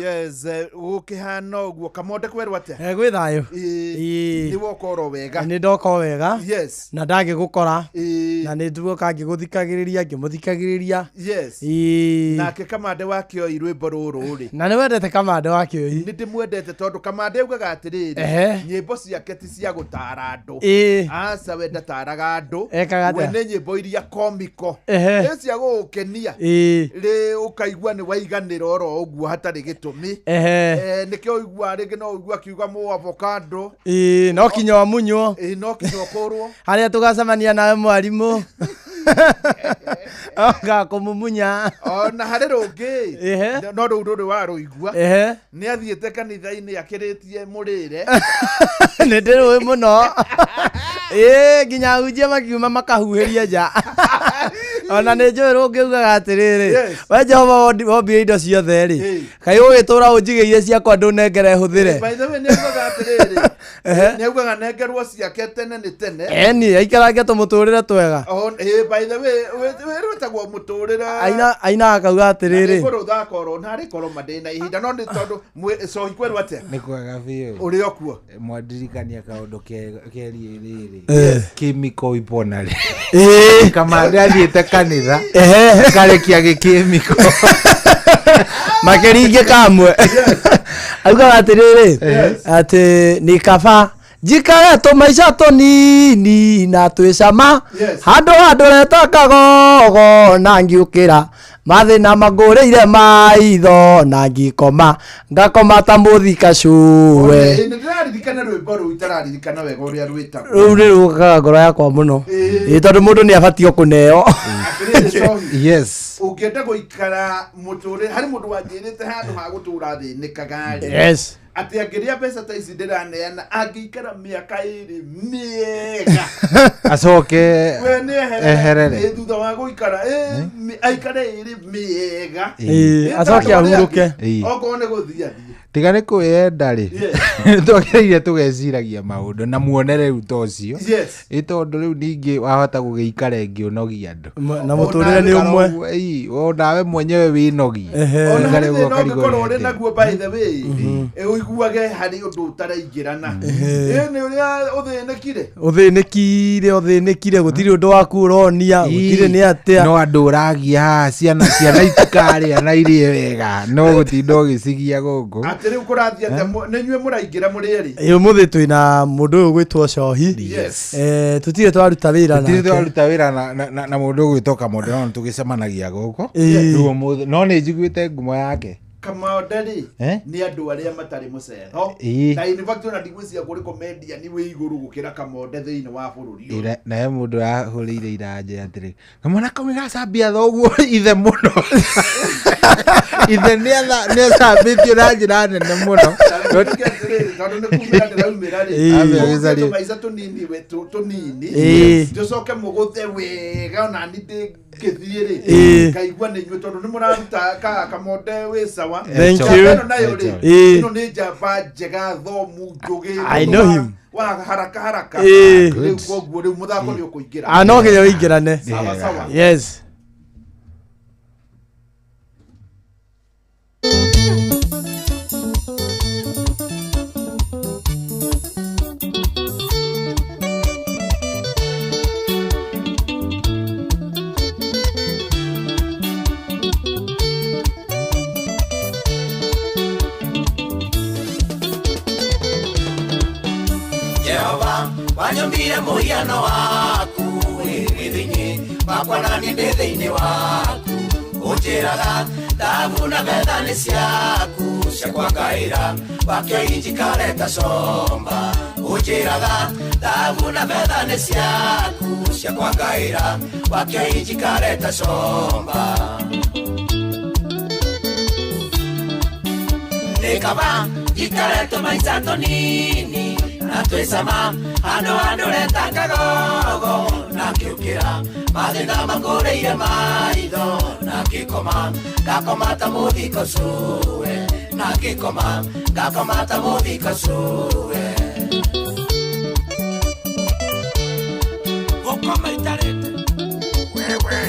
Yes, gũkĩhana ũguo. Kamonde kwerwo atĩa? Gwĩ thayũ. Ĩĩ. Nĩ woka oro wega. Nĩ ndoka o wega. Yes. Na ndangĩgũkora. Ĩĩ. Na nĩ nduoka ngĩgũthikagĩrĩria, ngĩmũthikagĩrĩria. Yes. Ĩĩ. Nake Kamande wa Kĩoi rwĩmbo rũrũ rĩ. Na nĩ wendete Kamande wa Kĩoi? Nĩ ndĩmwendete tondũ Kamande augaga atĩrĩrĩ, Ehe. nyĩmbo ciake ti cia gũtara andũ. Ĩĩ. Aca we ndataraga andũ. Ekaga We atĩa? nĩ nyĩmbo iria komiko. Ehe. Nĩ cia gũgũkenia. Ĩĩ. Rĩ ũkaigua nĩ waiganĩra oro ũguo hatarĩ gĩtũmi. Ehe. Nĩkĩo ũiguaga rĩngĩ no ũigua akiuga mũ avocado. Ĩĩ, no kinya wamunywo. Ĩĩ, no kinya ũkũrwo. Harĩa tũgacemania nawe mwarimũ. Ngakũmumunya. Ona harĩ rũngĩ. Ehe. No rũu ndũrĩ warũigua. Ehe. Nĩ athiĩte kanitha-inĩ akĩrĩtie mũrĩre. Nĩ ndĩrũĩ mũno. Ĩĩ, nginya ahunjia makiuma makahuhĩria nja. Ona nĩ njũĩ rũngĩ ugaga atĩrĩrĩ, Yes. we Jehova wombire indo ciothe rĩ, Ĩĩ. kaĩ ũgĩtũra ũnjigĩire ciakwa ndũnengere hũthĩre. By the way, nĩ augaga atĩrĩrĩ, Ehe. nĩ augaga nengerwo ciake tene nĩ tene. Eni aikarange tũmũtũrĩre twega. Ĩĩ, by the way, wĩtagwo mũtũrĩre. Aina akauga atĩrĩrĩ, Nĩngũrũtha korwo narĩ korwo mandĩ na ihinda no nĩ tondũ cohi kwerwo atĩa? Nĩ kwega biũ. Ũrĩ o kuo. Mwandirikania kaũndũ kerie rĩrĩ. Eh. Kĩmiko iponarĩ. Ĩĩ. Kamande athiĩte kanitha. Ehe. Karekia gĩkĩmiko. Makĩringe kamwe. Augaga atĩrĩrĩ, atĩ nĩ kaba njikare tũmaica tũnini na twĩcama handũ handũreta kagogo na ngiũkĩra mathĩna mangũrĩire maitho na ngikoma ngakoma ta mũthika cũwe. Ĩĩ, nĩ ndĩraririkana rwĩmbo rũu itararirikana wega ũrĩa rwĩtagwo. Rũu nĩ rũkaga ngoro yakwa mũno. Ĩĩ, tondũ mũndũ nĩ abatiĩ kũneo. Atĩrĩrĩ, cohi. Yes. Ũngĩenda gũikara mũtũrĩre harĩ mũndũ wanjĩrĩte handũ ha gũtũra thĩnĩkaga rĩ. Yes. Atĩ angĩrĩa mbeca ta ici ndĩraneana angĩikara mĩaka ĩrĩ mĩega. Acoke We nĩ eherere. Ĩ, thutha wa gũikara aikare ĩrĩ mĩega. Ĩĩ, acoke ahurũke. Ĩĩ. Okorwo nĩ gũthiĩ athiĩ. Tiga nĩ kwĩyenda rĩ, twagĩrĩire tũgeciragia maũndũ na muonere rĩu ta ũcio. Yes. Ĩ tondũ rĩu ningĩ wahota gũgĩikara ĩngĩ ũnogie andũ. Na mũtũrĩre nĩ ũmwe. Ĩĩ, onawe mwenyewe wĩnogie. Ona Ũikare harĩ ũguo thĩna ũkarigwo ũngĩkorwo nĩ ũrĩ atĩa. naguo by the way, ũiguage harĩ ũndũ ũtaraingĩrana. Ĩ, nĩ ũrĩa ũthĩnĩkire. Ũthĩnĩkire, ũthĩnĩkire, gũtirĩ ũndũ waku ũronia, gũtirĩ nĩ atĩa. No andũ ũragia haha ciana ciana itikarĩa na irie wega no gũtinda ũgĩcigia gũkũ. Atĩ rĩu kũrathiĩ atĩa nĩ inyuĩ mũraingĩra mũrĩ erĩ. Ĩ, ũmũthĩ twĩna mũndũ ũyũ ũgwĩtwo Cohi. Yes. Tũtirĩ twaruta wĩra Tũtirĩ nake. twaruta wĩra na mũndũ ũgwĩtwo Kamondo no nĩtũgĩcemanagia gũkũ. Ĩĩ. Rĩu ũmũthĩ no nĩ njiguĩte ngumo yake. Kamonde rĩ Eh? nĩ andũ arĩa matarĩ mũcetho Ĩĩ. na in fact ona ndigwĩciria kũrĩ comedian wĩ igũrũ gũkĩra Kamonde thĩinĩ wa bũrũri ũyũ. Ĩra- naye mũndũ arahũrĩire iranja atĩrĩ kamwana kau nĩgacambia thoguo ithe mũno ithe nĩacambĩtio na njĩra nene mũno. Njuge atĩrĩrĩ, tondũ nĩ kumĩra ndĩraumĩra rĩ, Ĩĩ. mũgũthe Agĩcaria. tũmaica tũnini we tũnini Ĩĩ. tũcoke mũgũthe wega ona ni ndĩngĩthiĩ rĩ Ĩĩ. ngaigua nĩ inyuĩ tondũ nĩ mũraruta Kamonde wĩ sawa. Thank Njamba you. ĩno nayo rĩ, Ĩĩ. ĩno nĩ njamba njega thomu njũgĩ I know him. wa haraka haraka. Ĩĩ. Rĩu koguo rĩu mũthako nĩ ũkũingĩra. Ah, no nginya ũingĩrane. Sawa sawa. Yes. Jehova wanyũmbire mũhiano waku wĩ thĩinĩ wakwa na niĩ ndĩ thĩinĩ waku ũnjĩraga thahabu na betha nĩ ciaku cia kwangaĩra wakĩoinjikare ta comba ũnjĩraga thahabu na betha nĩ ciaku cia kwangaĩra wakĩoinjikare ta comba nĩ kaba njikare tũmaica tũnini na twĩcama handũ handũreta kagogo na ngĩũkĩra mathĩna mangũrĩire maitho na ngĩkoma ngakoma ta mũthiko cũwe na ngĩkoma ngakoma ta mũthiko cũwe. Gũkoma itarĩte wewe.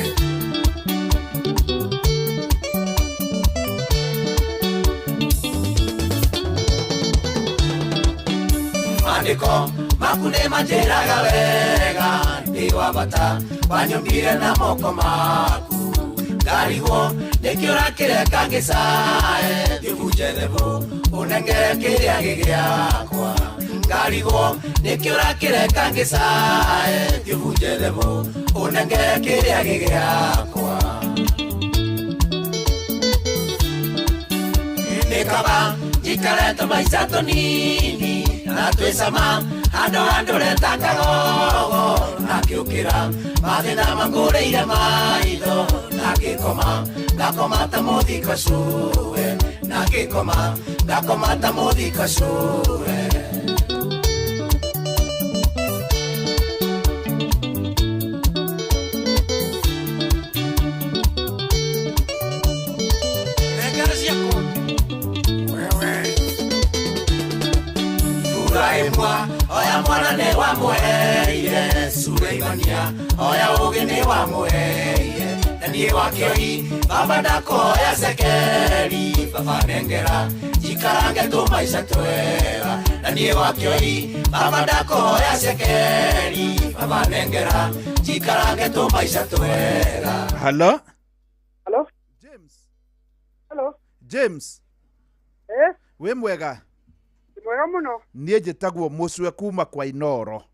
Maandĩko maku nĩ manjĩraga wega ndĩ wa bata wanyũmbire na moko maku ngarigwo nĩkĩ ũrakĩreka ngĩcae ngĩbunje thebũ ũnengere kĩrĩa gĩ gĩakwa ngarigwo nĩkĩ ũrakĩreka ngĩcae ngĩbunje thebũ ũnengere kĩrĩa gĩ gĩakwa nĩ kaba njikare tũmaica tũnini na twĩcama handũ handũreta kagogo na kĩũkĩra Ndingĩũkĩra mathĩna mangũrĩire maitho na ngĩkoma ngakoma ta mũthika cũwe na ngĩkoma ngakoma ta mũthika cũwe. Ibrahimwa oya mwana nĩ wamũheire Suleimania oya ũgĩ nĩ wamũheire na niĩ wa kĩoi baba ndakoya cekeri baba nengera njikarange tũmaica twega na niĩ wa kĩoi baba ndakoya cekeri baba nengera njikarange tũmaica twega. Hello? Hello? James. Hello? James. Eh? Wĩ mwega? Mwega mũno. Niĩ njĩtagwo Mũcwe kuma kwa Inoro.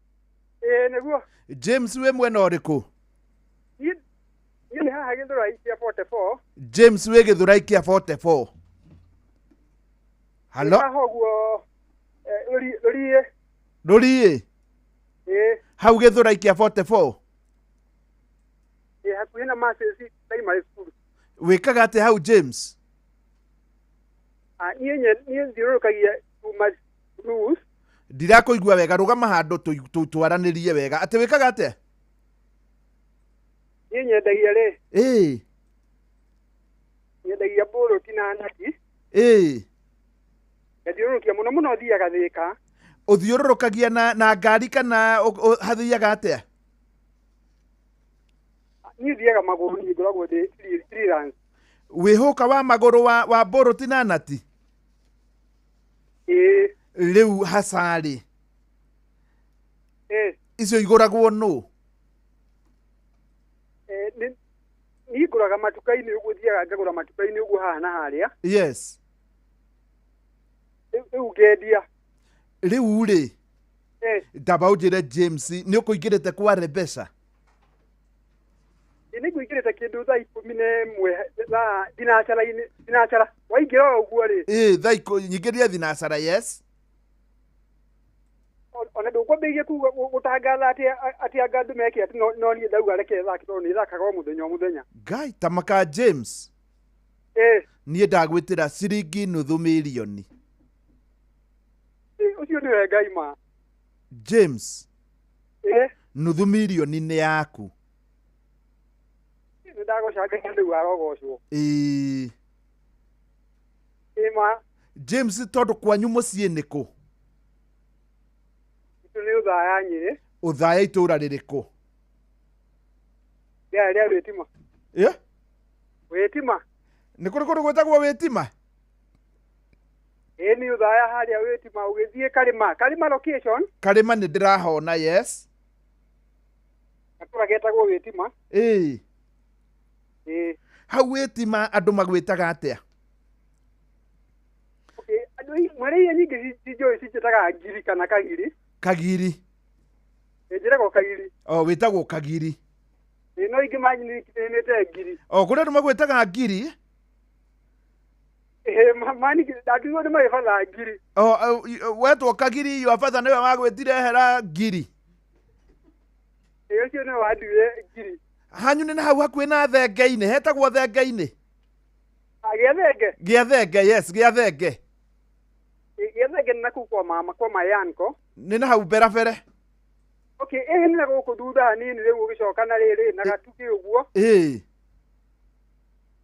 Ĩĩ nĩguo. James wĩ mwena ũrĩkũ? Niĩ nĩ haha Gĩthũrai kĩa 44. James wĩ Gĩthũrai kĩa 44. Hello? Haha ũguo rũriĩ. Rũriĩ? Ĩĩ. Hau Gĩthũrai kĩa 44? Ĩĩ hakuhĩ na Masesi Primary School. Wĩkaga atĩa hau James? Niĩ thiũrũrũkagia kuma rules. Ndirakũigua wega, rũgama handũ twaranĩrie wega. Atĩ wĩkaga atĩa? Niĩ nyendagia rĩ. Ĩĩ. Nyendagia mbũrũti na nati. Ĩĩ. Ngathiũrũrũkia mũno mũno thiaga Thĩka. Ũthiũrũrũkagia na ngari kana hathiaga atĩa? Niĩ thiaga magũrũ, niĩ ngoragwo ndĩ freelance. Wĩhũka wa magũrũ wa mbũrũti na nati? Ĩĩ. Rĩu hacarĩ. Ĩĩ. Icio igũragwo nũ? Niĩ ngũraga matuka-inĩ ũguo, thiaga ngagũra matuka-inĩ ũguo haha na harĩa. Yes. Rĩu ngendia. Rĩu rĩ. Ndamba ũnjĩre James, nĩ ũkũingĩrĩte kwa mbeca? Nĩ ngũingĩrĩte kĩndũ thaa 11 thaa thinacara-inĩ, thinacara. Waingĩra o ũguo rĩ. Ĩĩ, thaa nyingĩria thinacara, yes. Ona ndũkwambĩrĩria kuga gũtangatha atĩ anga andũ meke atĩ no niĩ ndauga reke thake tondũ nĩ thakaga o mũthenya o mũthenya. Ngai, tamaka James. Ĩĩ. Niĩ ndagwĩtĩra ciringi nuthu mirioni. Ũcio nĩwe Ngai ma. James. Ĩĩ. Nuthu mirioni nĩ yaku. Nĩ ndagocanga rĩu arogocwo. Ĩĩ. Ĩĩ ma. James tondũ kwanyu mũciĩ nĩ kũ? Nĩ Ũthaya Nyĩrĩ. Ũthaya itũũra rĩrĩkũ? Rĩa rĩa Wĩtima. Ĩ? Wĩtima. Nĩ kũrĩ kũndũ gwĩtagwo Wĩtima? Ĩĩ nĩ Ũthaya harĩa Wĩtima ũgĩthiĩ Karĩma. Karĩma location. Karĩma nĩ ndĩrahona, yes. Gatũra getagwo Wĩtima. Ĩĩ. Ĩĩ. Hau Wĩtima andũ magwĩtaga atĩa? Okay, andũ mwere iria nyingĩ cinjũĩ cinjĩtaga Ngiri kana Kagiri. Kagiri. Njĩragwo Kagiri. O wĩtagwo Kagiri. Ĩĩ no ingĩ manyinĩte Ngiri. O kũrĩ andũ magwĩtaga Ngiri? Ĩĩ mani ndatigwo nĩ my father Ngiri. O wetwo Kagiri your father nĩwe wagwĩtire hera Ngiri. Ĩĩ ũcio nĩwe wanduire Ngiri. Hanyu nĩ hau hakuhĩ na Thenge-inĩ, hetagwo Thenge-inĩ. Gĩa Thenge? Gĩa Thenge, yes, gĩa Thenge. Gĩa Thenge nĩ nakũu kwa mama, kwa my uncle. Nĩ na hau berabere. Okay, ĩĩ nĩ na gũkũ thutha hanini rĩu ũgĩcoka na rĩrĩ na Gatugĩ ũguo. Ĩĩ.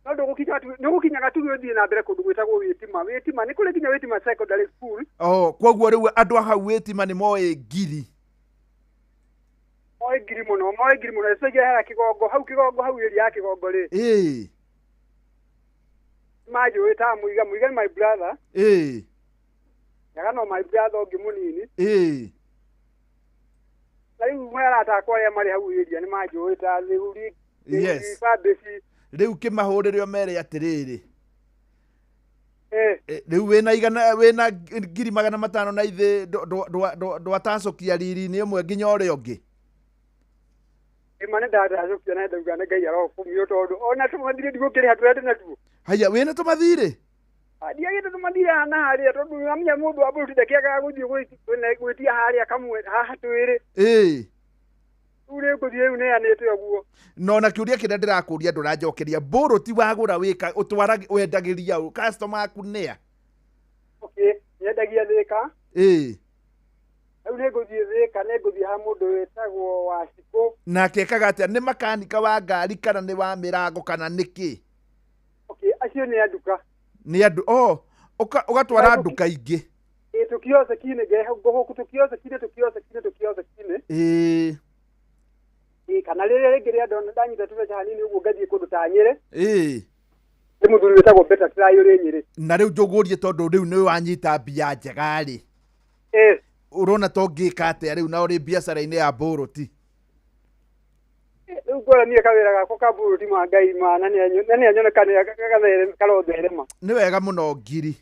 No ndũgũkinya Gatugĩ ũthiĩ na mbere kũndũ gwĩtagwo Wĩtima. Wĩtima nĩ kũrĩ nginya Wĩtima Secondary School. Oh, koguo rĩu andũ a hau Wĩtima nĩ moĩ Ngiri. Moĩ Ngiri mũno, moĩ Ngiri mũno. Especially harĩa Kĩgongo, hau Kĩgongo, hau area ya Kĩgongo rĩ. Ĩĩ. Manjũĩ ta Mũiga, Mũiga nĩ my brother. Ĩĩ. Nyaga no my brother ũngĩ mũnini. Ĩĩ. Na rĩu arata akwa arĩa marĩ hau area nĩ manjũĩ ta Thĩuri. Yes. Fabesi. Rĩu kĩmahũrĩre ũmere atĩrĩrĩ. Ĩĩ. Rĩu wĩna igana, wĩna 500,000 na ithĩ ndwatacũkia riri-inĩ ũmwe nginya ũrĩa ũngĩ. Ĩma nĩ ndatacũkia na ndauga nĩ Ngai arokumio tondũ ona tũmathirĩ ndigũkĩrĩha tũrĩa ndĩnatuo. Haya, wĩna tũmathirĩ? Ndiagĩte tũmathirĩ haha na harĩa tondũ amenya mũndũ wa mbũrũti ndakĩagaga gũthiĩ gwĩtia harĩa kamwe haha twĩrĩ. Ĩĩ. Rĩu Rĩu ngũthiĩ rĩu neanĩte ũguo. No na kĩũria kĩrĩa ndĩrakũria ndũranjokeria mbũrũti wagũra wĩka ũtwara wendagĩria ũ customer aku nĩa? Okay, nyendagia Thĩka. Ĩĩ. Rĩu nĩ ngũthiĩ Thĩka, nĩ ngũthiĩ ha mũndũ wĩtagwo Wacikũ. Nake ekaga atĩa? Nĩ makanika wa ngari kana nĩ wa mĩrango kana nĩ kĩ? Okay, acio nĩ a nduka. Nĩ andũ oh, ũgatwara nduka ingĩ. Ĩĩ, tũkiosekinĩ ngũhũku tũkiosekinĩ tũkiosekinĩ tũkiosekinĩ. Ĩĩ. Ĩĩ, kana rĩrĩa rĩngĩ rĩa ndona ndanyita tũbeca hanini ũguo ngathiĩ kũndũ ta Nyĩrĩ. Ĩĩ. Nĩ mũthuri wĩtagwo Beta Try ũrĩ Nyĩrĩ. Na rĩu njũgũrie tondũ rĩu nĩ wanyita mbia njega rĩ. Ĩĩ. Ũrona ta ũngĩka atĩa rĩu na ũrĩ biacara-inĩ ya mbũrũti? Rĩu ngora niĩ kawĩra gakwa ka mbũrũti ma Ngai ma na nĩ anyoneka nĩ karotherema. Nĩ wega mũno ngiri.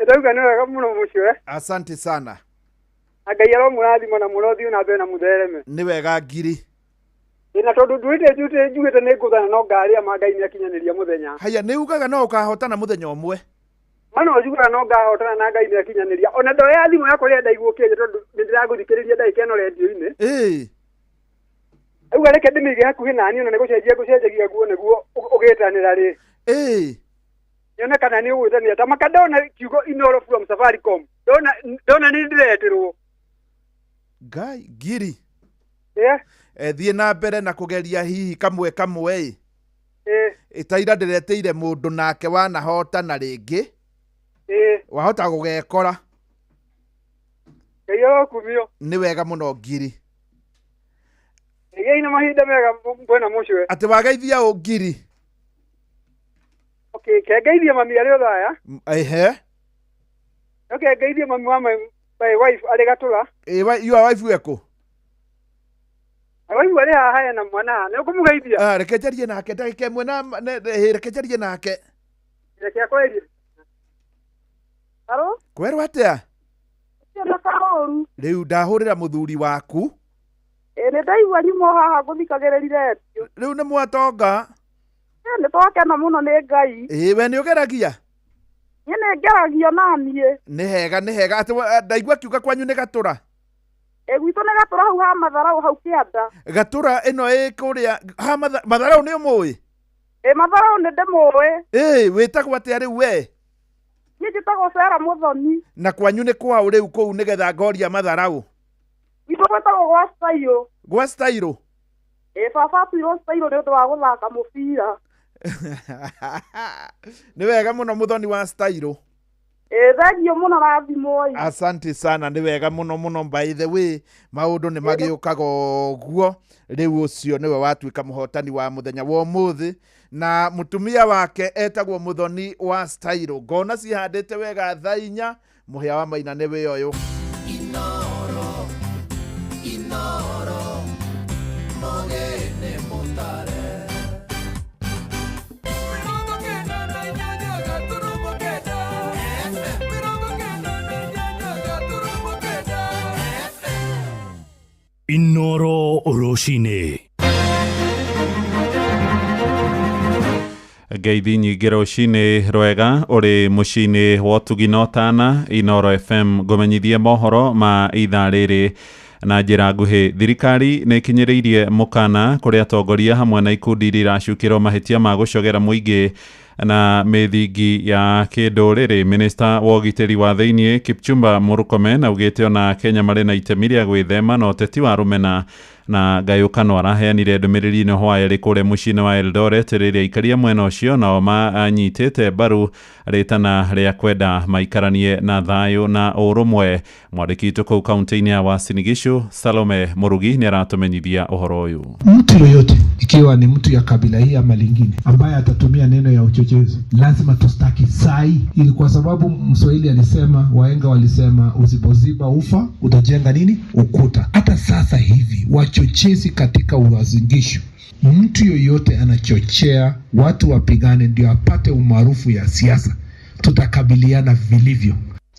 Ndauga nĩ wega mũno mũcio. Asante sana. Na Ngai aromũrathima na mũrothiĩ na mbere na mũthereme. Nĩ wega ngiri. Ĩ, na tondũ nduĩte njuĩte njugĩte nĩ ngũthana no ngarĩa ma Ngai nĩ akinyanĩria mũthenya. Haya, nĩ ugaga no ũkahotana mũthenya ũmwe. Mana njugaga no ngahotana na Ngai nĩ akinyanĩria. Ona ndoya thimũ yakwa rĩrĩa ndaigua ũkĩaria tondũ nĩ ndĩragũthikĩrĩria ndagĩka ĩno rendio-inĩ. Ĩĩ. Auga reke ndĩmĩige hakuhĩ naniĩ ona nĩ gũcenjia ngũcenjagia nguo nĩguo ũgĩtanĩra rĩ. Ĩĩ. Nyone kana nĩ ũgwĩtanĩra. Ta maka ndona kiugo Inoro from Safaricom. Ndona nĩ ndĩretĩrwo. Ngai ngiri. Yeah. Thiĩ na mbere na kũgeria hihi kamwe kamwe ĩ. Ĩtaira ndĩretĩire mũndũ nake wanahotana rĩngĩ. Wahota gũgekora. Ngai arokumio. Nĩ wega mũno ngiri. Gĩai na mahinda mega bwana mũcwe. Atĩ wageithia ũ ngiri? Okay, kengeithie mami arĩ Othaya. Ehe. Okay, ngeithie mami wa my wife arĩ Gatũra. Ĩ, your wife ekũ? My wife arĩ haha ena mwana haha. Nĩ ũkũmũgeithia? Ah, reke njarie nake ndagĩka ĩmwe na reke njarie nake. Reke akwerie. Haro? Kwerwo atĩa? Na kaũru. Rĩu ndahũrĩra mũthuri waku. Ĩ, nĩ ndaigua nyumo haha ngũthikagĩrĩria redio. Rĩu nĩ mwatonga. Ĩ, nĩ twakena mũno nĩ Ngai. Ĩ, we nĩ ũgeragia? Niĩ nĩ ngeragia na niĩ. Nĩ hega, nĩ hega. Atĩ ndaigua kiuga kwanyu nĩ Gatũra. Ĩ, gwitũ nĩ Gatũra hau ha Matharau hau kĩanda. Gatũra ĩno ĩ kũrĩa ha Matharau nĩ ũmũĩ? Ĩ, Matharau nĩ ndĩmũĩ. Ĩ, wĩtagwo atĩa rĩu we? Niĩ njĩtagwo Sarah Mũthoni. Na kwanyu nĩ kwaũ rĩu kũu nĩgetha ngoria Matharau? Gwitũ gwĩtagwo gwa Stairũ. Gwa Stairũ? Ĩ, baba atuirwo Stairũ nĩ ũndũ wa gũthaka mũbira. Nĩ wega mũno Mũthoni wa Stairũ. Ĩ, thengiũ mũno na thimũ ĩ. Asante sana, nĩ wega mũno mũno. By the way, maũndũ nĩ magĩũkaga ũguo. Rĩu ũcio nĩwe watuĩka mũhotani wa mũthenya wa ũmũthĩ, na mũtumia wake etagwo Mũthoni wa Stairũ. Ngona cihandĩte wega thaa inya, mũhĩa wa maina nĩ wĩ ũyũ. Inoro, Inoro, mũgeni mũtare. Inoro rũcinĩ. Ngeithi nyingĩ rũcinĩ rwega ũrĩ mũciĩ-inĩ wa ũtugi na ũtana Inoro FM ngũmenyithie mohoro ma ithaa rĩrĩ na njĩra nguhĩ. Thirikari nĩ ĩkinyĩrĩirie mũkana kũrĩ atongoria hamwe na ikundi iria iracukĩrwo mahĩtia ma gũcogera mũingĩ na mĩthingi ya kĩndũrĩrĩ. Minista wa ũgitĩri wa thĩiniĩ Kipchumba Murkomen augĩte ona Kenya marĩ na itemi rĩa gwĩthema na ũteti wa rũmena na ngayũkano. Araheanire ndũmĩrĩri ĩno hwaĩ kũrĩa mũciĩ-inĩ wa Eldoret rĩrĩa aikaria mwena ũcio nao manyitĩte mbaru rĩtana rĩa kwenda maikaranie na thayũ na ũrũmwe. Mwandĩki witũ kũu kaunti-inĩ ya Uasin Gishu Salome Murugi nĩ aratũmenyithia ũhoro ũyũ. Mtu yoyote ikiwa ni mtu ya kabila hii ama lingine ambaye atatumia neno ya uchochezi lazima tustaki sai, ili kwa sababu Mswahili alisema, wahenga walisema, usipoziba ufa utajenga nini? Ukuta. Hata sasa hivi wachochezi katika Uasin Gishu, mtu yoyote anachochea watu wapigane ndio apate umaarufu ya siasa, tutakabiliana vilivyo.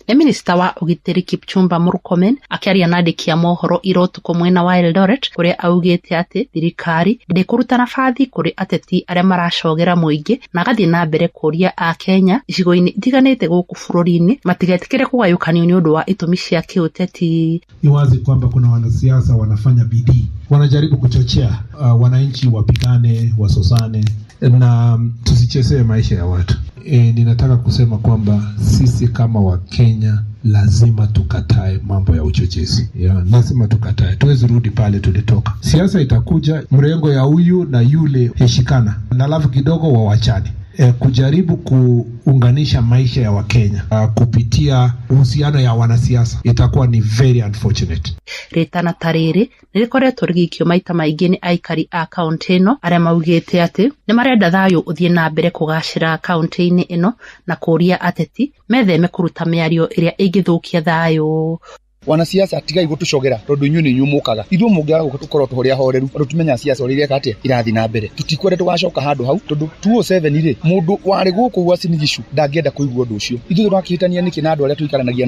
Nĩ minista wa ũgitĩri Kipchumba Murkomen akĩaria na andĩki a mohoro ira ũtukũ mwena wa Eldoret kũrĩa augĩte atĩ thirikari ndĩkũruta nabathi kũrĩ ateti arĩa maracogera mũingĩ na agathiĩ na mbere kũũria akenya icigo-inĩ itiganĩte gũkũ bũrũri-inĩ matigetĩkĩre kũgayũkanio nĩ ũndũ wa itũmi cia kĩũteti. Ni wazi kwamba kuna wanasiasa wanafanya bidii, wanajaribu kuchochea wananchi wapigane, wasosane na tusichezee maisha ya watu. Ninataka kusema kwamba sisi kama Wakenya lazima tukatae mambo ya uchochezi ya, lazima tukatae, tuwezi rudi pale tulitoka. Siasa itakuja mrengo ya huyu na yule heshikana, na alafu kidogo wawachane. Kujaribu kuunganisha maisha ya Wakenya kupitia uhusiano ya wanasiasa itakuwa ni very unfortunate. Rĩtana ta rĩrĩ nĩ rĩkoretwo rĩgĩikio maita maingĩ nĩ aikari a kaũntĩ ĩno arĩa maugĩte atĩ nĩ marenda thayũ ũthiĩ na mbere kũgacĩra kaũntĩ-inĩ ĩno na kũũria ateti metheme kũruta mĩario ĩrĩa ĩngĩthũkia thayũ. Wanasiasa tigai gutucogera tondu inyuĩ nĩ inyuĩ mũkaga ithuĩ mũngĩaga gũka tũkorwo tũrĩ ahoreru tondũ tumenya siasa ũrĩa ireka atĩa irathiĩ na mbere tũtikwenda tũgacoka handũ hau tondũ 2007 rĩ mũndũ warĩ gũkũ Uasin Gishu ndangĩenda kũigua ũndũ ũcio ithuĩ tũrakĩhĩtania nĩkĩ na andũ arĩa tũikaranagia.